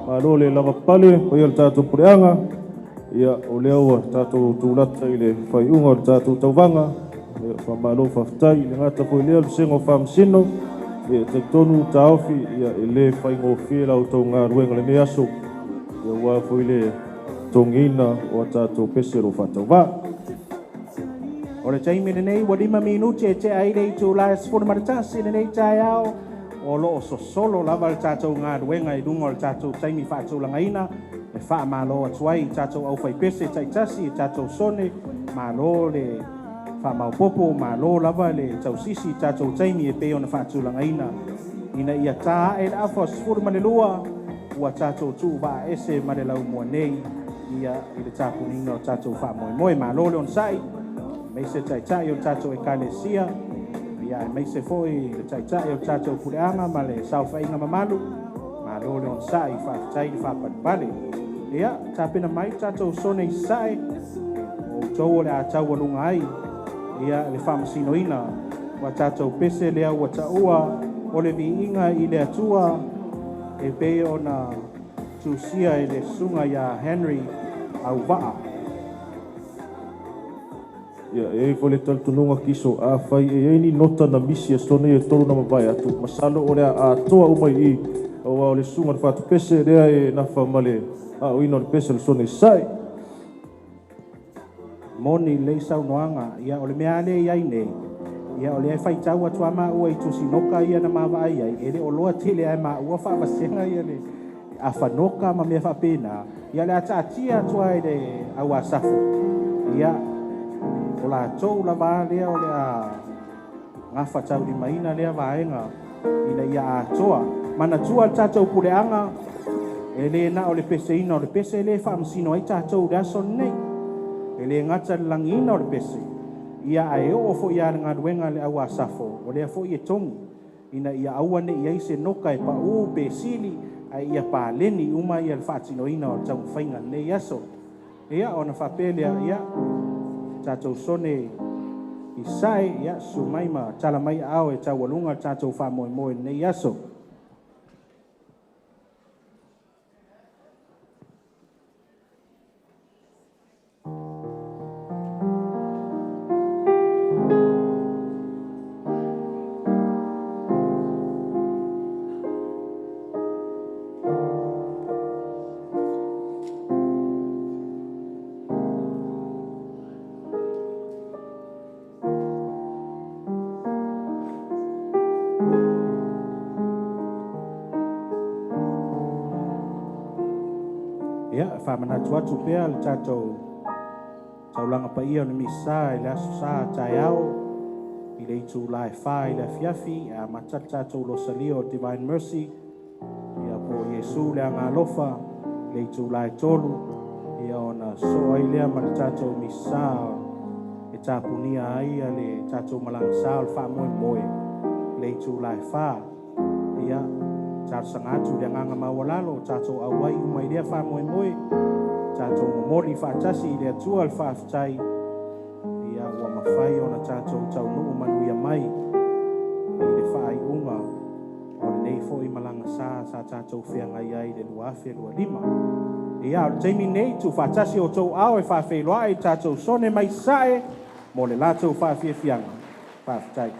Malo le lava pale, paia le tatou puleaga, ia o lea ua tatou tulata i le faaiuga o le tatou tauvaga, ia faamalo faafetai i le gata foi lea o le vasega o Faamasino, ia talitonu taofi, ia e le faigofie la outou galuega lenei aso, ia aua foi le togiina o a tatou pese o lo o faatauvā. O le taimi lenei ua 5 minute e tea ai le itula e 11 lenei taeao. O loo sosolo lava le tatou galuega i luga o le tatou taimi faatulagaina e faamalo atu ai i tatou aufaipese taitasi i tatou sone. Malo le faamaopopo, malo lava le tausisi i tatou taimi e pei ona faatulagaina ina ia tā ae le afa o 12 ua tatou tuuvaa ese ma le laumua nei ia i le tapuniga o tatou faamoemoe. Malo le onosai, aemaise taitai o le tatou ekalesia, ia aemaise foi le taitai o le tatou puleaga ma le saofaiga mamalu. Malo le onosai, faafetai le faapalepale. Ia, tapena mai tatou sone i Sasae, o outou o le a taualuga ai ia le faamasinoina ua tatou pese lea ua taua o le viiga i le Atua e pei ona tusia e le susuga ia Henry Auvaa. Ia, e i ai foi le talitonuga kiso, afai e i ai ni nota na misi e sone ia tolu na mavae atu, masalo o le a atoa uma i i, aua o le susuga le fatupese lea e nafa ma le aoina o le pese o le sone i Sasae. Moni lelei saunoaga, ia o le mea lea e i ai nei, ia o lea e faitau atu a maua i tusinoka ia na maavaai ai, e le o loa tele ae maua faavasega ia le afanoka ma mea faapena. Ia le a taatia atu ai le au asafo, ia o latou lava lea o le a gafa taulimaina lea vaega ina ia atoa. Manatua le tatou puleaga, e le na o le peseina o le pese le faamasino ai tatou i le aso lenei. E le gata le lagiina o le pese, ia ae oo foi ia le galuega le au asafo, o lea foi e togi, ina ia aua ne i ai se noka e pau pe sili, ae ia paleni uma ia le faatinoina o le taumafaiga lenei aso. Ia, ona faapea lea, ia, tatou sone i Sasae, ia, susu mai ma tala mai aao e taualuga le tatou faamoemoe lenei aso. Ia, faamanatu atu pea le tatou taulaga paia o le misa i le aso sa taeao i le itula e 4 i le afiafi, e amata le tatou losalia o Divine Mercy, ia po o Iesu le agalofa, le itula e 3, ia ona soo ai lea ma le tatou misa e tapunia ai ia le tatou malaga sa o le faamoemoe le itula e 4. Ia, talosaga atu le agaga maualalo o tatou auai uma i lea faamoemoe, tatou momoli faatasi i le Atua le faafetai, ia ua mafai ona tatou taunuu manuia mai i le faaiuga o lenei foi malaga sa sa tatou feagai ai i le 2025. Ia, o le taimi nei, tuufaatasi o outou ao e faafeiloai i tatou sone mai Sasae mo le latou faafiafiaga. Faafetai.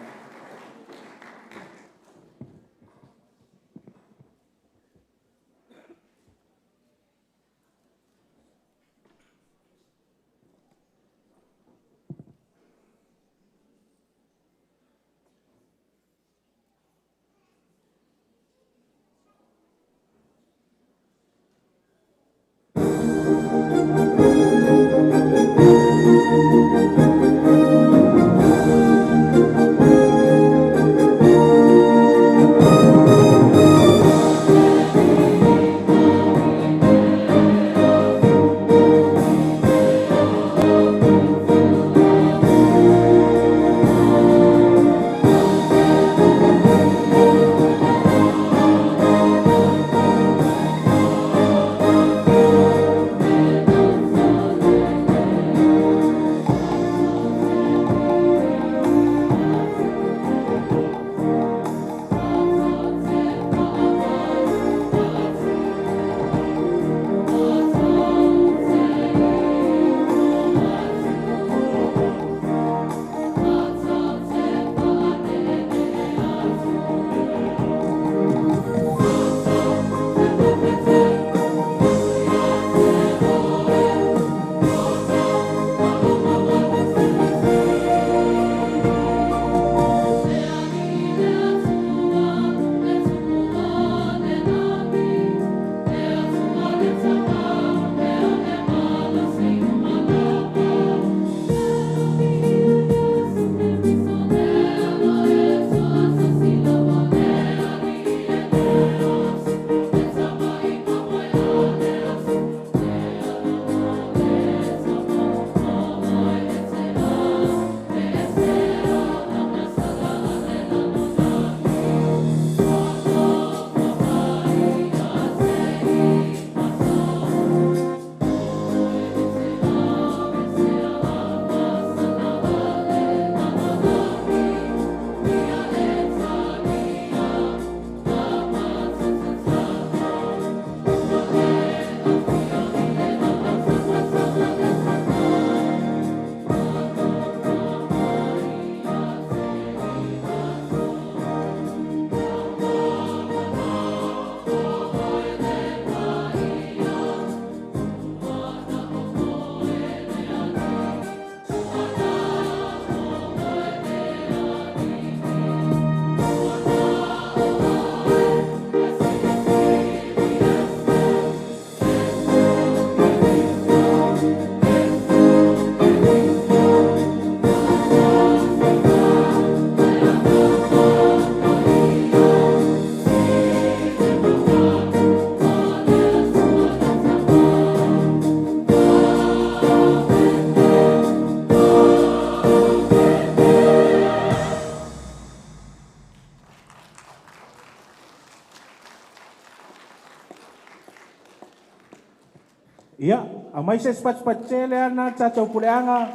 Ia, aumai se isi patupatutele lava lena le tatou puleaga,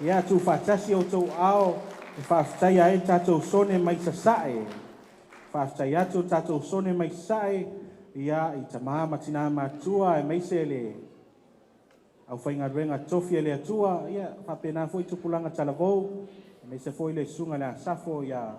ia tuufaatasi outou aao e faafetaia ai le tatou sone mai Sasae. Faafetai atu le tatou sone mai Sasae, ia, i tama ma tina matutua aemaise le aufaigaluega totofi a le Atua, ia, faapena foi tupulaga talavou, aemaise foi le susuga i le Asafo ia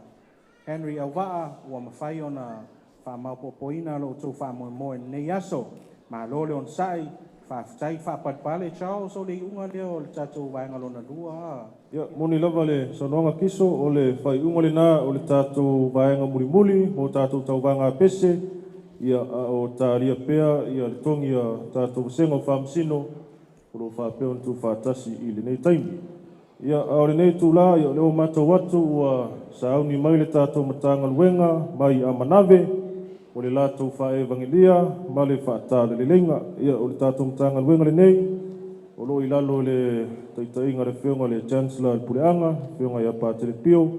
Henry Auvaa ua mafai ona faamaopoopoina lo outou faamoemoe i lenei aso. Malo le onosai, faafetai faapalepale. Charles, o le iuga lea o le tatou vaega lona lua a. Ia, moni lava le saunoaga Kiso, o le faaiuga lena o le tatou vaega mulimuli mo tatou tauvaga pese, ia, a o talia pea ia le togi a tatou vasega o Faamasino o lo o faapea ona tuufaatasi i lenei taimi. Ia, a o lenei itulā, ia, o lea ua matau atu ua sauni mai le tatou Matagaluega mai Amanave mo le latou faaevagelia ma le faatalaleleiga. Ia, o le tatou Matagaluega lenei o lo o i lalo i le taitaiga a le Afioga i le Chancellor le Puleaga, Afioga ia Patele Pio,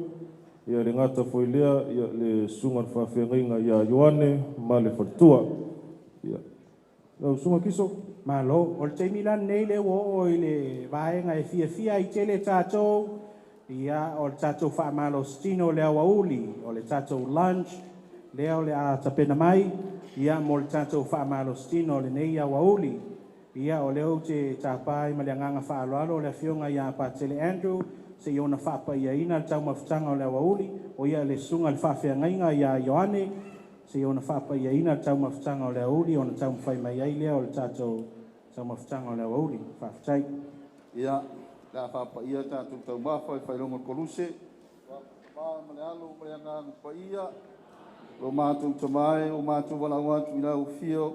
ia le gata foi lea, ia, le susuga i le faafeagaiga ia Ioane ma le faletua. Ia, lau Susuga Kiso. Malo. O le taimi la lenei lea ua oo i le vaega e fiafia ai tele tatou, ia, o le tatou faamalositino o le aoauli, o le tatou lunch lea o le a tapena mai, ia, mo le tatou faamalositino o lenei aoauli. Ia, o lea ou te tapa ai ma le agaga faaaloalo le Afioga ia Patele Andrew se i ona faapaiaina le taumafataga o le aoauli, o ia le susuga i le faafeagaiga ia Ioane, se i ona faapaiaina le taumafataga o le aoauli ona taumafai mai ai lea o le tatou taumafataga o le aoauli. Faafetai. Ia, o le a faapaia tatou taumafa i faailoga o le Koluse. Ma le Alo ma le Agaga Paia, lo matou Tama e, ua matou valaau atu i lau afio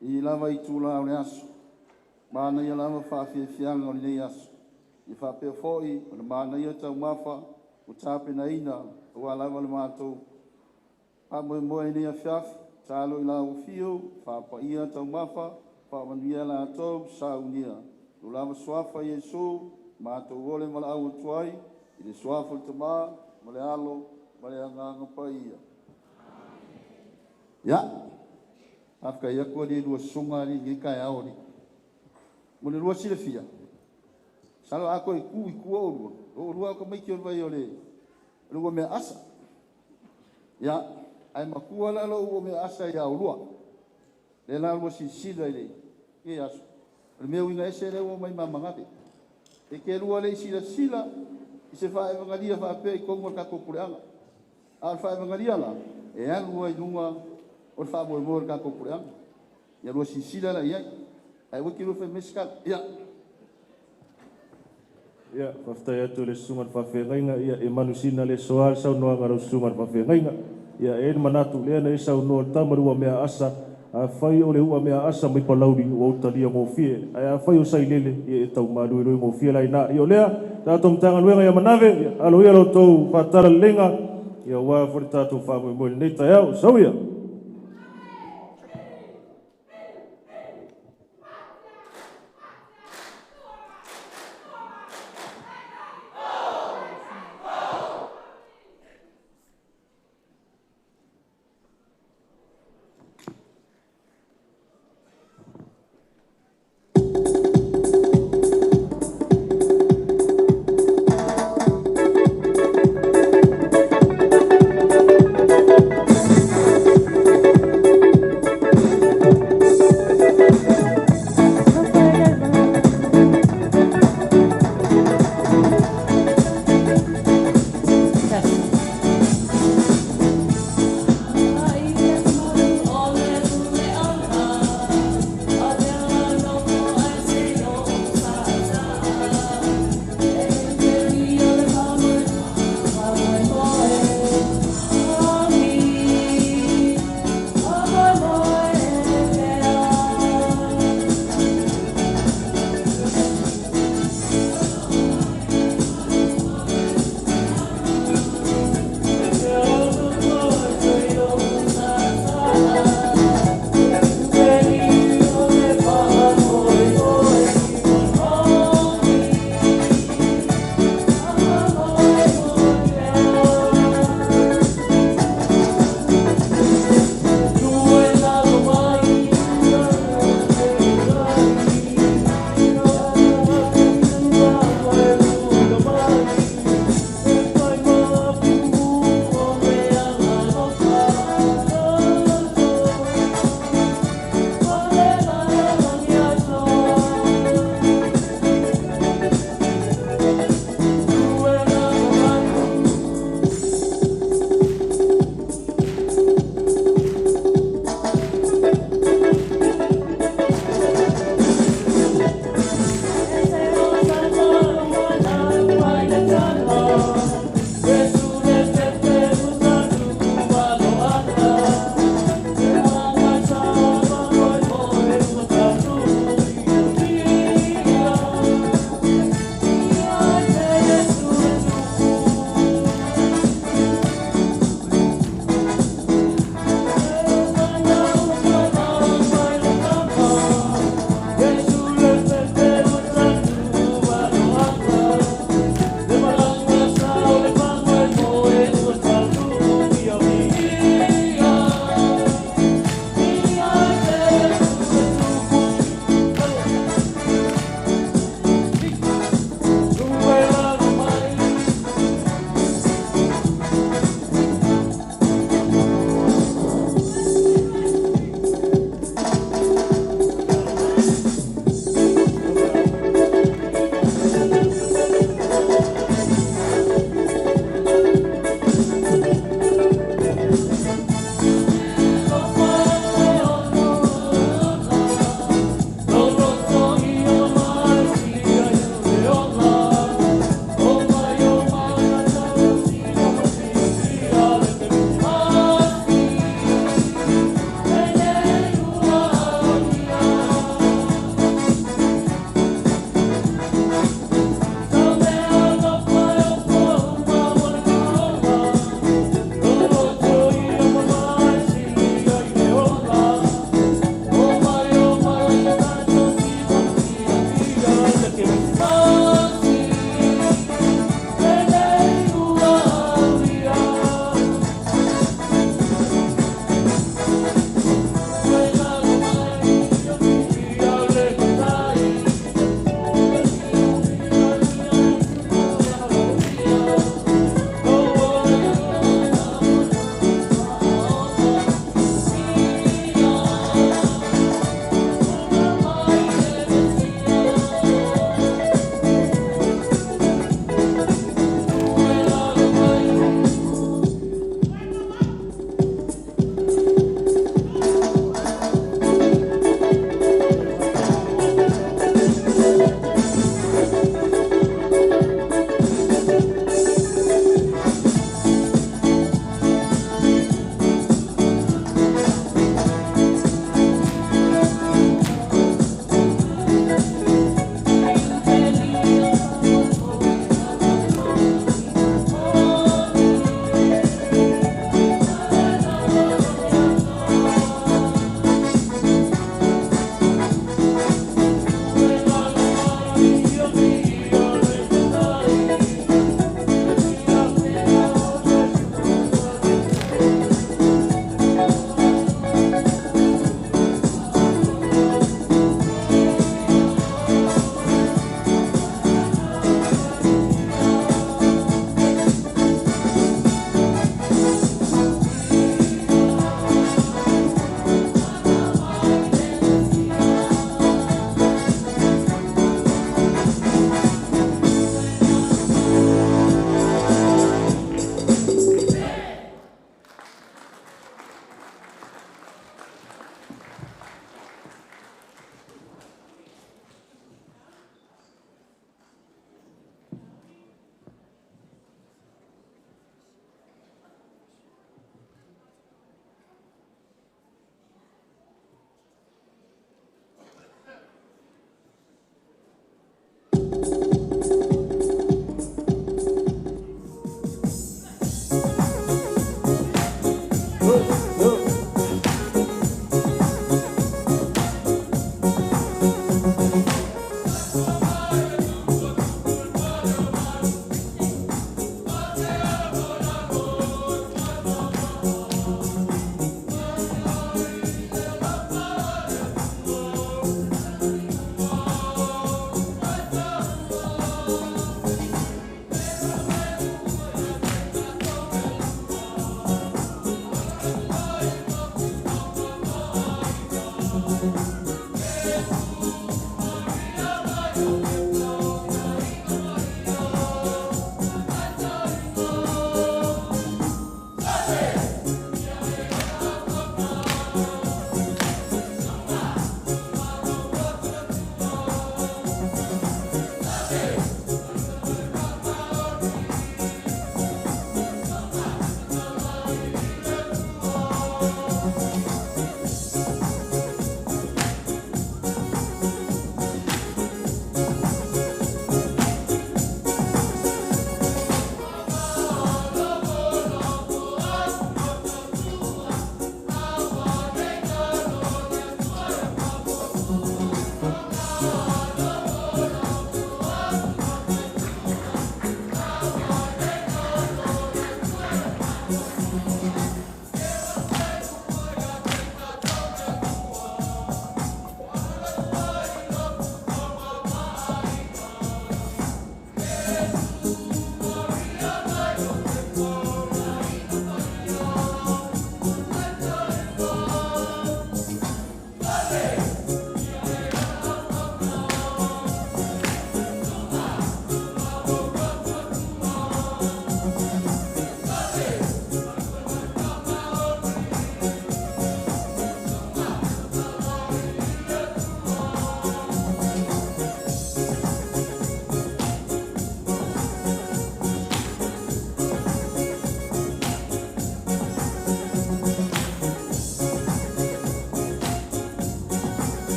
i lava itula o le aso. Manaia lava faafiafiaga o lenei aso. Ia faapea foi ona manaia taumafa ua tapenaina aua lava le matou faamoemoe i lenei afiafi. Tatalo i lau afio, faapaia taumafa, faamanuia latou, saunia. Lo lava suafa Iesu, matou ole valaau atu ai, i le suafa o le Tama, ma le Alo, ma le Agaga Paia. Ia, faafetai atu alii lua susuga alii nei taeao alii. Mo le lua silafia, masalo a toe tu i tua oulua, o oulua o tamaiti o le vai o le ua mea asa. Ia, ae matua la lou ua mea asa ia oulua. Le la lua silasila i le aso. O le mea uiga ese lea ua mai mamanave. E te lua le i silasila i se faaevagalia faapea i tonu o le tatou puleaga. A o le faaevagalia la, e alu ai luga o le faamoemoe o le tatou puleaga. Ia lua silasila la i ai. Ae ua te lua fai mai se tala. Ia. Ia, faafetai atu i le susuga i le faafeagaiga, ia, e manusina le soa le saunoaga a lau susuga i le faafeagaiga. Ia, e i ai le manatu, lea na e saunoa i le tama i le uamea asa, afai o le uamea asa mai Palauli, ua ou talia gofie, ae afai o Sailele, ia e tau maluelue gofie la i ina. Ia o lea, tatou Matagaluega ia Manave, ia, alo ia la outou faatalaleiga, ia aua foi le tatou faamoemoe i lenei taeao. Sau ia!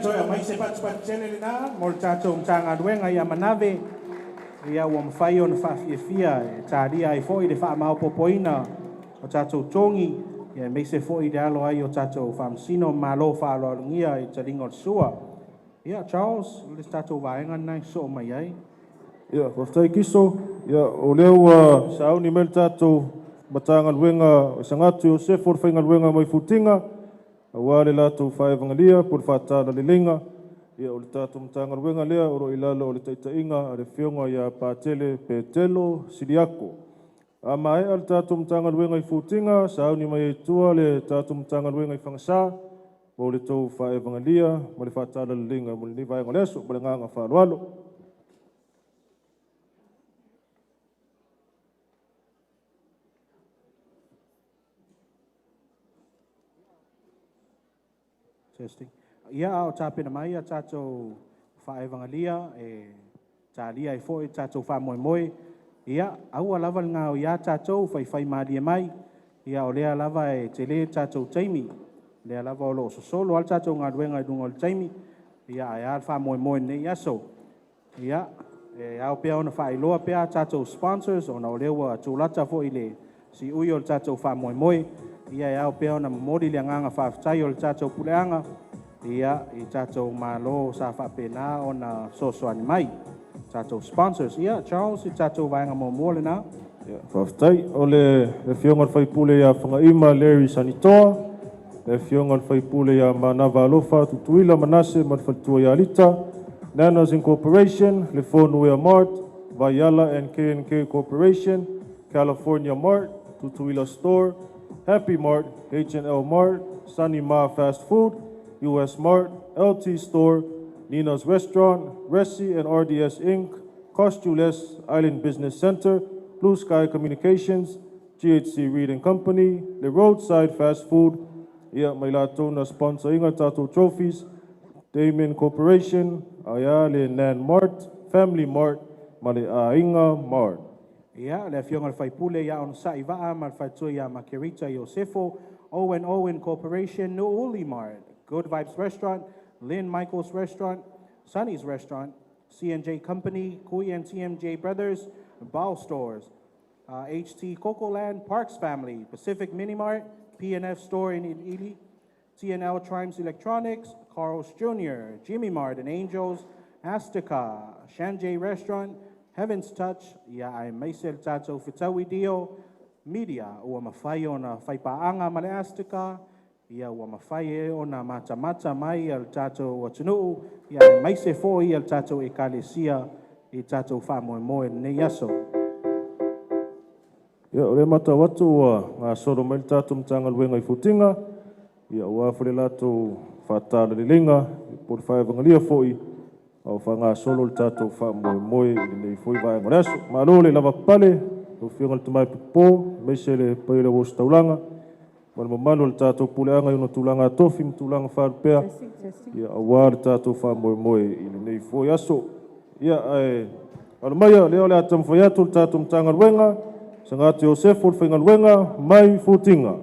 toe aumai se patupatu tele lenā mo le tatou Matagaluega ia Manave, ia ua mafai ona faafiafia e talia ai foʻi le faamaopopoina o tatou togi, ia aemaise foʻi le alo ai o tatou faamasino malo faaaloalogia i taliga o le sua. Ia Charles, o le tatou vaega lena e sosoo mai ai. Ia, faafetai Kiso. Ia, o lea ua sauni mai le tatou Matagaluega o Sagatu Iosefo o le Faigaluega mai Futiga, auā le latou faaevagalia po o le faatalalelei. Ia, o le tatou Matagaluega lea o loo i lalo o le taitaiga a le Afioga ia Patele Petelo Siliako. A maea le tatou Matagaluega i Futiga, sauni mai ai tua le tatou Matagaluega i Fagasā mo le tou faaevagalia ma le faatalaleleiga mo lenei vaega o le aso. Ma le agaga faaaloalo. Testing. Ia, a o tapena mai a tatou faaevagalia e talia ai foʻi tatou faamoemoe, ia aua lava le gao iā tatou faifai malie mai. Ia, o lea lava e telē tatou taimi, lea lava o loo sosolo a le tatou galuega i luga o le taimi. Ia, ae a le faamoemoe i lenei aso? Ia, e ao pea ona faailoa pea tatou sponsors, ona o lea ua tulata foi le siui o le tatou faamoemoe. Ia, e ao pea ona momoli le agaga faafetai o le tatou puleaga, ia, i tatou malo sa faapena ona fesoasoani mai, tatou sponsors. Ia Charles, i tatou vaega muamua lena. Ia, faafetai. O le Afioga i le Faipule ia Fagaima Larry Sanitoa, le Afioga i le Faipule ia Manava Alofa Tutuila Manase ma le Faletua ia Lita, Nanas Incorporation, le Fonuea Mart, Vaiala and K&K Corporation, California Mart, Tutuila Store, Happy Mart, H&L Mart, Sunny Ma Fast Food, US Mart, LT Store, Nina's Restaurant, Resi and RDS Inc., Cost You Less, Island Business Center, Blue Sky Communications, GHC Reed and Company, the Roadside Fast Food, ia mai latou na sponsor ina tatou trophies, Damon Corporation, aia le Nan Mart, Family Mart, ma le Aiga Mart. Ia, le Afioga i le Faipule ia Onosai Vaa ma le Faletua ia Makerita Iosefo, Owen Owen Corporation, Nu'uli Mart, Good Vibes Restaurant, Lynn Michaels Restaurant, Sunny's Restaurant, C&J Company, Kui and TMJ Brothers, Ball Stores, HT Cocoland, Parks Family, Pacific Mini Mart, P&F Store in Iliili, TNL Trimes Electronics, Carl's Jr., Jimmy Mart and Angels, Astica, Shanjay Restaurant, Heaven's Touch, ia aemaise le tatou Fetaui Dio Media ua mafai ona faipaaga ma le Astica, ia ua mafai e ona matamata mai a le tatou atunuu, ia aemaise foʻi le tatou ekalesia i tatou faamoemoe lenei aso. Ia, o le matau atu ua gasolo mai le tatou Matagaluega i Futiga, ia ua foi le latou faatalalelei po o le faevagalia foi a o faagasolo le tatou faamoemoe i lenei foi vaega o le aso. Malo le lavapapale lau Afioga i le Tamai Pupo, aemaise le paia o le uositaulaga ma le mamalu o le tatou puleaga i ona tulaga tofi ma tulaga faalupea, ia auā le tatou faamoemoe i lenei foi aso. Ia, ae alo maia lea o le a taumafai atu le tatou Matagaluega, Sagatu Iosefo le Faigaluega mai Futiga.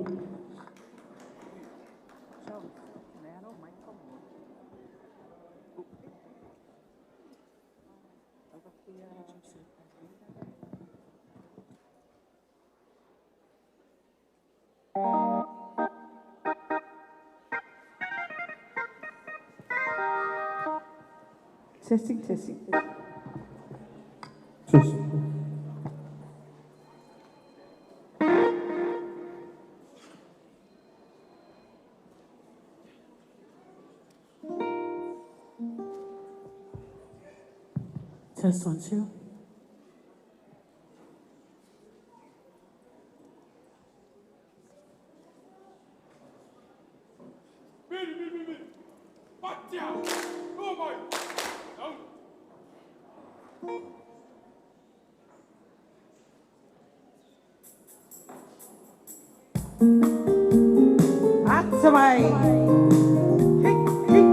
Testing, testing. Test 1, 2. Atamai. Hey, hey.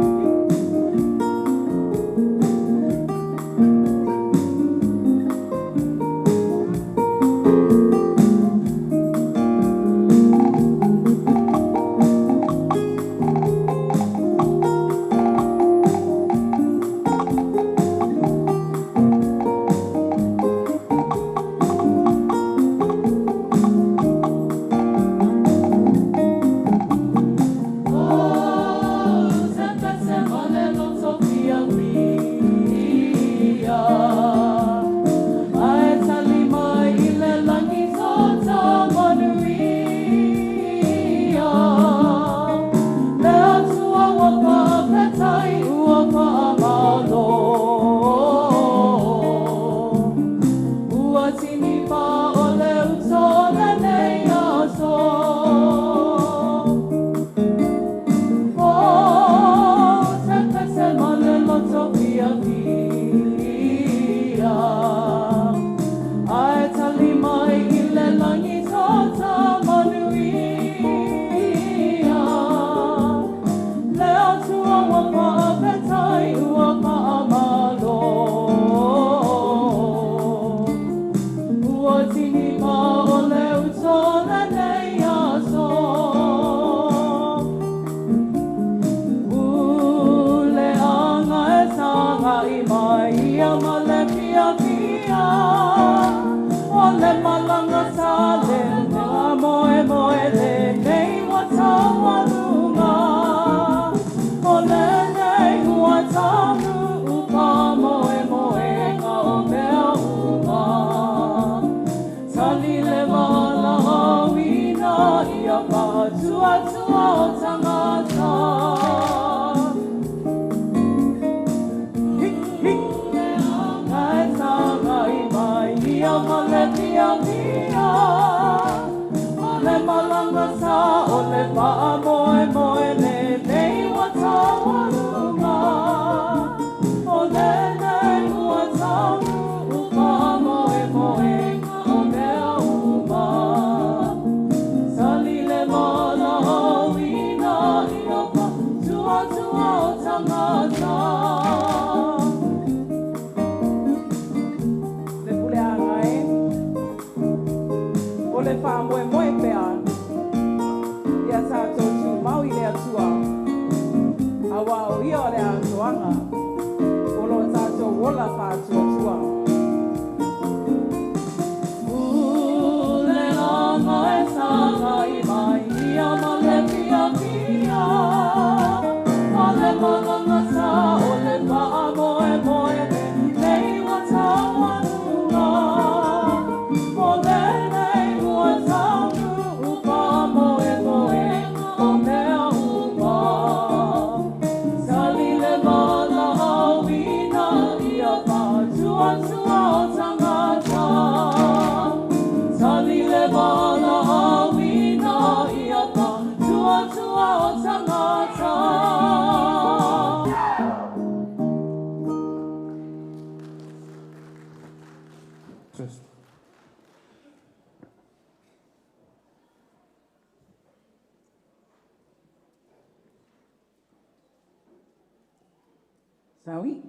Saui.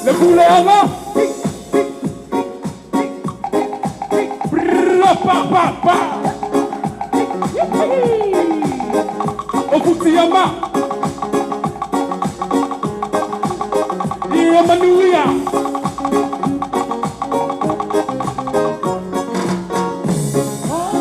Le puleanga. Pa pa pa. Okutiyama. Iamanuia. Oh,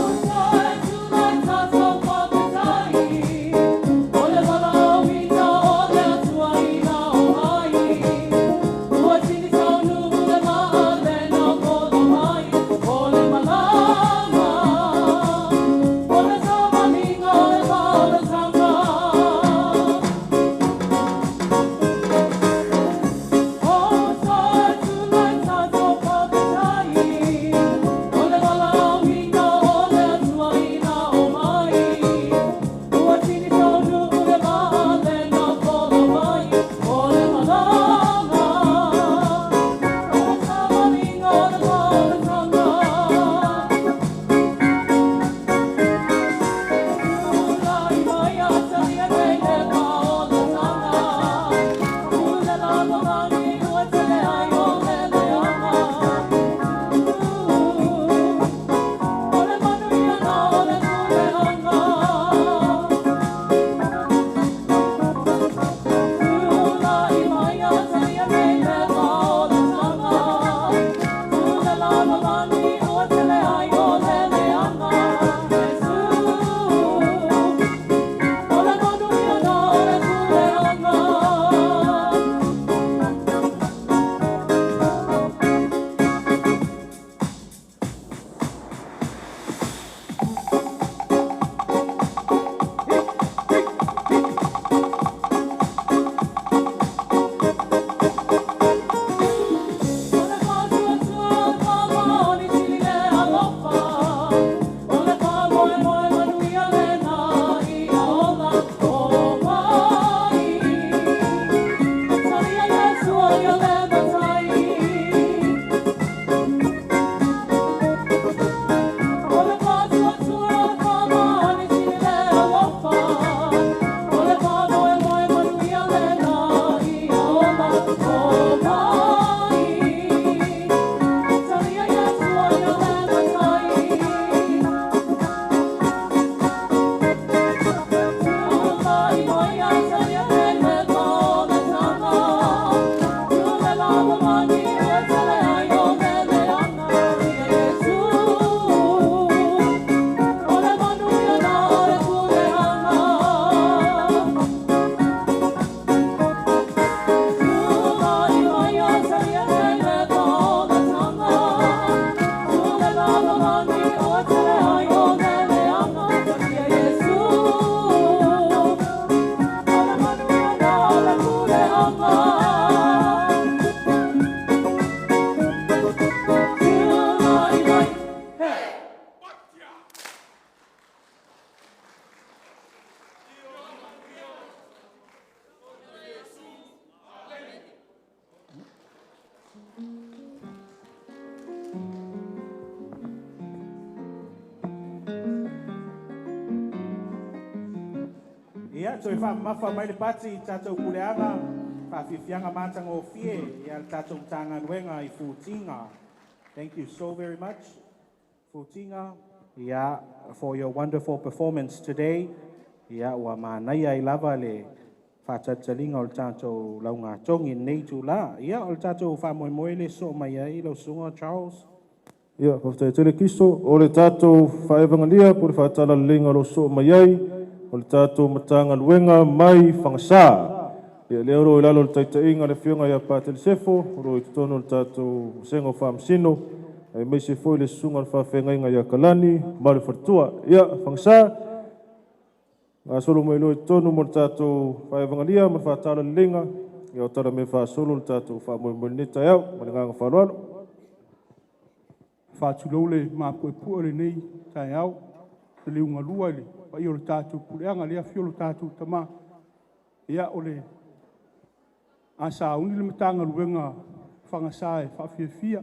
Ia, toe faamamafa mai le pati i tatou puleaga, faafiafiaga matagofie ia le tatou Matagaluega i Futiga. Thank you so very much, Futiga, ia, for your wonderful performance today. Ia, ua manaia ai lava le faatalitaliga o le tatou laugatogi i lenei itulā. Ia, o le tatou faamoemoe le soo mai ai lau susuga Charles. Ia, faafetai tele Kiso, o le tatou faaevagelia po o le faatalaleiga o lo o soo mai ai, o le tatou Matagaluega mai Fagasā. Ia, lea o lo o i lalo o le taitaiga a le Afioga ia Patele Sefo, o lo o i totonu o le tatou Vasega o Faamasino, aemaise foi le susuga i le faafeagaiga ia Kalani ma le faletua. Ia, Fagasā, gasolo mai loa i totonu mo le tatou faaevagelia ma le faatalaleiga, ia o tala mea faasolo le tatou faamoemoe i lenei taeao. Ma le agaga faaaloalo. Faatulou le mapuepue o lenei taeao, le liugalua i le paia o le tatou puleaga, le afio o le tatou tama. Ia, o le a sauni le Matagaluega Fagasā e faafiafia.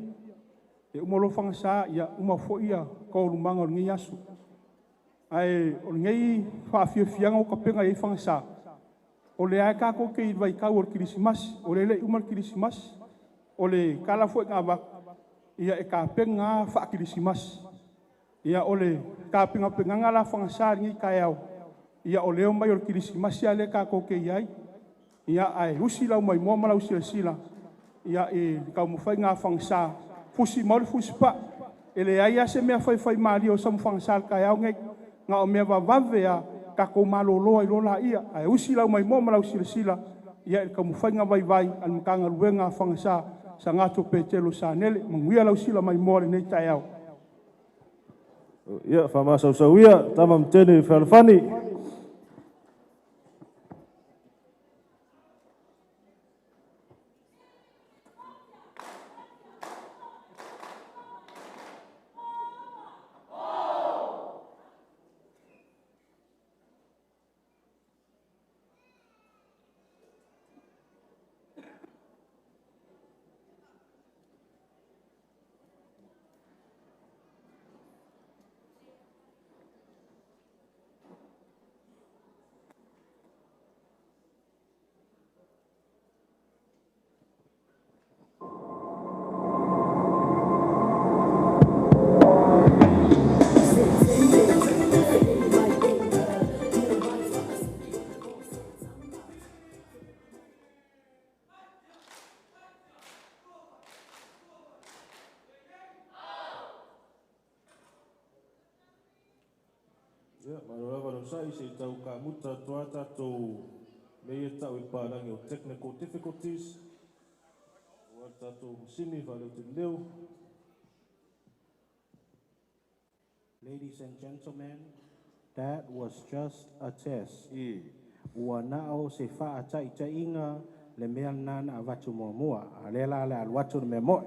E uma loa Fagasā, ia uma foi ia taualumaga o lenei aso. Ae o lenei faafiafiaga ua tapena i ai Fagasā, o lea e tatou te i le vaitau o le Kerisimasi, o lea e le i uma le Kerisimasi. O le tala foi na avatu, ia e tapena lava faa-Kerisimasi. Ia o le tapenapenaga la a Fagasā i lenei taeao, ia o le omai o le Kerisimasi lea tatou te i ai, ia ae usi lau maimoa ma lau silasila ia i le taumafaiga a Fagasā, fusi mai le fusipai, e leai lava se mea faifaimalie o sau ma Fagasā i le taeao lenei, na o mea vavave lava, tatou malolo ai loa laia, ae usi lau maimoa ma lau silasila ia i le taumafaiga vaivai a le Matagaluega a Fagasā Sagato Petelo Sanele. Manuia lau sila maimoa i lenei taeao. Ia, faamasausau ia, tama ma tene fealofani. Ia, malo lava le onosai se i tau kaamuta atu lava tatou mea ia e tau e le palagi o technical difficulties, aua le tatou masini faaleoteleleo. Ladies and gentlemen, that was just a test. Ua na o se faataitaiga le mea lena na avatu muamua. A o lea la o le a alu atu le mea moi.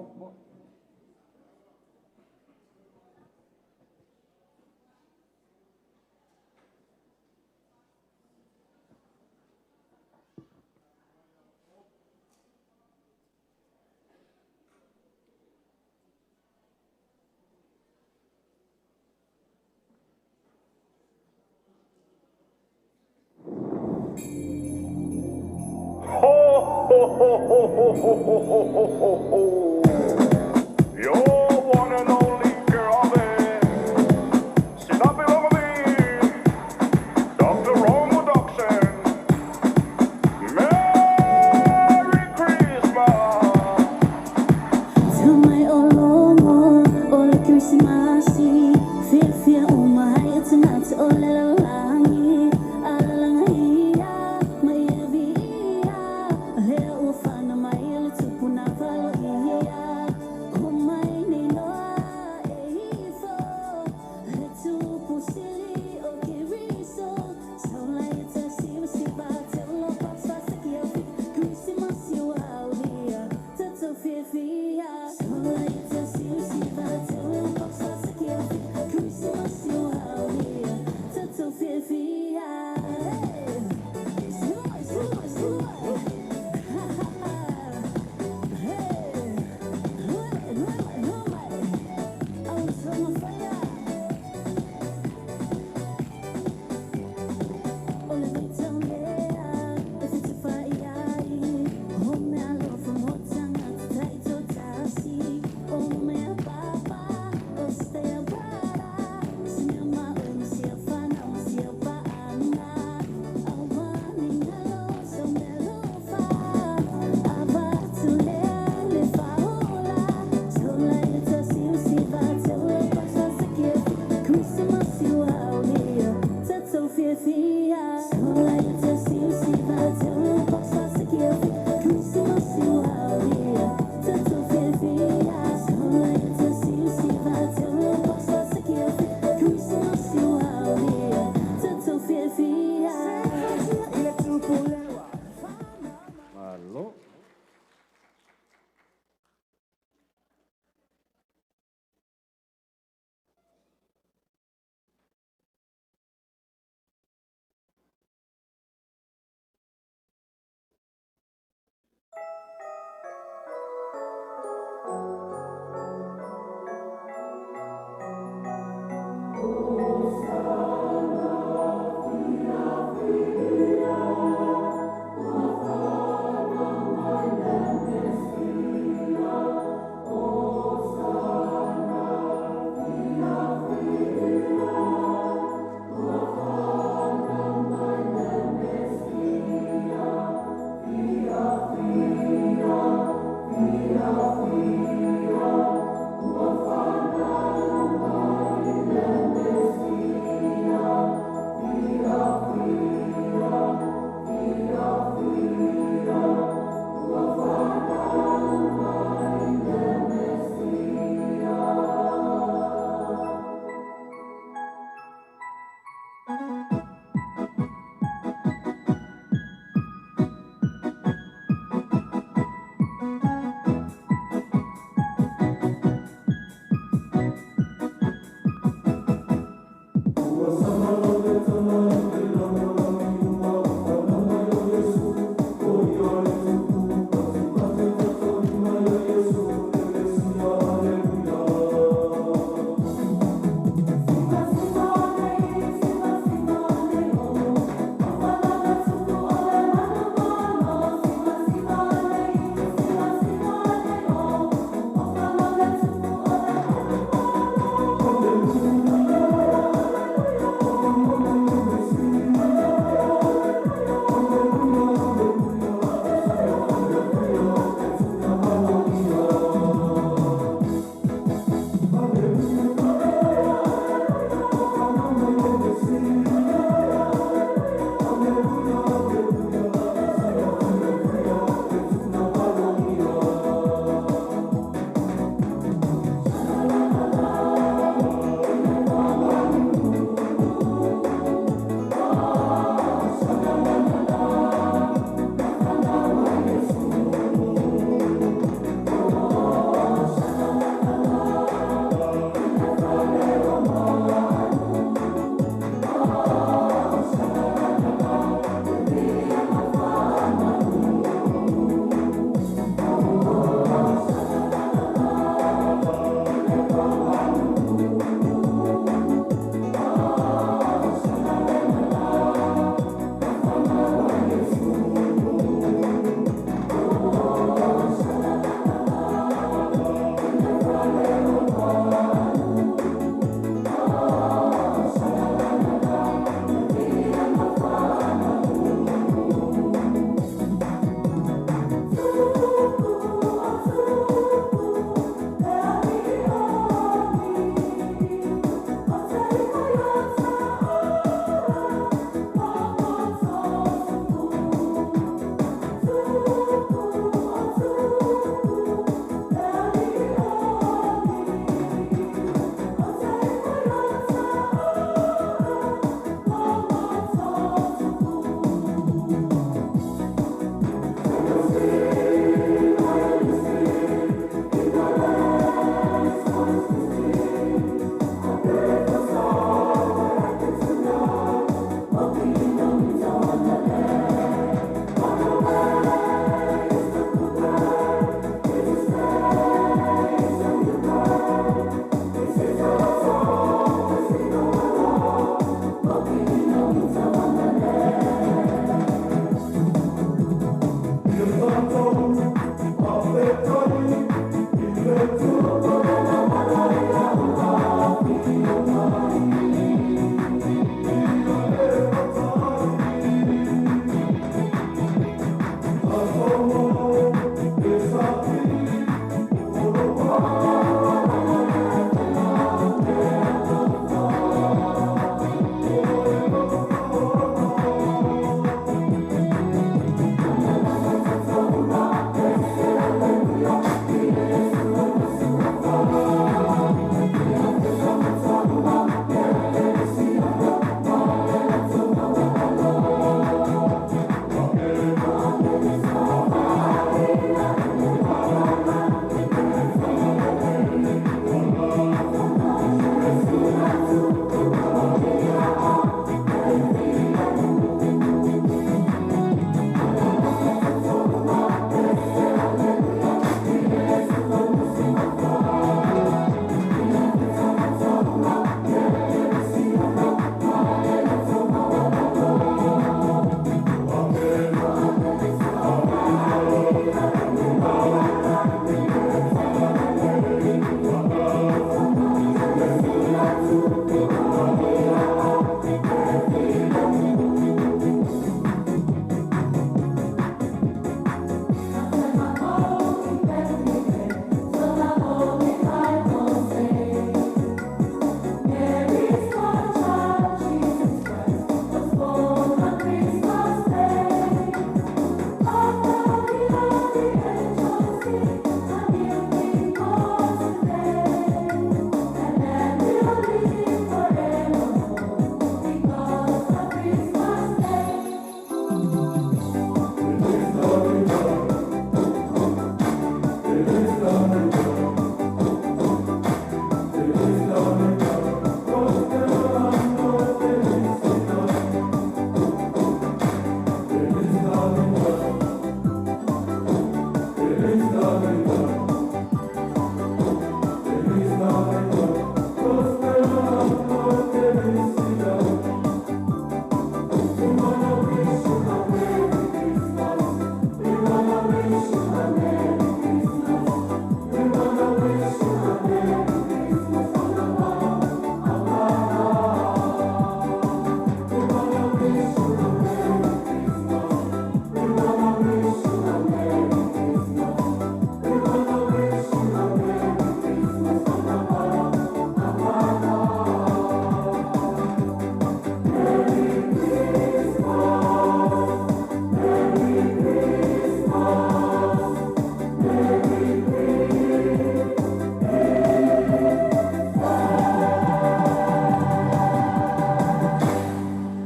Ho, ho, ho, ho, ho, ho, ho, ho, ho, ho, ho. Your one and only girl, Sinabi Dr. Romo Dixon. Merry Christmas. Tau mai o logo o le Kerisimasi, fiafia uma ai o tagata o le lalolagi. Alalaga ia ma ia viia, lea ua fana mai le tupu na valoia. O mai nei.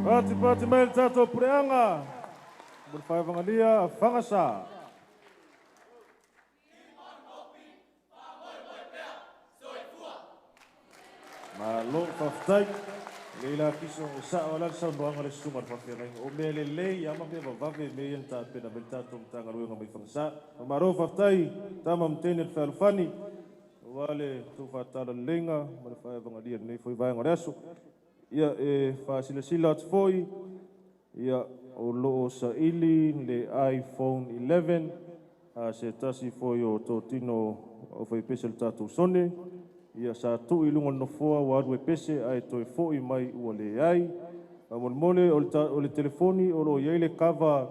Pati pati mai le tatou puleaga mo le faevagalia a Fagasa. Malo faafetai. Leila kiso o sa o la saunoaga le susuga le faafeagaiga. O mea lelei ama mea vavave mea ia na tapena mai le tatou Matagaluega mai Fagasa. Malo faafetai tama ma teine le fealofani aua le tou faatalaleiga ma le faevagalia i lenei foi vaega o le aso. Ia e faasilasila atu foi, ia o loo saili le iPhone 11 a se tasi foi o totino o faipese le tatou sone. Ia sa tuu i luga o le nofoa ua alu e pese ae toe foi mai ua leai. Faamolemole o le telefoni o loo i ai le kava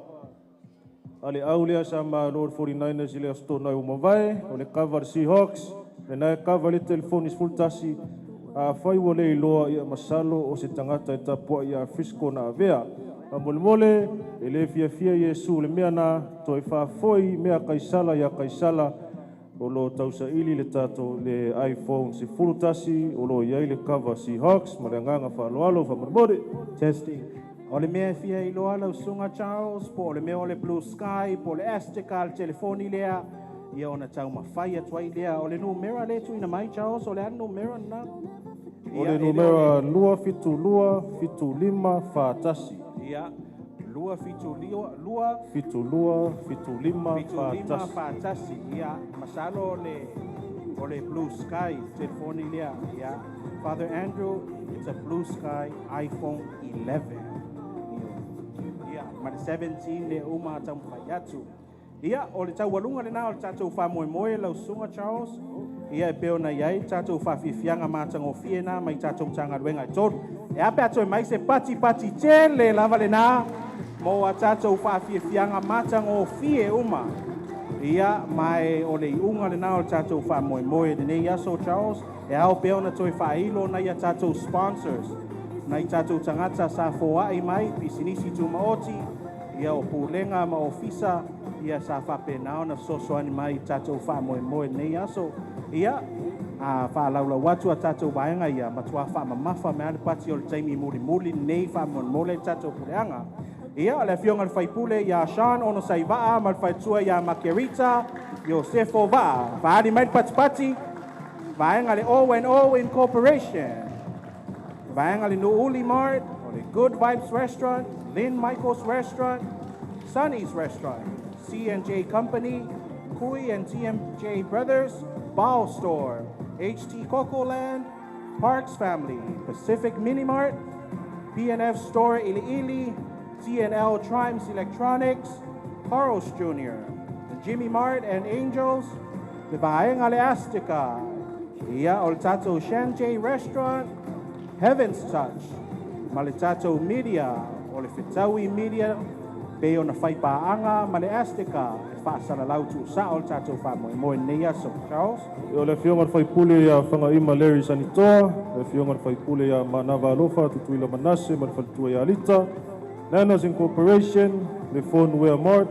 a le au lea sa malo le 49ers i le aso Toonai ua mavae, o le kava a le Seahawks, lena e kava le telefoni 11. Afai ua le iloa, ia masalo o se tagata e tapuai ia Frisco na avea. Faamolemole, e le fiafia Iesu le mea na toe faafoi mea Kaisala ia Kaisala. O lo tausaili le tatou le iPhone 11 o lo i ai le kava Seahawks ma le agaga faaaloalo faamolemole. Testing. O le mea e fia iloa lau susuga Charles, po o le mea o le Blue Sky, po o le Azteca le telefoni lea, ia ona taumafai atu ai lea. O le numera lea e tuuina mai Charles, o le a le numera lena? O le numera 272 75 41. Ia, 272 2 72 75 75 41. 41. Ia, masalo o le Blue Sky telefoni lea. Ia, Father Andrew, it's a Blue Sky iPhone 11. Ia, ma le 17 le uma taumafai atu. Ia, o le taualuga lena o le tatou faamoemoe lau susuga Charles. Ia, e pei ona i ai le tatou faafiafiaga matagofie na mai tatou Matagaluega e tolu. E a pe a toe mai se patipati tele lava lena mo a tatou faafiafiaga matagofie uma. Ia, ma e o le iuga lena o le tatou faamoemoe lenei aso Charles. E ao pea ona toe faailo nai a tatou sponsors, nai tatou tagata sa foai mai, pisinisi tumaoti, ia o pulega ma ofisa, ia sa faapena ona fesoasoani mai i tatou faamoemoe lenei aso. Ia, a faalaulau atu a tatou vaega ia matua faamamafa mai le pati o le taimi mulimuli lenei faamolemole le tatou puleaga. Ia, o le afioga i le faipule ia Sean Ono Saivaa ma le faletua ia Makerita Iosefo Vaa. Faali mai le patipati, vaega le O&O Incorporation, vaega le Nu'uli Mart, o le Good Vibes Restaurant, Lynn Michaels Restaurant, Sunny's Restaurant, C&J Company, Kui and TMJ Brothers, Ball Store, HT Coco Land, Parks Family, Pacific Mini Mart, PNF Store Iliili, TNL Trimes Electronics, Carl's Jr., the Jimmy Mart and Angels, the Vaega Le Azteca, ia o le tatou Shanjay Restaurant, Heaven's Touch, ma le tatou Media, o le Fetaui Media, pe ona faipaaga ma le Azteca e faasalalau tuusao le tatou faamoemoe lenei aso. Charles? O le afioga i le faipule ia Fagaima Larry Sanitoa, le afioga i le faipule ia Manava Alofa Tutuila Manase ma le faletua ia Alita, Nanas Incorporation, le Phoneware Mart,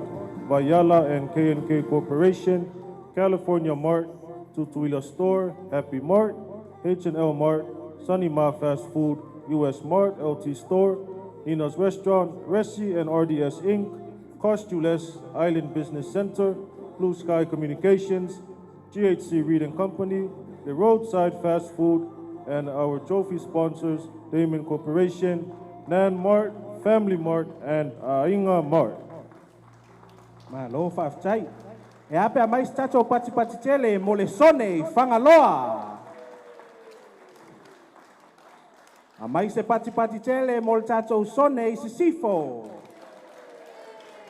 Vaiala and K&K Corporation, California Mart, Tutuila Store, Happy Mart, H&L Mart, Sunny Ma Fast Food, US Mart, LT Store, Nina's Restaurant, Resi and RDS Inc., Cost You Less, Island Business Center, Blue Sky Communications, GHC Reed and Company, the Roadside Fast Food, and our trophy sponsors, Damon Corporation, Nan Mart, Family Mart, and Ainga Mart. Malo faafetai. E a pe a mai se tatou patipati tele mo le sone i Fagaloa. A mai se patipati tele mo le tatou sone i Sisifo.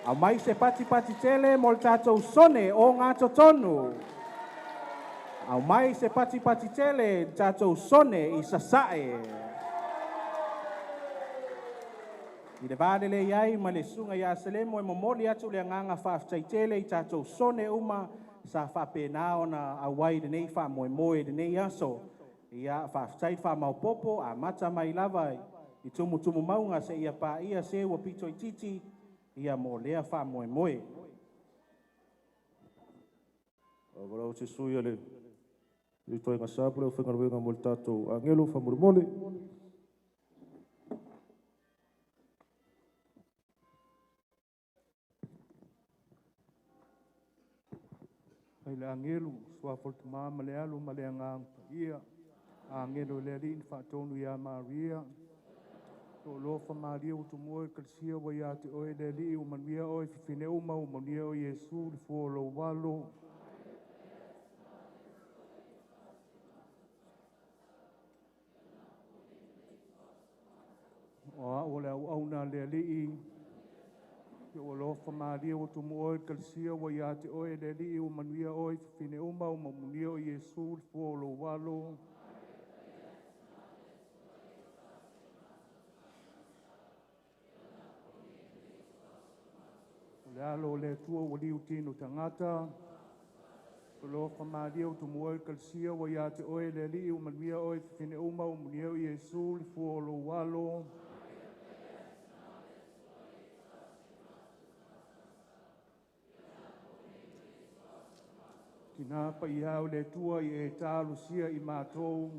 A mai se patipati tele mo le tatou sone o Gatotonu. Au mai se patipati tele le tatou sone i Sasae. I le valele ai ma le susuga ia Selemo e momoli atu le agaga faafetai tele i tatou sone uma sa faapena ona auai lenei faamoemoe lenei aso. Ia, faafetai faamaopopo amata mai lava i tumutumu mauga seia paia se ua pito itiiti. Ia mo lea faamoemoe. Valaau se sui a le ituaiga sa po le aufaigaluega mo le tatou agelo faamolemole. Mai le agelu, suafa o le Tama ma le Alo ma le Agaga Paia. Agelo le Alii na faatonu ia Maria. Toalofa Maria ua tumua i le Kalesia ua ia te oe le Alii, ua manuia oe fifine uma, ua manuia oe Iesu le fua o lou alo. O au o le auauna a le Alii, Ia alofa Maria ua tumua oe i le Kalesia ua ia te oe le Alii, ua manuia oe fifine uma, ua manuia oe Iesu le fua o lou alo. O le alo o le Atua ua liu tino tagata. Alofa Maria ua tumua oe i le Kalesia ua ia te oe le Alii, ua manuia oe fifine uma, ua manuia oe Iesu le fua o lou alo. Tina paia o le Atua i e talosia i matou.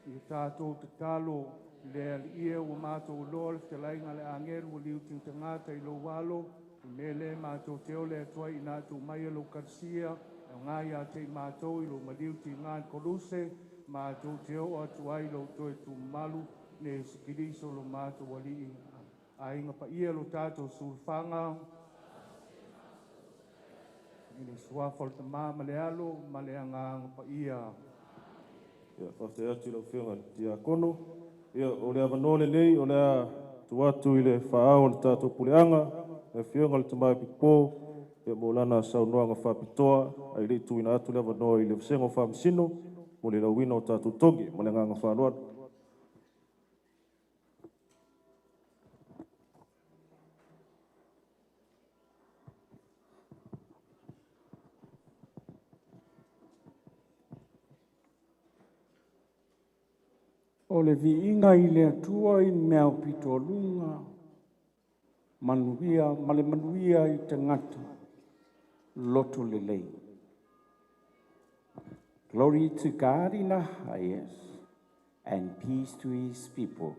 I tātou tatalo le Alii e ua matou loa le fetalaiga le agelu ua liu tino tagata i lou alo. I mea le matou te o le Atua i nā tu mai e lou Kalesia. E ngā ia te i mātou i lou maliu tigā i Koluse. Matou te o atu ai lou toe tumalu ne Iesu Keriso lo mātou Alii. Aiga paia lo tātou sulufanga. I le suafa o le Tama ma le Alo ma le Agaga Paia. Ia, faafetai atu i lau Afioga i le Tiakono. Ia, o le avanoa lenei, o le a tuu atu i le faaao o le tatou puleaga, le Afioga i le Tamai Pipo, ia mo lana saunoaga faapitoa, ai le i tuuina atu le avanoa i le vasega o Faamasino, mo le lauina o tatou togi, ma le agaga faaaloalo. O le viiga i le Atua i mea o pitoluga, manuia ma le manuia i tagata, loto lelei. Glory to God in the highest, and peace to his people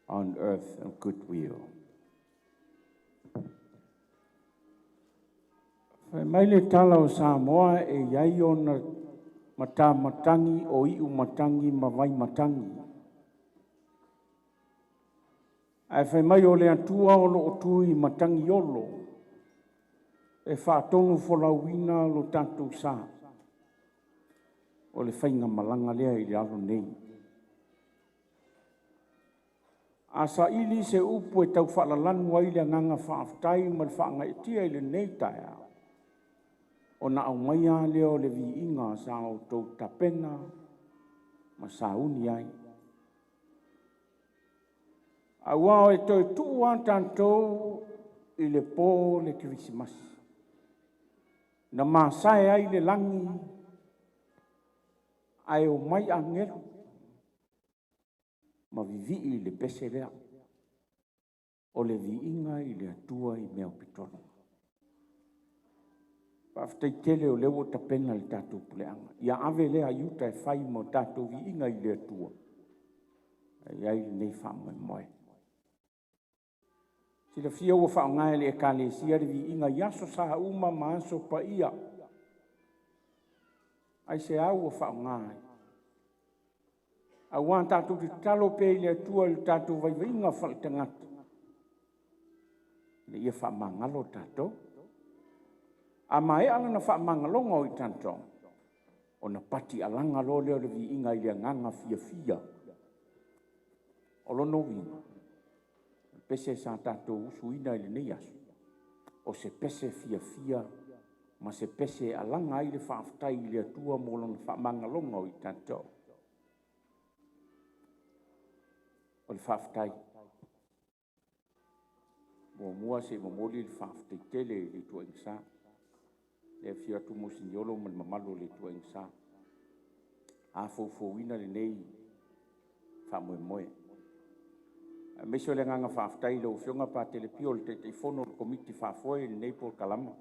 on earth and goodwill. Fai mai le tala o Samoa e iai ona matamatangi o iu matangi ma vai matangi. Ae fai mai o le Atua o loo tui matangi olo, e faatonu folauina lo tatou sa. O le faiga malaga lea i le alo nei. A saili se upu e tau faalalanu ai le agaga faafetai ma le faagaeetia i lenei taeao, ona aumaia lea o le viiga sa outou tapena ma sauni ai. Aua e toe tuu lava tatou i le po le Kerisimasi, na masae ai le lagi ae o mai agelu ma vivii i le pese lea. O le viiga i le Atua i mea o pitoluga. Faafetai tele o lea ua tapena le tatou puleaga. Ia ave lea i uta e fai ma o tatou viiga i le Atua. E i ai lenei faamoemoe. Silafia ua faaaoga e le Ekalesia le viiga i aso sa uma ma aso paia. Ai se au ua faaaoga ai. Aua tatou te tatalo pea i le Atua i le tatou vaivaiga faaletagata, ina ia faamagalo tatou. A maea lana faamagaloga o i tatou, ona pati alaga loa lea o le viiga i le agaga fiafia. O lona uiga, o le pese sa tatou usuina i lenei aso, o se pese fiafia ma se pese e alaga ai le faafetai i le Atua mo lona faamagaloga o i tatou. O le faafetai. Muamua se i momoli le faafetai tele i le ituaiga sa. Le afio atu Moseniolo ma le mamalu o le ituaiga sa. A foufouina lenei faamoemoe. Aemaise o le agaga faafetai i lau Afioga Patele Pio, o le Taitaifono o le Komiti Faafoe i lenei polokalama,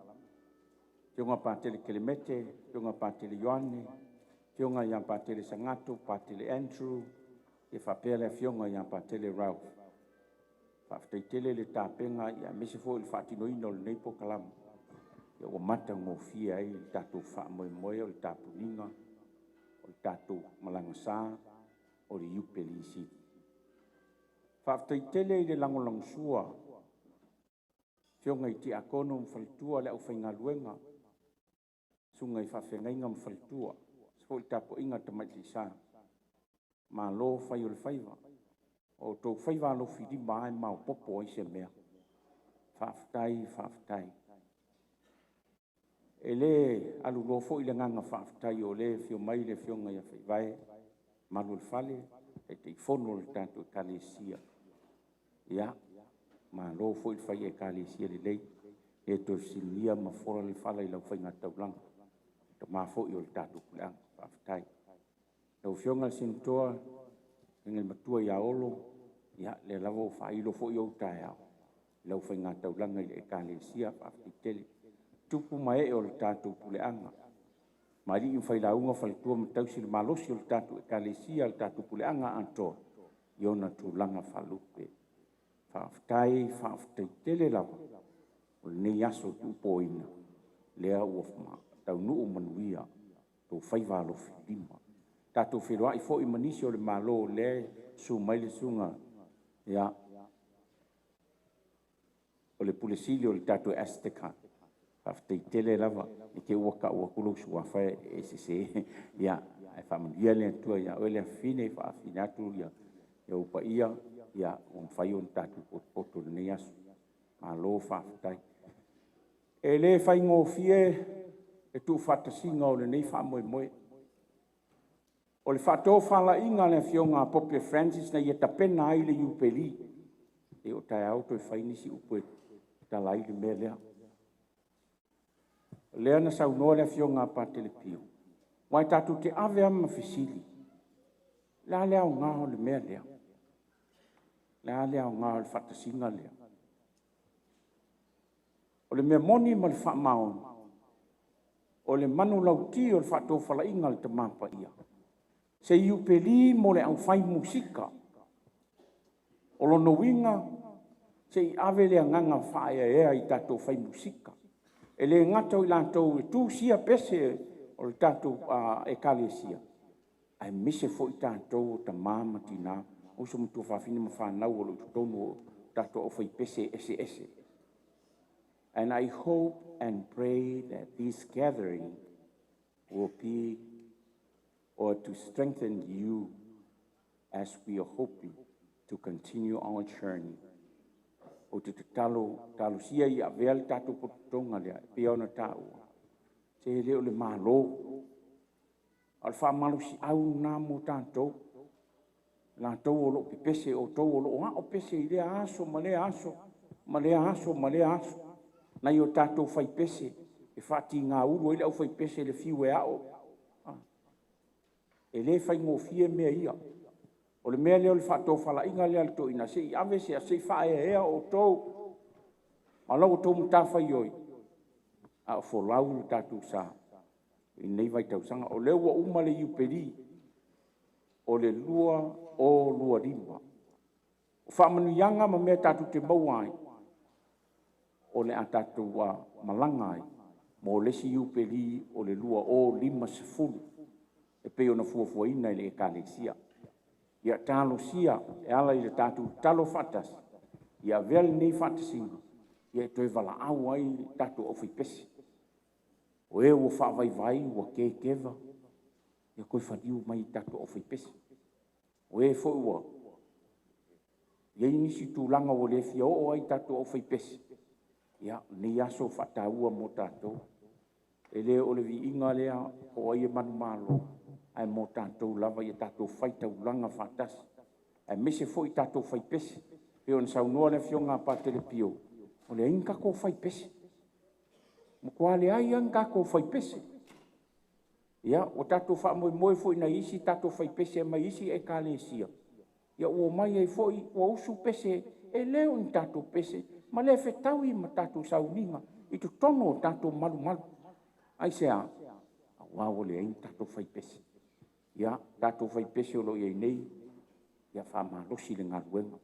Afioga Patele Kelemete, Afioga Patele Ioane, Afioga ia Patele Sagato, Patele Andrew, ia faapea le Afioga ia Patele Ralph. Faafetai tele le tapena, aemaise foi o le faatinoina o lenei polokalama, ia ua matagofie ai le tatou faamoemoe o le tapuniga o le tatou malaga sa o le Iupeli Sili. Faafetai tele i le lagolagosua Afioga i Tiakono ma Faletua, le aufaigaluega, susuga i faafeagaiga ma faletua, aemaise foi le tapuaiga a Tamaitai Sa, malo fai o le faiva, o outou faiva alofilima lava e maopoopo ai se mea. Faafetai, faafetai. E le aluloa foi le agaga faafetai o lea e afio mai le Afioga ia Faivae Maluelefale, Taitaifono o le tatou Ekalesia. Ia, malo foi le fai Ekalesia lelei, e le toe fesiligia ma fola le fala i lau faigataulaga, tama foi o le tatou puleaga, faafetai. Lau Afioga i le Senatoa, le matua ia Olo, ia, lea lava ua faailo foi ou taeao i lau faigataulaga i le Ekalesia, faafetai tele. Tupu ma ee o le tatou puleaga, ma alii ma failauga, faletua ma tausi, le malosi o le tatou Ekalesia, le tatou puleaga atoa i ona tulaga faalupe. Faafetai, faafetai tele lava o lenei aso tuupoina, lea ua taunuu manuia tou faiva alofilima. Tatou feiloai foi ma nisi o le Malo lea e susu mai le susuga ia o le Pule Sili o le tatou Asteca. Faafetai tele lava i te ua tau atu lou suafa e sese. Ia, ae faamanuia le Atua ia oe le afafine, faafafine atu ia ou paia, ia ua mafai ona tatou potopoto i lenei aso. Malo faafetai. E le faigofie le tuufaatasiga o lenei faamoemoe. O le faatofalaiga a le Afioga a Pope Francis na ia tapena ai le Iupeli, e o taeao toe fai nisi upu e tatala ai le mea lea. O lea na saunoa le Afioga a Patele Pio, aua e tatou te ave lava ma fesili, o le a le aoga o le mea lea? O le a le aoga o le faatasiga lea? O le mea moni ma le faamaoni, o le manulauti o le faatofalaiga a le Tama Paia, se Iupeli mo le aufai musika. O lona uiga, se i ave le agaga faaeaea i tatou fai musika. E le gata o i latou e tusia pese o le tatou Ekalesia, aemaise foi tatou o tama ma tina, uso ma tuafafine ma fanau o lo o i totonu o tatou aufaipese eseese. And I hope and pray that this gathering will be or to strengthen you as we are hoping to continue our journey. Ou te tatalo, talosia ia avea le tatou potopotoga lea, e pei ona taua, se le o le Malo, a o le faamalosiau lena mo tatou, latou o lo o pepese, outou o lo o ao pese i lea aso ma lea aso, ma lea aso ma lea aso, nai o tatou faipese e faatigaulu ai le aufaipese i le fiu e ao. E le faigofie mea ia. O le mea lea o le faatofalaiga lea a le toeaina, se i ave se i faaeaea outou, a o la outou matafaioi, a o folau le tatou sa i lenei vaitausaga. O lea ua uma le Iupeli o le 2025. O faamanuiaga ma mea tatou te maua ai, o le a tatou malaga ai mo le isi Iupeli o le 2050, e pei ona fuafuaina e le Ekalesia. Ia talosia e ala i le tatou tatalo faatasi, ia avea lenei faatasiga e toe valaau ai le tatou aufaipese, o e ua faavaivai ua kekeva, ia toe faliu mai i tatou aufaipese. O e foi ua i ai nisi tulaga ua le fia oo ai i tatou aufaipese, ia lenei aso faataua mo tatou. E le o le viiga lea po o ai e manumalo, ae mo tatou lava ia tatou faitaulaga faatasi, aemaise foi tatou faipese. E pei ona saunoa le Afioga a Patele Pio, ua leai ni tatou faipese, matua leai lava ni tatou faipese. Ia, ua tatou faamoemoe foi i nai isi tatou faipese mai isi Ekalesia. Ia ua omai ai foi ua usu pese e le o ni tatou pese ma le fetaui ma tatou sauniga i totonu o tatou malumalu. Aisea? Aua ua leai ni tatou faipese. Ia, tatou faipese o lo o i ai nei, ia faamalosi le galuega,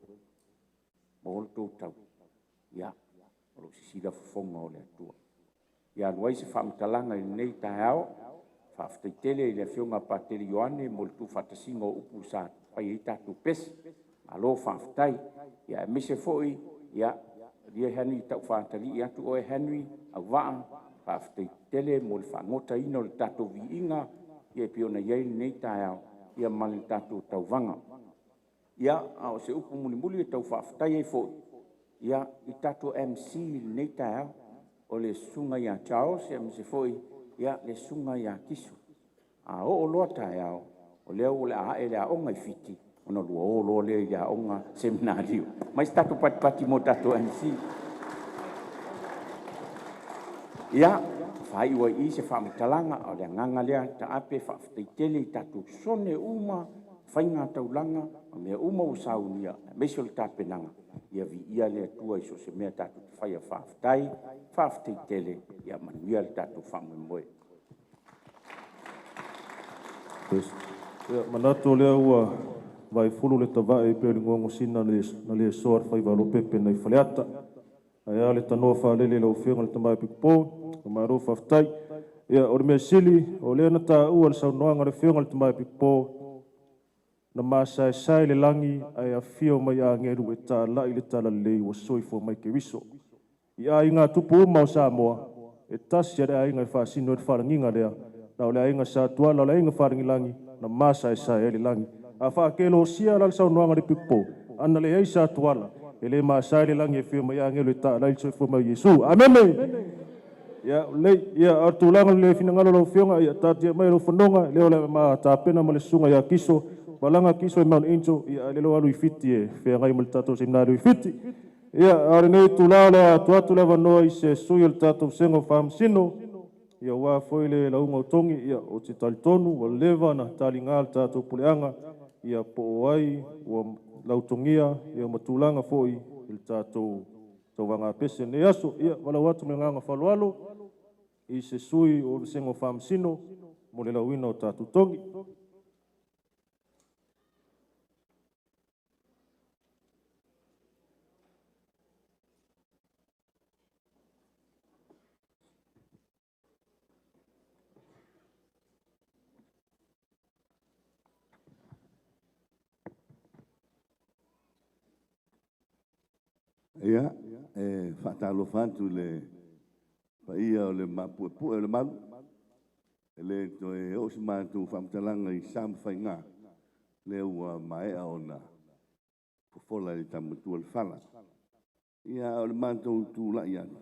maua le tou taui, ia o lo o sisila fofoga o le Atua. Ia alu ai se faamatalaga i lenei taeao, faafetai tele i le Afioga ia Patele Ioane mo le tuufaatasiga o upu sa fai ai tatou pese, malo faafetai. Aemaise foi, malie Henry tau faatalii atu oe Henry Auvaa, faafetai tele mo le faagotaina o le tatou viiga e pei ona i ai lenei taeao ma le tatou tauvaga. Ia, a o se upu mulimuli e tau faafetai ai foi i tatou MC i lenei taeao, o le Susuga ia Charles aemaise foi le Susuga ia Kiso. A oo loa taeao, o lea o le a ae le aoga i Fiti ona oulua o loa lea i le aoga seminalio. Aumai se tatou patipati mo tatou MC. Ia, faaiu ai i i se faamatalaga, o le agaga lea taape, faafetai tele i tatou sone uma, faigataulaga ma mea uma ua saunia aemaise o le tapenaga. Ia viia le Atua i so o se mea tatou te faia. Faafetai, faafetai tele. Ia manuia le tatou faamoemoe. Ia, manatu o lea ua vaifulu le tavae pei o le googosina na le soa e le faiva o Lopepe nai Faleata. Ae a le tanoa faalele i lau Afioga i le Tamai Pikupo, malo faafetai. Ia, o le mea sili, o lea na taua i le saunoaga a le Afioga i le Tamai Pikupo, na masaesae le lagi ae afio mai agelu e talai le talalelei ua soifua mai Keriso. I aiga tupu uma o Samoa, e tasi lava le aiga e faasino ai le faalagiga lea, na o le aiga Sa Tuala, o le aiga Faalagilagi na masaesae ai le lagi. A faakelosia la le saunoaga a le Pikupo, ana leai Sa Tuala, e le masae le lagi e afio mai agelu e talai le soifua mai o Iesu. Amene! Ia, lelei. Ia, a o le tulaga i le finagalo o lau Afioga, ia taatia mai lou fanoga, lea o le a ma tapena ma le susuga ia Kiso, malaga Kiso i Mount Angel, ia a o le alu i Fiti e feagai ma le tatou seminari i Fiti. Ia, a o lenei itula o le a tuu atu le avanoa i se sui o le tatou Vasega o Faamasino, ia aua foi le lauga o togi, ia ou te talitonu ua leva ona taliga le tatou puleaga, ia po o ai ua lautogia ia ma tulaga foi i le tatou tauvaga pese i lenei aso. Ia, valaau atu ma le agaga faaaloalo i se sui o le Vasega o Faamasino mo le lauina o tatou togi. Ia, e faatalofa atu i le paia o le mapuepue o le malu, e le toe oo se matou faamatalaga i sa ma faiga, lea ua maea ona fofola e le tama matua le fala. Ia, a o le matou tulai atu,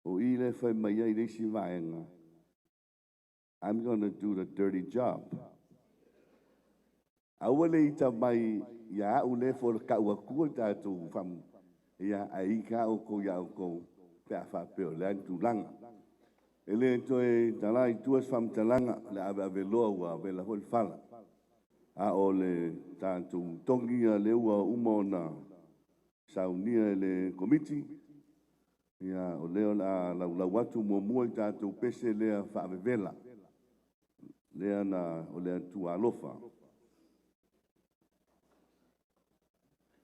o i lea e fai mai ai le isi vaega, I'm gonna do the dirty job. Aua le ita mai ia au lea e tau atua le tatou ia, ae ita outou ia outou pe a faapea o le a le tulaga. E le toe tala i tua se faamatalaga, o le aveaveloa ua vela foi le fala. A o le tatou togi ia lea ua uma ona saunia e le Komiti, ia, o lea o le a laulau atu muamua i tatou pese lea faavevela, lea na o le Atua alofa.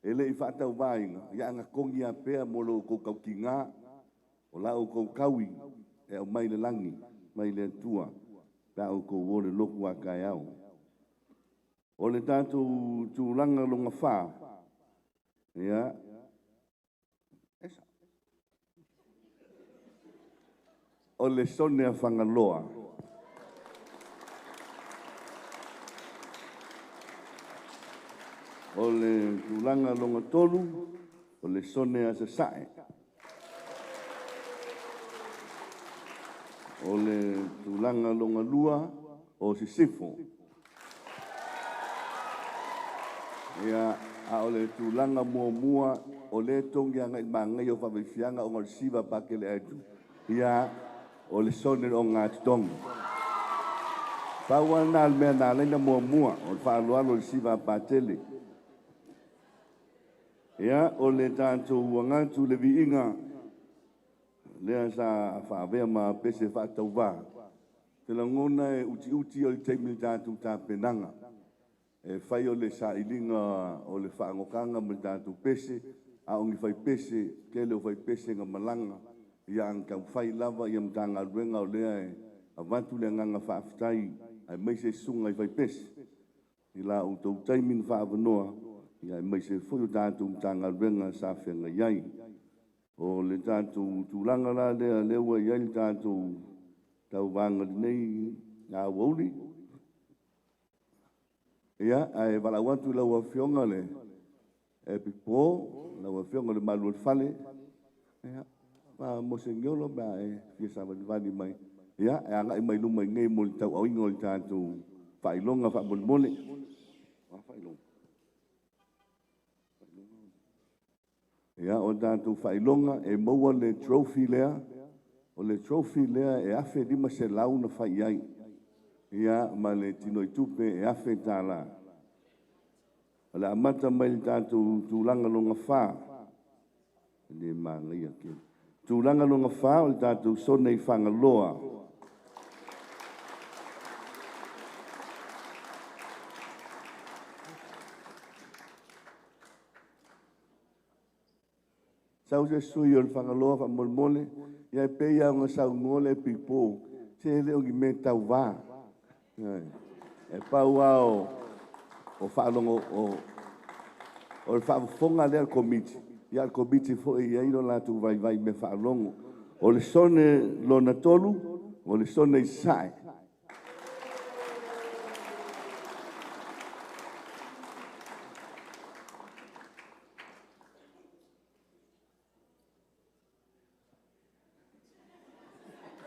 E le i faatauvaina, ia ana togi lava pea mo lo outou tautiga, o la outou taui e aumai le lagi, mai le Atua, pe a outou o le lotu a taeao. O le tatou tulaga lona fa, ia, o le sone a Fagaloa. O le tulaga lona tolu, o le sone a Sasae. O le tulaga lona lua, o Sisifo. Ia, a o le tulaga muamua, o lea e togi agai i le manaia o faavaifiaga ona o le siva pakele atu, ia, o le sone o Gatitogi. Pau lava lena o le mea na ala ai ona muamua, o le faaaloalo i le siva a Patele. Ia, o le tatou agatu le viiga, lea sa faavea ma pese faatauvā. Te lagona e utiuti o le taimi le tatou tapenaga. E fai o le sailiga o le faagokaga ma le tatou pese, a o ni fai pese, tele o fai pese na malaga, ia ang taumafai lava ia Matagaluega o lea e avatu le agaga faafetai aemaise susuga i fai pese. I la outou taimi na faaavanoa, ia aemaise foi o tatou Matagaluega sa feagai ai. O le tatou tulaga la lea, lea ua i ai le tatou tauvaga lenei aoauli. Ia, ae valaau atu i lau Afioga le Epipo, lau Afioga le Malu o le Fale, ia, ma Moseniolo pe a e fia savalivali mai. Ia, e agai mai luma i nei mo le tauauina o le tatou faailoga faamolemole. Ia, o le tatou faailoga e maua le trophy lea. O le trophy lea e $1,500 na fai ai. Ia, ma le tinoi tupe e $1,000. O le amata mai le tatou tulaga loga whā. Le manaia tele. Tulaga loga whā o le tatou sone i Fagaloa. Sau se sui o le Fagaloa faamolemole, ia e pei lava ona saunoa le pipo, se le o ni mea tauvā. E pau lava o faalogo, o le faafofoga lea a le komiti, ia le komiti foi e i ai lo latou vaivai i mea faalogo. O le sone lona tolu, o le sone i Sasae.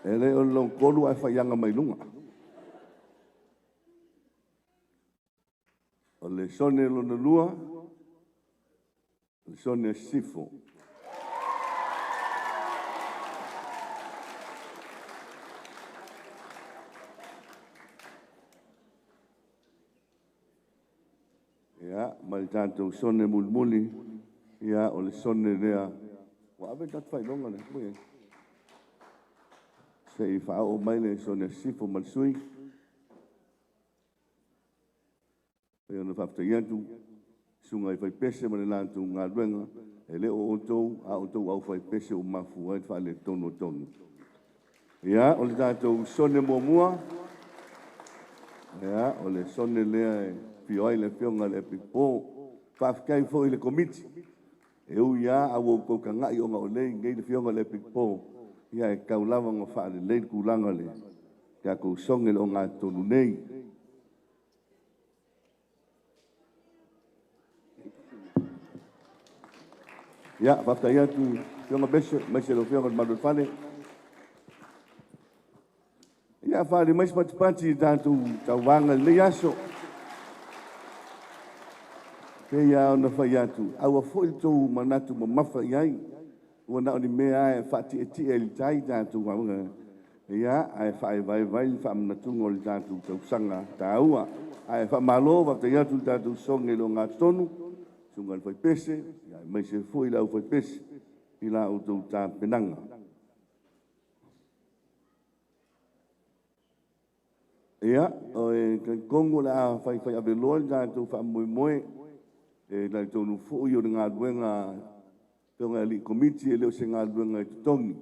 E le o le lona tolu ae faiaga mai luga. O le sone lona lua, o le sone Sisifo. Ia, ma le tatou sone mulimuli, ia, o le sone lea. Ua ave le tatou faailoga lea, ua i ai. Se i faaoo mai le sone Sisifo ma le sui. E ona faafetai atu, susuga i faipese ma le latou galuega, e le o outou, a outou au faipese ua mafua ai le faaletonu o tonu. Ia, o le tatou sone muamua, ia, o le sone lea e fio ai le afioga i le Epipo. Faafetai foi i le komiti, e ui lava a ua outou tagai ona o lea e i inei le afioga i le Epipo, ia e tau lava ona faalelei le tulaga le tatou sone le ogatotonu nei. Ia, faafetai atu afioga Bese, aemaise lau afioga i le Malu o le Fale. Ia, faali mai se patipati i tatou tauvaga i lenei aso. Pei lava ona fai atu, aua foi le tou manatu mamafa i ai. Ua na o ni mea lava e faatietie i le tai tatou galuega. Ia, ae faaevaeva ai le faamanatuga o le tatou tausaga taua. Ae faamalo, faafetai atu i le tatou sogi i le ogatotonu, susuga i le faipese, aemaise foi le aufaipese i la outou tapenaga. Ia, o e talitonu o le a faifai aveloa le tatou faamoemoe, e talitonu foi o le galuega afioga i alii komiti e le o se galuega e totogi.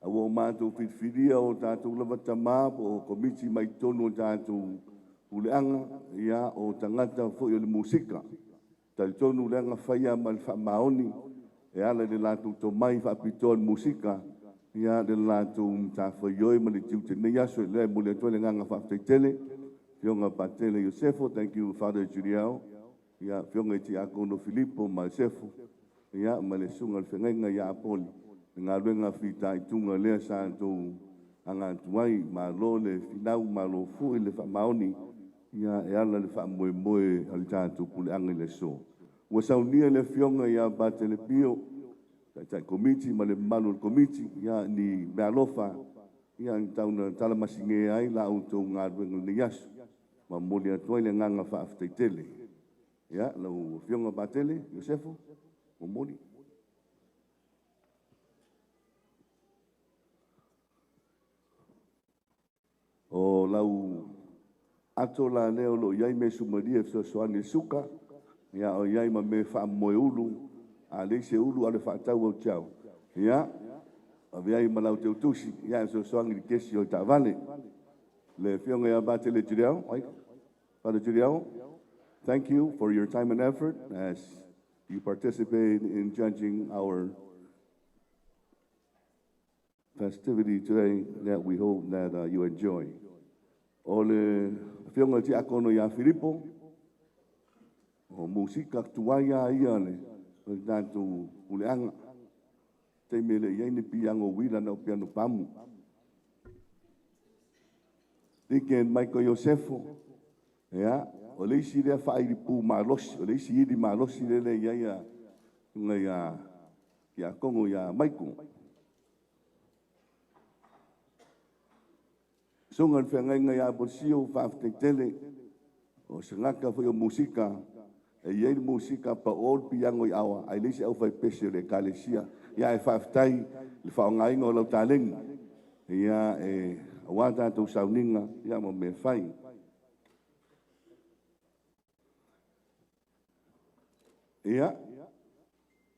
A ua o matou filifilia o tatou lava tama po o komiti mai totonu o tatou puleaga, ia, o tagata foi o le musika. Talitonu leaga faia ma le faamaoni e ala i le latou tomai faapitoa i le musika, ia le latou matafaioi ma le tiute i lenei aso. Lea e momoli atu ai le agaga faafetai tele, Afioga Patele Iosefo, thank you Father Juliao, ia Afioga i Tiakono Filipo ma Iosefo, ia ma le susuga i le feagaiga ia Apoli, le galuega fitaituga lea sa outou aga atu ai, malo le finau, malo foi le faamaoni, ia e ala i le faamoemoe a le tatou puleaga i le aso. Ua saunia le afioga ia Patele Pio, taitai komiti ma le mamalu o le komiti, ia ni meaalofa, ia ni tau na talamasine ai la outou galuega i lenei aso. Ma momoli atu ai le agaga faafetai tele. Ia, lau afioga Patele Iosefo. Momoli. O lau ato la lea o loo i ai mesumalia e fesoasoani i le suka, ia o i ai ma me faamomoe ulu, a leai se ulu a o le faatau au tiao, ia ave ai ma lau teutusi, ia e fesoasoani i le kesi o le taavale. Le afioga ia Patele Tuliao, ai Father Tuliao, thank you for your time and effort as you participate in judging our festivity today that we hope that you enjoy. O le afioga i le Tiakono ia Filipo, o musika tuai a ia le o le tatou puleaga. Taimi e le i ai ni piano uila na o piano pamu. Deacon Michael Iosefo, ia, o le isi lea faailipu malosi, o le isi ili malosi lele i ai a susuga ia Tiakono ia Michael. Susuga i le feagaiga ia Apolisi,o faafetai tele, o se gata foi o musika, e i ai le musika pao le piano i aoa, ae leai se aufaipese o le ekalesia. Ia ae faafetai le faaaogaina o lau taleni, ia e aua tatou sauniga, ia ma mea fai. Ia,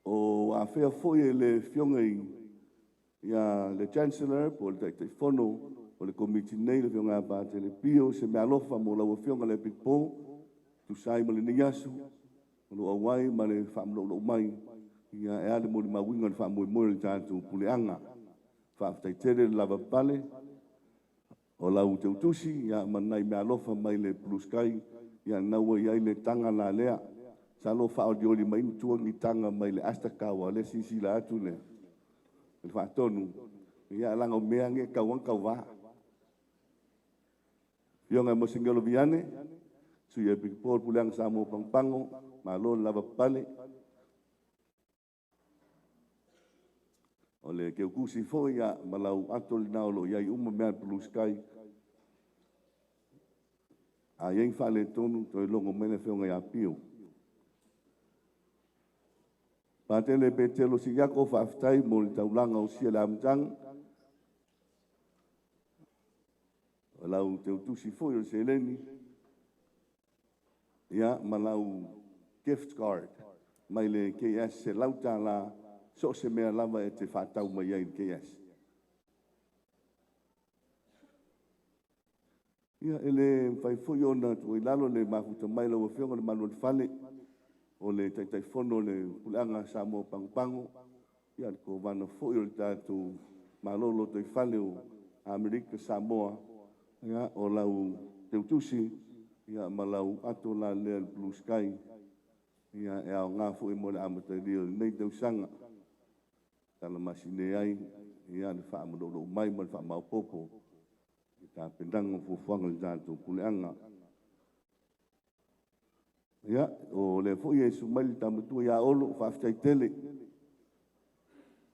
o afea foi e le afioga i ia le Chancellor po o le Taitaifono o le Komiti nei, le afioga ia Patele Pio, se meaalofa mo lau afioga i le Pito, tusa ai ma lenei aso, o lo o auai ma le faamaloulou mai, ia e a le molimauina o le faamoemoe o le tatou puleaga. Faafetai tele le lavapapale o lau teutusi, ia ma nai meaalofa mai le Blue Sky, ia na ua i ai le taga la lea. Masalo faaolioli mai ni tua ni taga mai le Astaka ua le silasila atu le faatonu, ia leaga o mea nei e tatau lava ona tauva. Afioga ia Moseniolo Viane, Sui Epikopo o le Puleaga Samoa Pagopago, malo le lavapapale. O le teutusi foi ia ma lau ato lena o lo o i ai uma mea a le Blue Sky. A i ai ni faaletonu, toe logo mai le afioga ia Pio. Patele Petelo Sigiako, faafetai mo le taulaga osia i le amataga. O lau teutusi foi o le seleni, ia ma lau gift card mai le KS $100, so o se mea lava e te faatau mai ai i le KS. Ia, e le mafai foi ona tuu i lalo le mafuta mai lau Afioga i le Malu o le Fale, o le Taitaifono o le Puleaga Samoa Pagopago, ia le Kovana foi o le tatou Malo Lotoifale o Amerika Samoa, ia, o lau teutusi, ia, ma lau ato la lea le Blue Sky, ia, e aoga foi mo le amatalia o lenei tausaga. Talamasine ai, ia, le faamaloulou mai ma le faamaopoopo i tapenaga o fuafuaga o le tatou puleaga. Ia, o lea foi e susu mai le tamatua ia Olo, faafetai tele.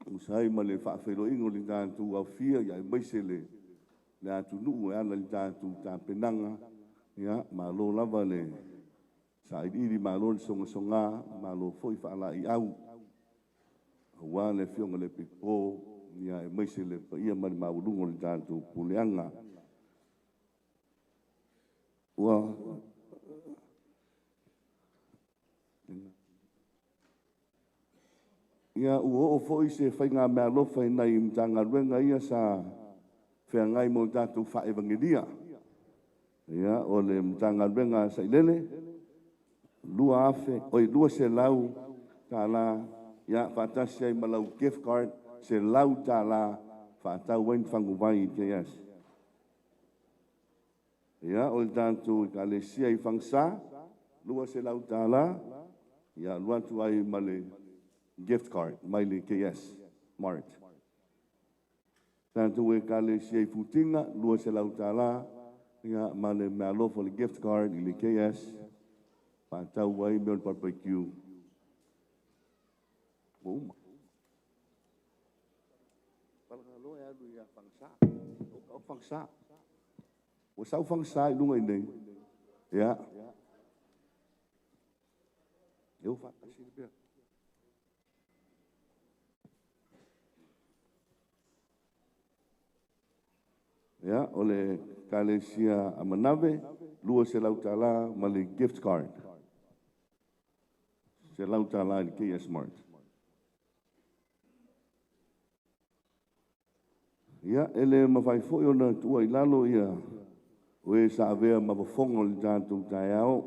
Tusa ai ma le faafeiloaiga o le tatou aofia, ia aemaise le atunuu e ala i le tatou tapenaga, ia, malo lava le sailiili, malo le sogasoga, malo foi faalaeiau, aua le afioga i le Epikopo, ia aemaise le paia ma le maualuga o le tatou puleaga. Ua Ia, ua oo foi se faiga meaalofa i nai Matagaluega ia sa feagai mo tatou faaevagelia. Ia, o le Matagaluega a Sailele, $200, ia, faatasi ai ma lau gift card, $100, faatau ai ni faguvai i KS. Ia, o le tatou ekalesia i Fagasa, $200, ia, alu atu ai ma le gift card mai le KS Mart. Tatou ekalesia i Futiga, $200, ia, ma le meaalofa o le gift card i le KS, faatau ai mea o le barbecue. Ua uma. Palagaloa e alu ia Fagasa. O Fagasa. Ua sau Fagasa i luga i nei. Ia. E o faatasi le mea. Ia, o le Ekalesia a Manave, $200 ma le gift card. $100 i le KS Mart. Ia, e le mafai foi ona tuua i lalo ia o e sa avea ma fofoga o le tatou taeao.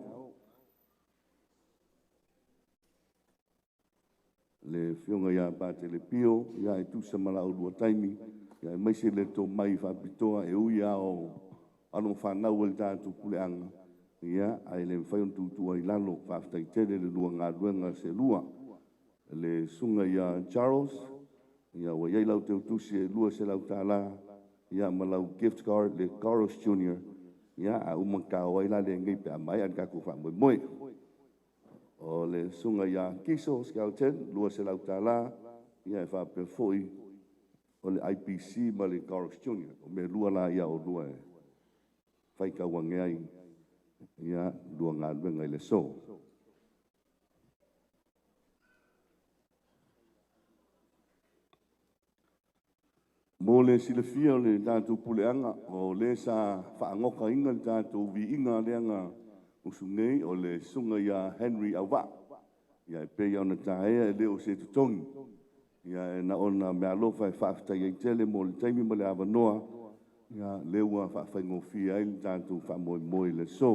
Le afioga ia Patele Pio, ia e tusa ma la oulua taimi, ia aemaise le tomai faapitoa e ui lava o alo ma fanau a le tatou puleaga, ia, ae le mafai ona tuutuua i lalo. Faafetai tele le lua galuega selua. Le susuga ia Charles, ia ua i ai lau teutusi e $200, ia ma lau gift card le Carlos Jr., ia a uma tao ai la lenei pe a maea le tatou faamoemoe. O le susuga ia Kiso Skelton, $200, ia e faapea foi o le IPC ma le Carlos Jr. O mea lua la ia oulua e faitau ane ai ia lua galuega i le aso. Mo le silafia o le tatou puleaga, o lē sa faagokaina le tatou viiga lea na usu nei o le susuga ia Henry Auvaa. Ia e pei ona taea e le o se totogi, ia e na ona meaalofa e faafetai ai tele mo le taimi ma le avanoa, ia lea ua faafaigofie ai le tatou faamoemoe i le aso.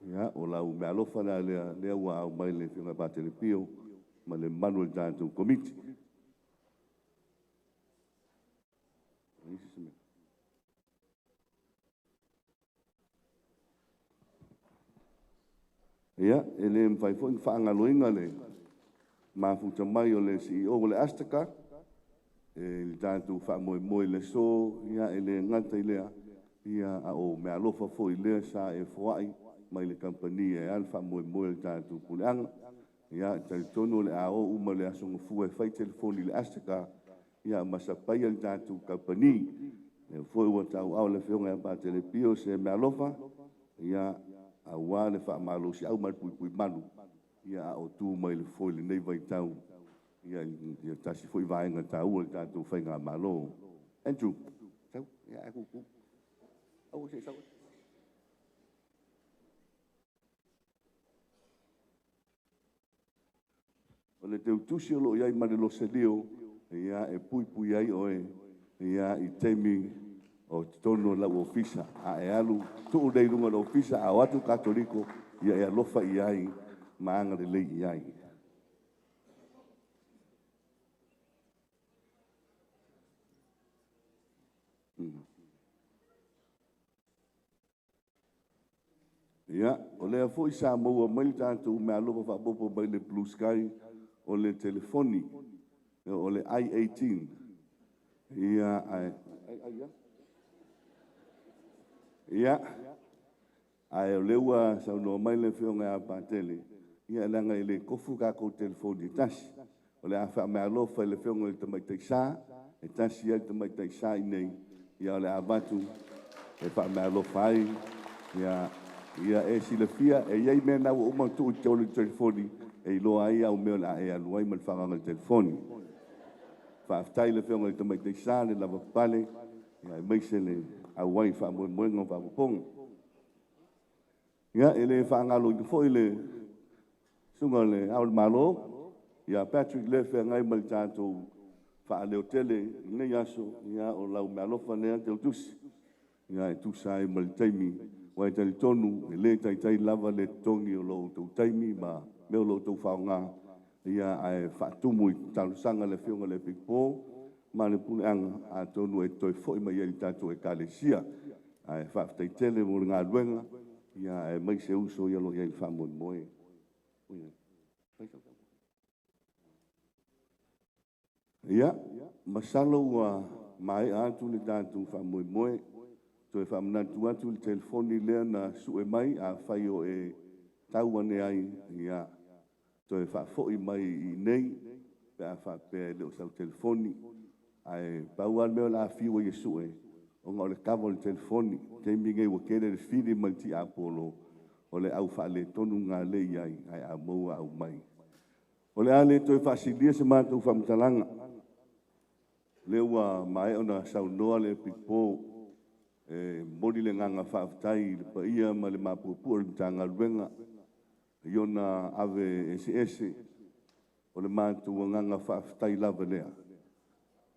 Ia o lau meaalofa la lea, lea ua aumai le Afioga ia Patele Pio ma le mamalu o le tatou Komiti. Ia, e le mafai foi ona faagaloina le mafuta mai o le CEO o le Astaka e le tatou faamoemoe i le aso, ia e le gata i lea, ia a o meaalofa foi lea sa e foai mai le kamupani e a le faamoemoe o le tatou puleaga. Ia, e talitonu o le a o uma i le Aso Gafua e fai telefoni i le Astaka, ia ma sapaia le tatou kamupani. Lea foi ua tauaao le Afioga ia Patele Pio se meaalofa, ia, aua le faamalosiau ma le puipui malu, ia a o tu mai le foe i lenei vaitau, ia, ia tasi foi vaega taua o le tatou faigamalo. Andrew, sau, ia, ae tutu. Aua se i sau. O le teutusi o lo o i ai ma le loselio, ia, e puipui ai oe, ia, i taimi o totonu o lau ofisa. A e alu tuu lea i luga o le ofisa, a o atu Katoliko, ia e alofa i ai ma agalelei i ai. Ia, o lea foi sa maua mai le tatou meaalofa faaopoopo mai le Blue Sky o le telefoni, o le i18. Ia, ae, ia, ae o lea ua saunoa mai le Afioga ia Patele, ia leaga e le tofu tatou telefoni e tasi. O le a faameaalofa i le Afioga i le Tamaitai Sa, e tasi ai le Tamaitai Sa i inei, ia o le a avatu e faameaalofa ai, ia, ia e silafia, e i ai mea na ua uma ona tuu i totonu o le telefoni, e iloa ai au mea o le a e alu ai ma le faaaogaina o le telefoni. Faafetai i le Afioga i le Tamaitai Sa le lavapapale, ia aemaise le auai i faamoemoega o faaopoopoga. Ia, e le faagaloina foi le susuga o le Ao o le Malo, ia Patrick lea e feagai ma le tatou faaleotele i lenei aso, ia o lau meaalofa lea teutusi, ia e tusa ai ma le taimi, aua e talitonu e le taitai lava le totogi o lo outou taimi ma mea o lo o outou faaaoga, ia ae faatumu i talosaga a le Afioga i le Epikopo ma le puleaga, atonu e toe foi mai ai i le tatou Ekalesia. Ae faafetai tele mo le galuega, ia aemaise uso ia o lo o i ai i le faamoemoe. Ia, masalo ua maea atu le tatou faamoemoe. Toe faamanatu atu le telefoni lea na sue mai, afai o e tau ane ai, ia, toe faafoi mai i inei pe a faapea e le o sau telefoni. Ae pau lava le mea o le a fiu ai e sue, ona o le kava o le telefoni. O le taimi lenei ua tele le fili ma le tiapolo, o le au faaletonu lena lea e i ai, ae a maua aumai. O le a le toe faasilia se matou faamatalaga, lea ua maea ona saunoa le Epikopo. E momoli le agaga faafetai i le paia ma le mapuepue o le Matagaluega i ona ave eseese, o le matou agaga faafetai lava lea.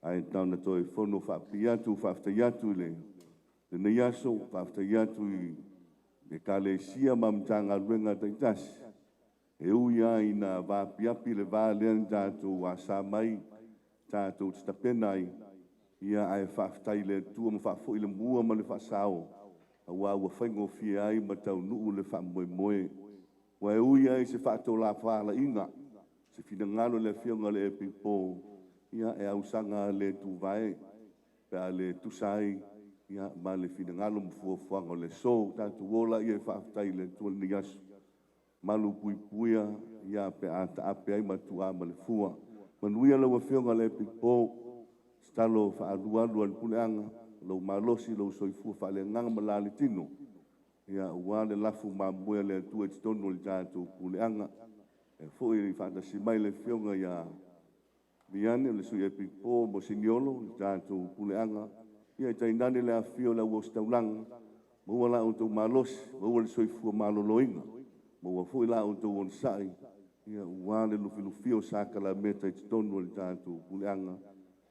Ae tau na toe fono faapipii atu, faafetai atu i lenei aso, faafetai atu i Ekalesia ma Matagaluega taitasi, e ui lava ina vaapiapi le va lea na tatou asa mai, tatou te tapena ai, ia ae faafetai i le Atua ma faafoi le mua ma le faasao, aua ua faigofie ai ma taunuu le faamoemoe. Ua e ui lava i se faatolafalaina, se finagalo i le Afioga i le Epikopo, ia e ausaga le tuvae pe a le tusa ai ia ma le finagalo ma fuafuaga o le aso. Tatou o laia e faafetai i le Atua i lenei aso, malu puipuia ia pe a taape ai matua ma le fua. Manuia lau Afioga i le Epikopo, tatalo faaalualu a le puleaga, lou malosi, lou soifua faaleagaga ma la le tino, ia aua le lafu mamoe a le Atua i totonu o le tatou puleaga. E foi faatasi mai le Afioga ia Viane, o le Sui Epikopo mo Siniolo, le tatou puleaga, ia e tainane le afifio o le au ositaulaga, maua la outou malosi, maua le soifua maloloina, maua foi la outou onosai, ia aua le lufilufia o sakalameta i totonu o le tatou puleaga.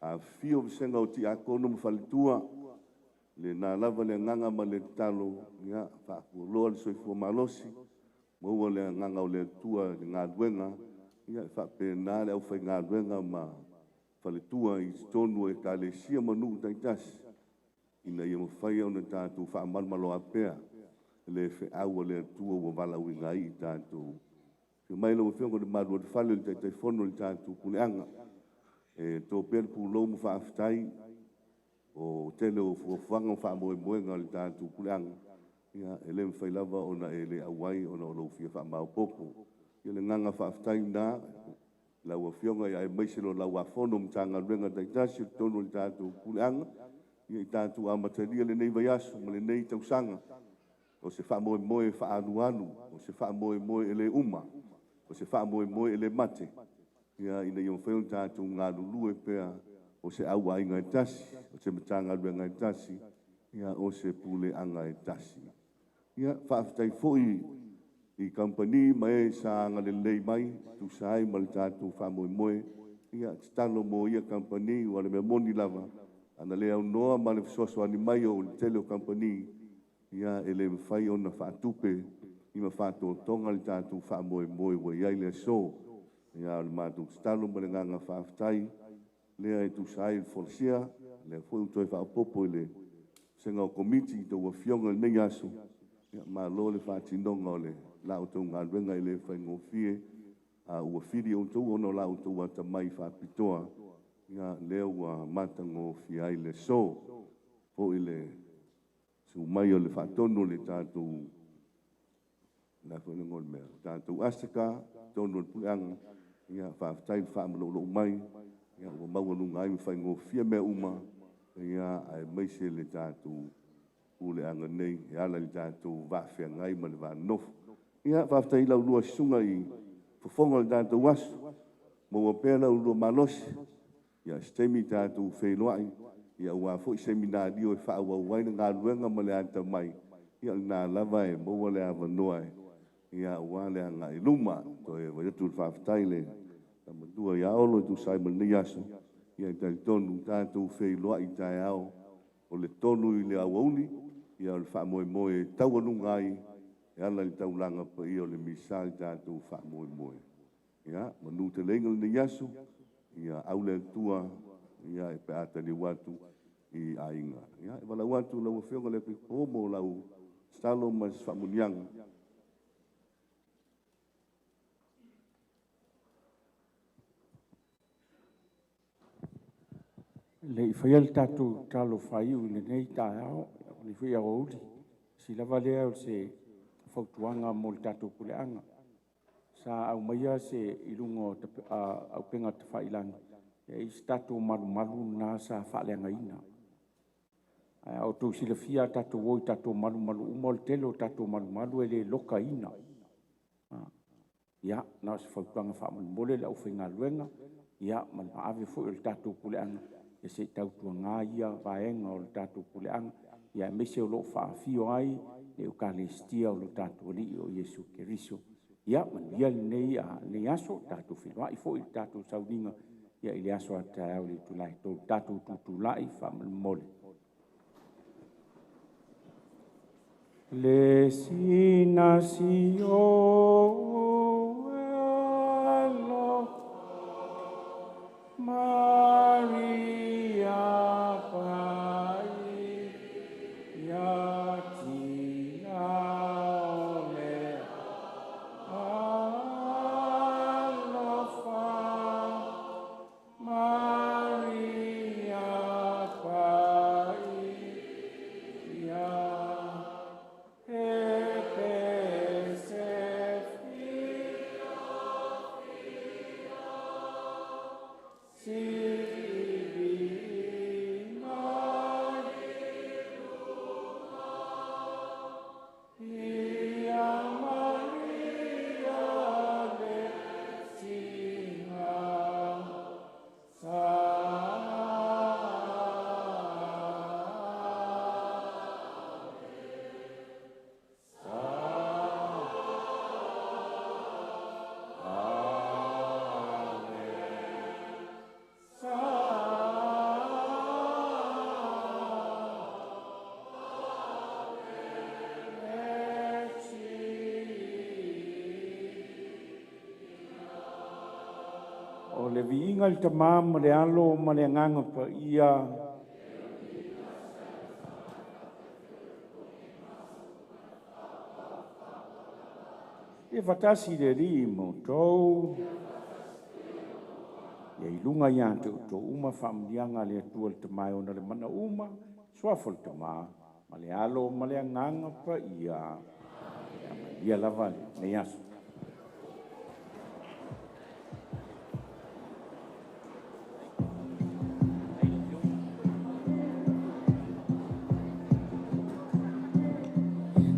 Afifio vasega o tiakono ma faletua, lena lava le agaga ma le tatalo, ia faafualoa le soifua malosi, maua le agaga o le Atua i le galuega, ia e faapena le aufaigaluega ma faletua i totonu o Ekalesia ma nuu taitasi, ina ia mafai ona tatou faamalomaloa pea le feau a le Atua ua valaauina ai i tatou. Afio mai lau Afioga i le malu o le fale o le Taitaifono o le tatou puleaga, e to pea le pulou ma faafetai o tele o fuafuaga ma faamoemoega o le tatou puleaga, ia e le mafai lava ona e le auai ona o lou fia faamaopoopo. Ia le agaga faafetai lena lau Afioga aemaise o lau afono Matagaluega taitasi o totonu o le tatou puleaga, ia i tatou amatalia lenei vaiaso ma lenei tausaga, o se faamoemoe faaalualu, o se faamoemoe e le uma, o se faamoemoe e le mate, ia ina ia mafai ona tatou galulue pea o se auaiga e tasi, o se Matagaluega e tasi, ia o se puleaga e tasi. Ia faafetai foi i kamupani ma e sa agalelei mai, tusa ai ma le tatou faamoemoe, ia tatalo mo ia kamupani, ua le mea moni lava, ana le aunoa ma le fesoasoani mai o le tele o kamupani, ia e le mafai ona faatupe i ma faatotoga le tatou faamoemoe ua i ai le aso. Ia o le matou tatalo ma le agaga faafetai lea e tusa ai le folasia, lea foi ua toe faaopoopo i le vasega o komiti i tou afioga i lenei aso, ia malo le faatinoga o le la outou galuega e le faigofie, a ua fili outou ona o la outou atamai faapitoa, ia lea ua matagofie ai le aso. Foi le susu mai o le faatonu o le tatou la foi le igoa o le mea, tatou Asika, totonu o le puleaga, ia faafetai le faamaloulou mai, ia ua maualuga ai ma faigofie mea uma, ia aemaise le tatou puleaga nei e ala i le tatou vaafeagai ma le vanonofo. Ia faafetai i lau lua susuga i fofoga o le tatou aso, maua pea lau lua malosi, ia se taimi tatou feiloai, ia aua foi seminario e faaauau ai le galuega ma le atamai, ia o lena lava e maua le avanoa ia aua le agai i luma. Toe fai atu le faafetai i le tamatua ia Olo e tusa ai ma lenei aso, ia e talitonu tatou feiloai taeao o le 3 i le aoauli, ia o le faamoemoe e taualuga ai e ala i le taulaga paia o le misa le tatou faamoemoe. Ia manuteleina lenei aso, ia au le Atua ia e pe a taliu atu i aiga. Ia e valaau atu lau Afioga i le Epikopo mo lau tatalo ma se faamuniaga. Le i faia le tatou tatalo faaiu i lenei taeao, lenei foi aoauli, si lava lea o se fautuaga mo le tatou puleaga. Sa aumaia se i luga o auupega tafailagi, e i ai se tatou malumalu lena sa faaleagaina. Ae a outou silafia a tatou o i tatou malumalu uma, o le tele o tatou malumalu e le lokaina. Ia, na o se fautuaga faamolemole le aufaigaluega, ia ma le maave foi o le tatou puleaga, Ia se i tautuagā ia vaega o le tatou puleaga, ia aemaise o loo faafio ai le Eukalesitia o lo tatou Alii o Iesu Keriso. Ia manuia lenei lenei aso, tatou feiloai foi i le tatou sauniga ia i le aso a taeao i le itula e 3. Tatou tutulai faamolemole. Le sina si o alo Maria pai ia tina o le alofa Maria pai ia e pese si vi mai Ia Maria le sina sa O le viiga i le Tamā ma le Alo ma le Agaga Paia. Ia faatasi le Alii ma outou. Ia i luga ia te outou uma faamanuiaga a le Atua le Tama e ona le mana uma, Suafa o le Tamā ma le Alo ma le Agaga Paia. Ia manuia lava lenei aso.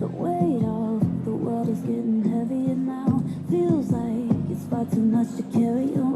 The weight of the world is getting heavier now. Feels like it's far too much to carry on.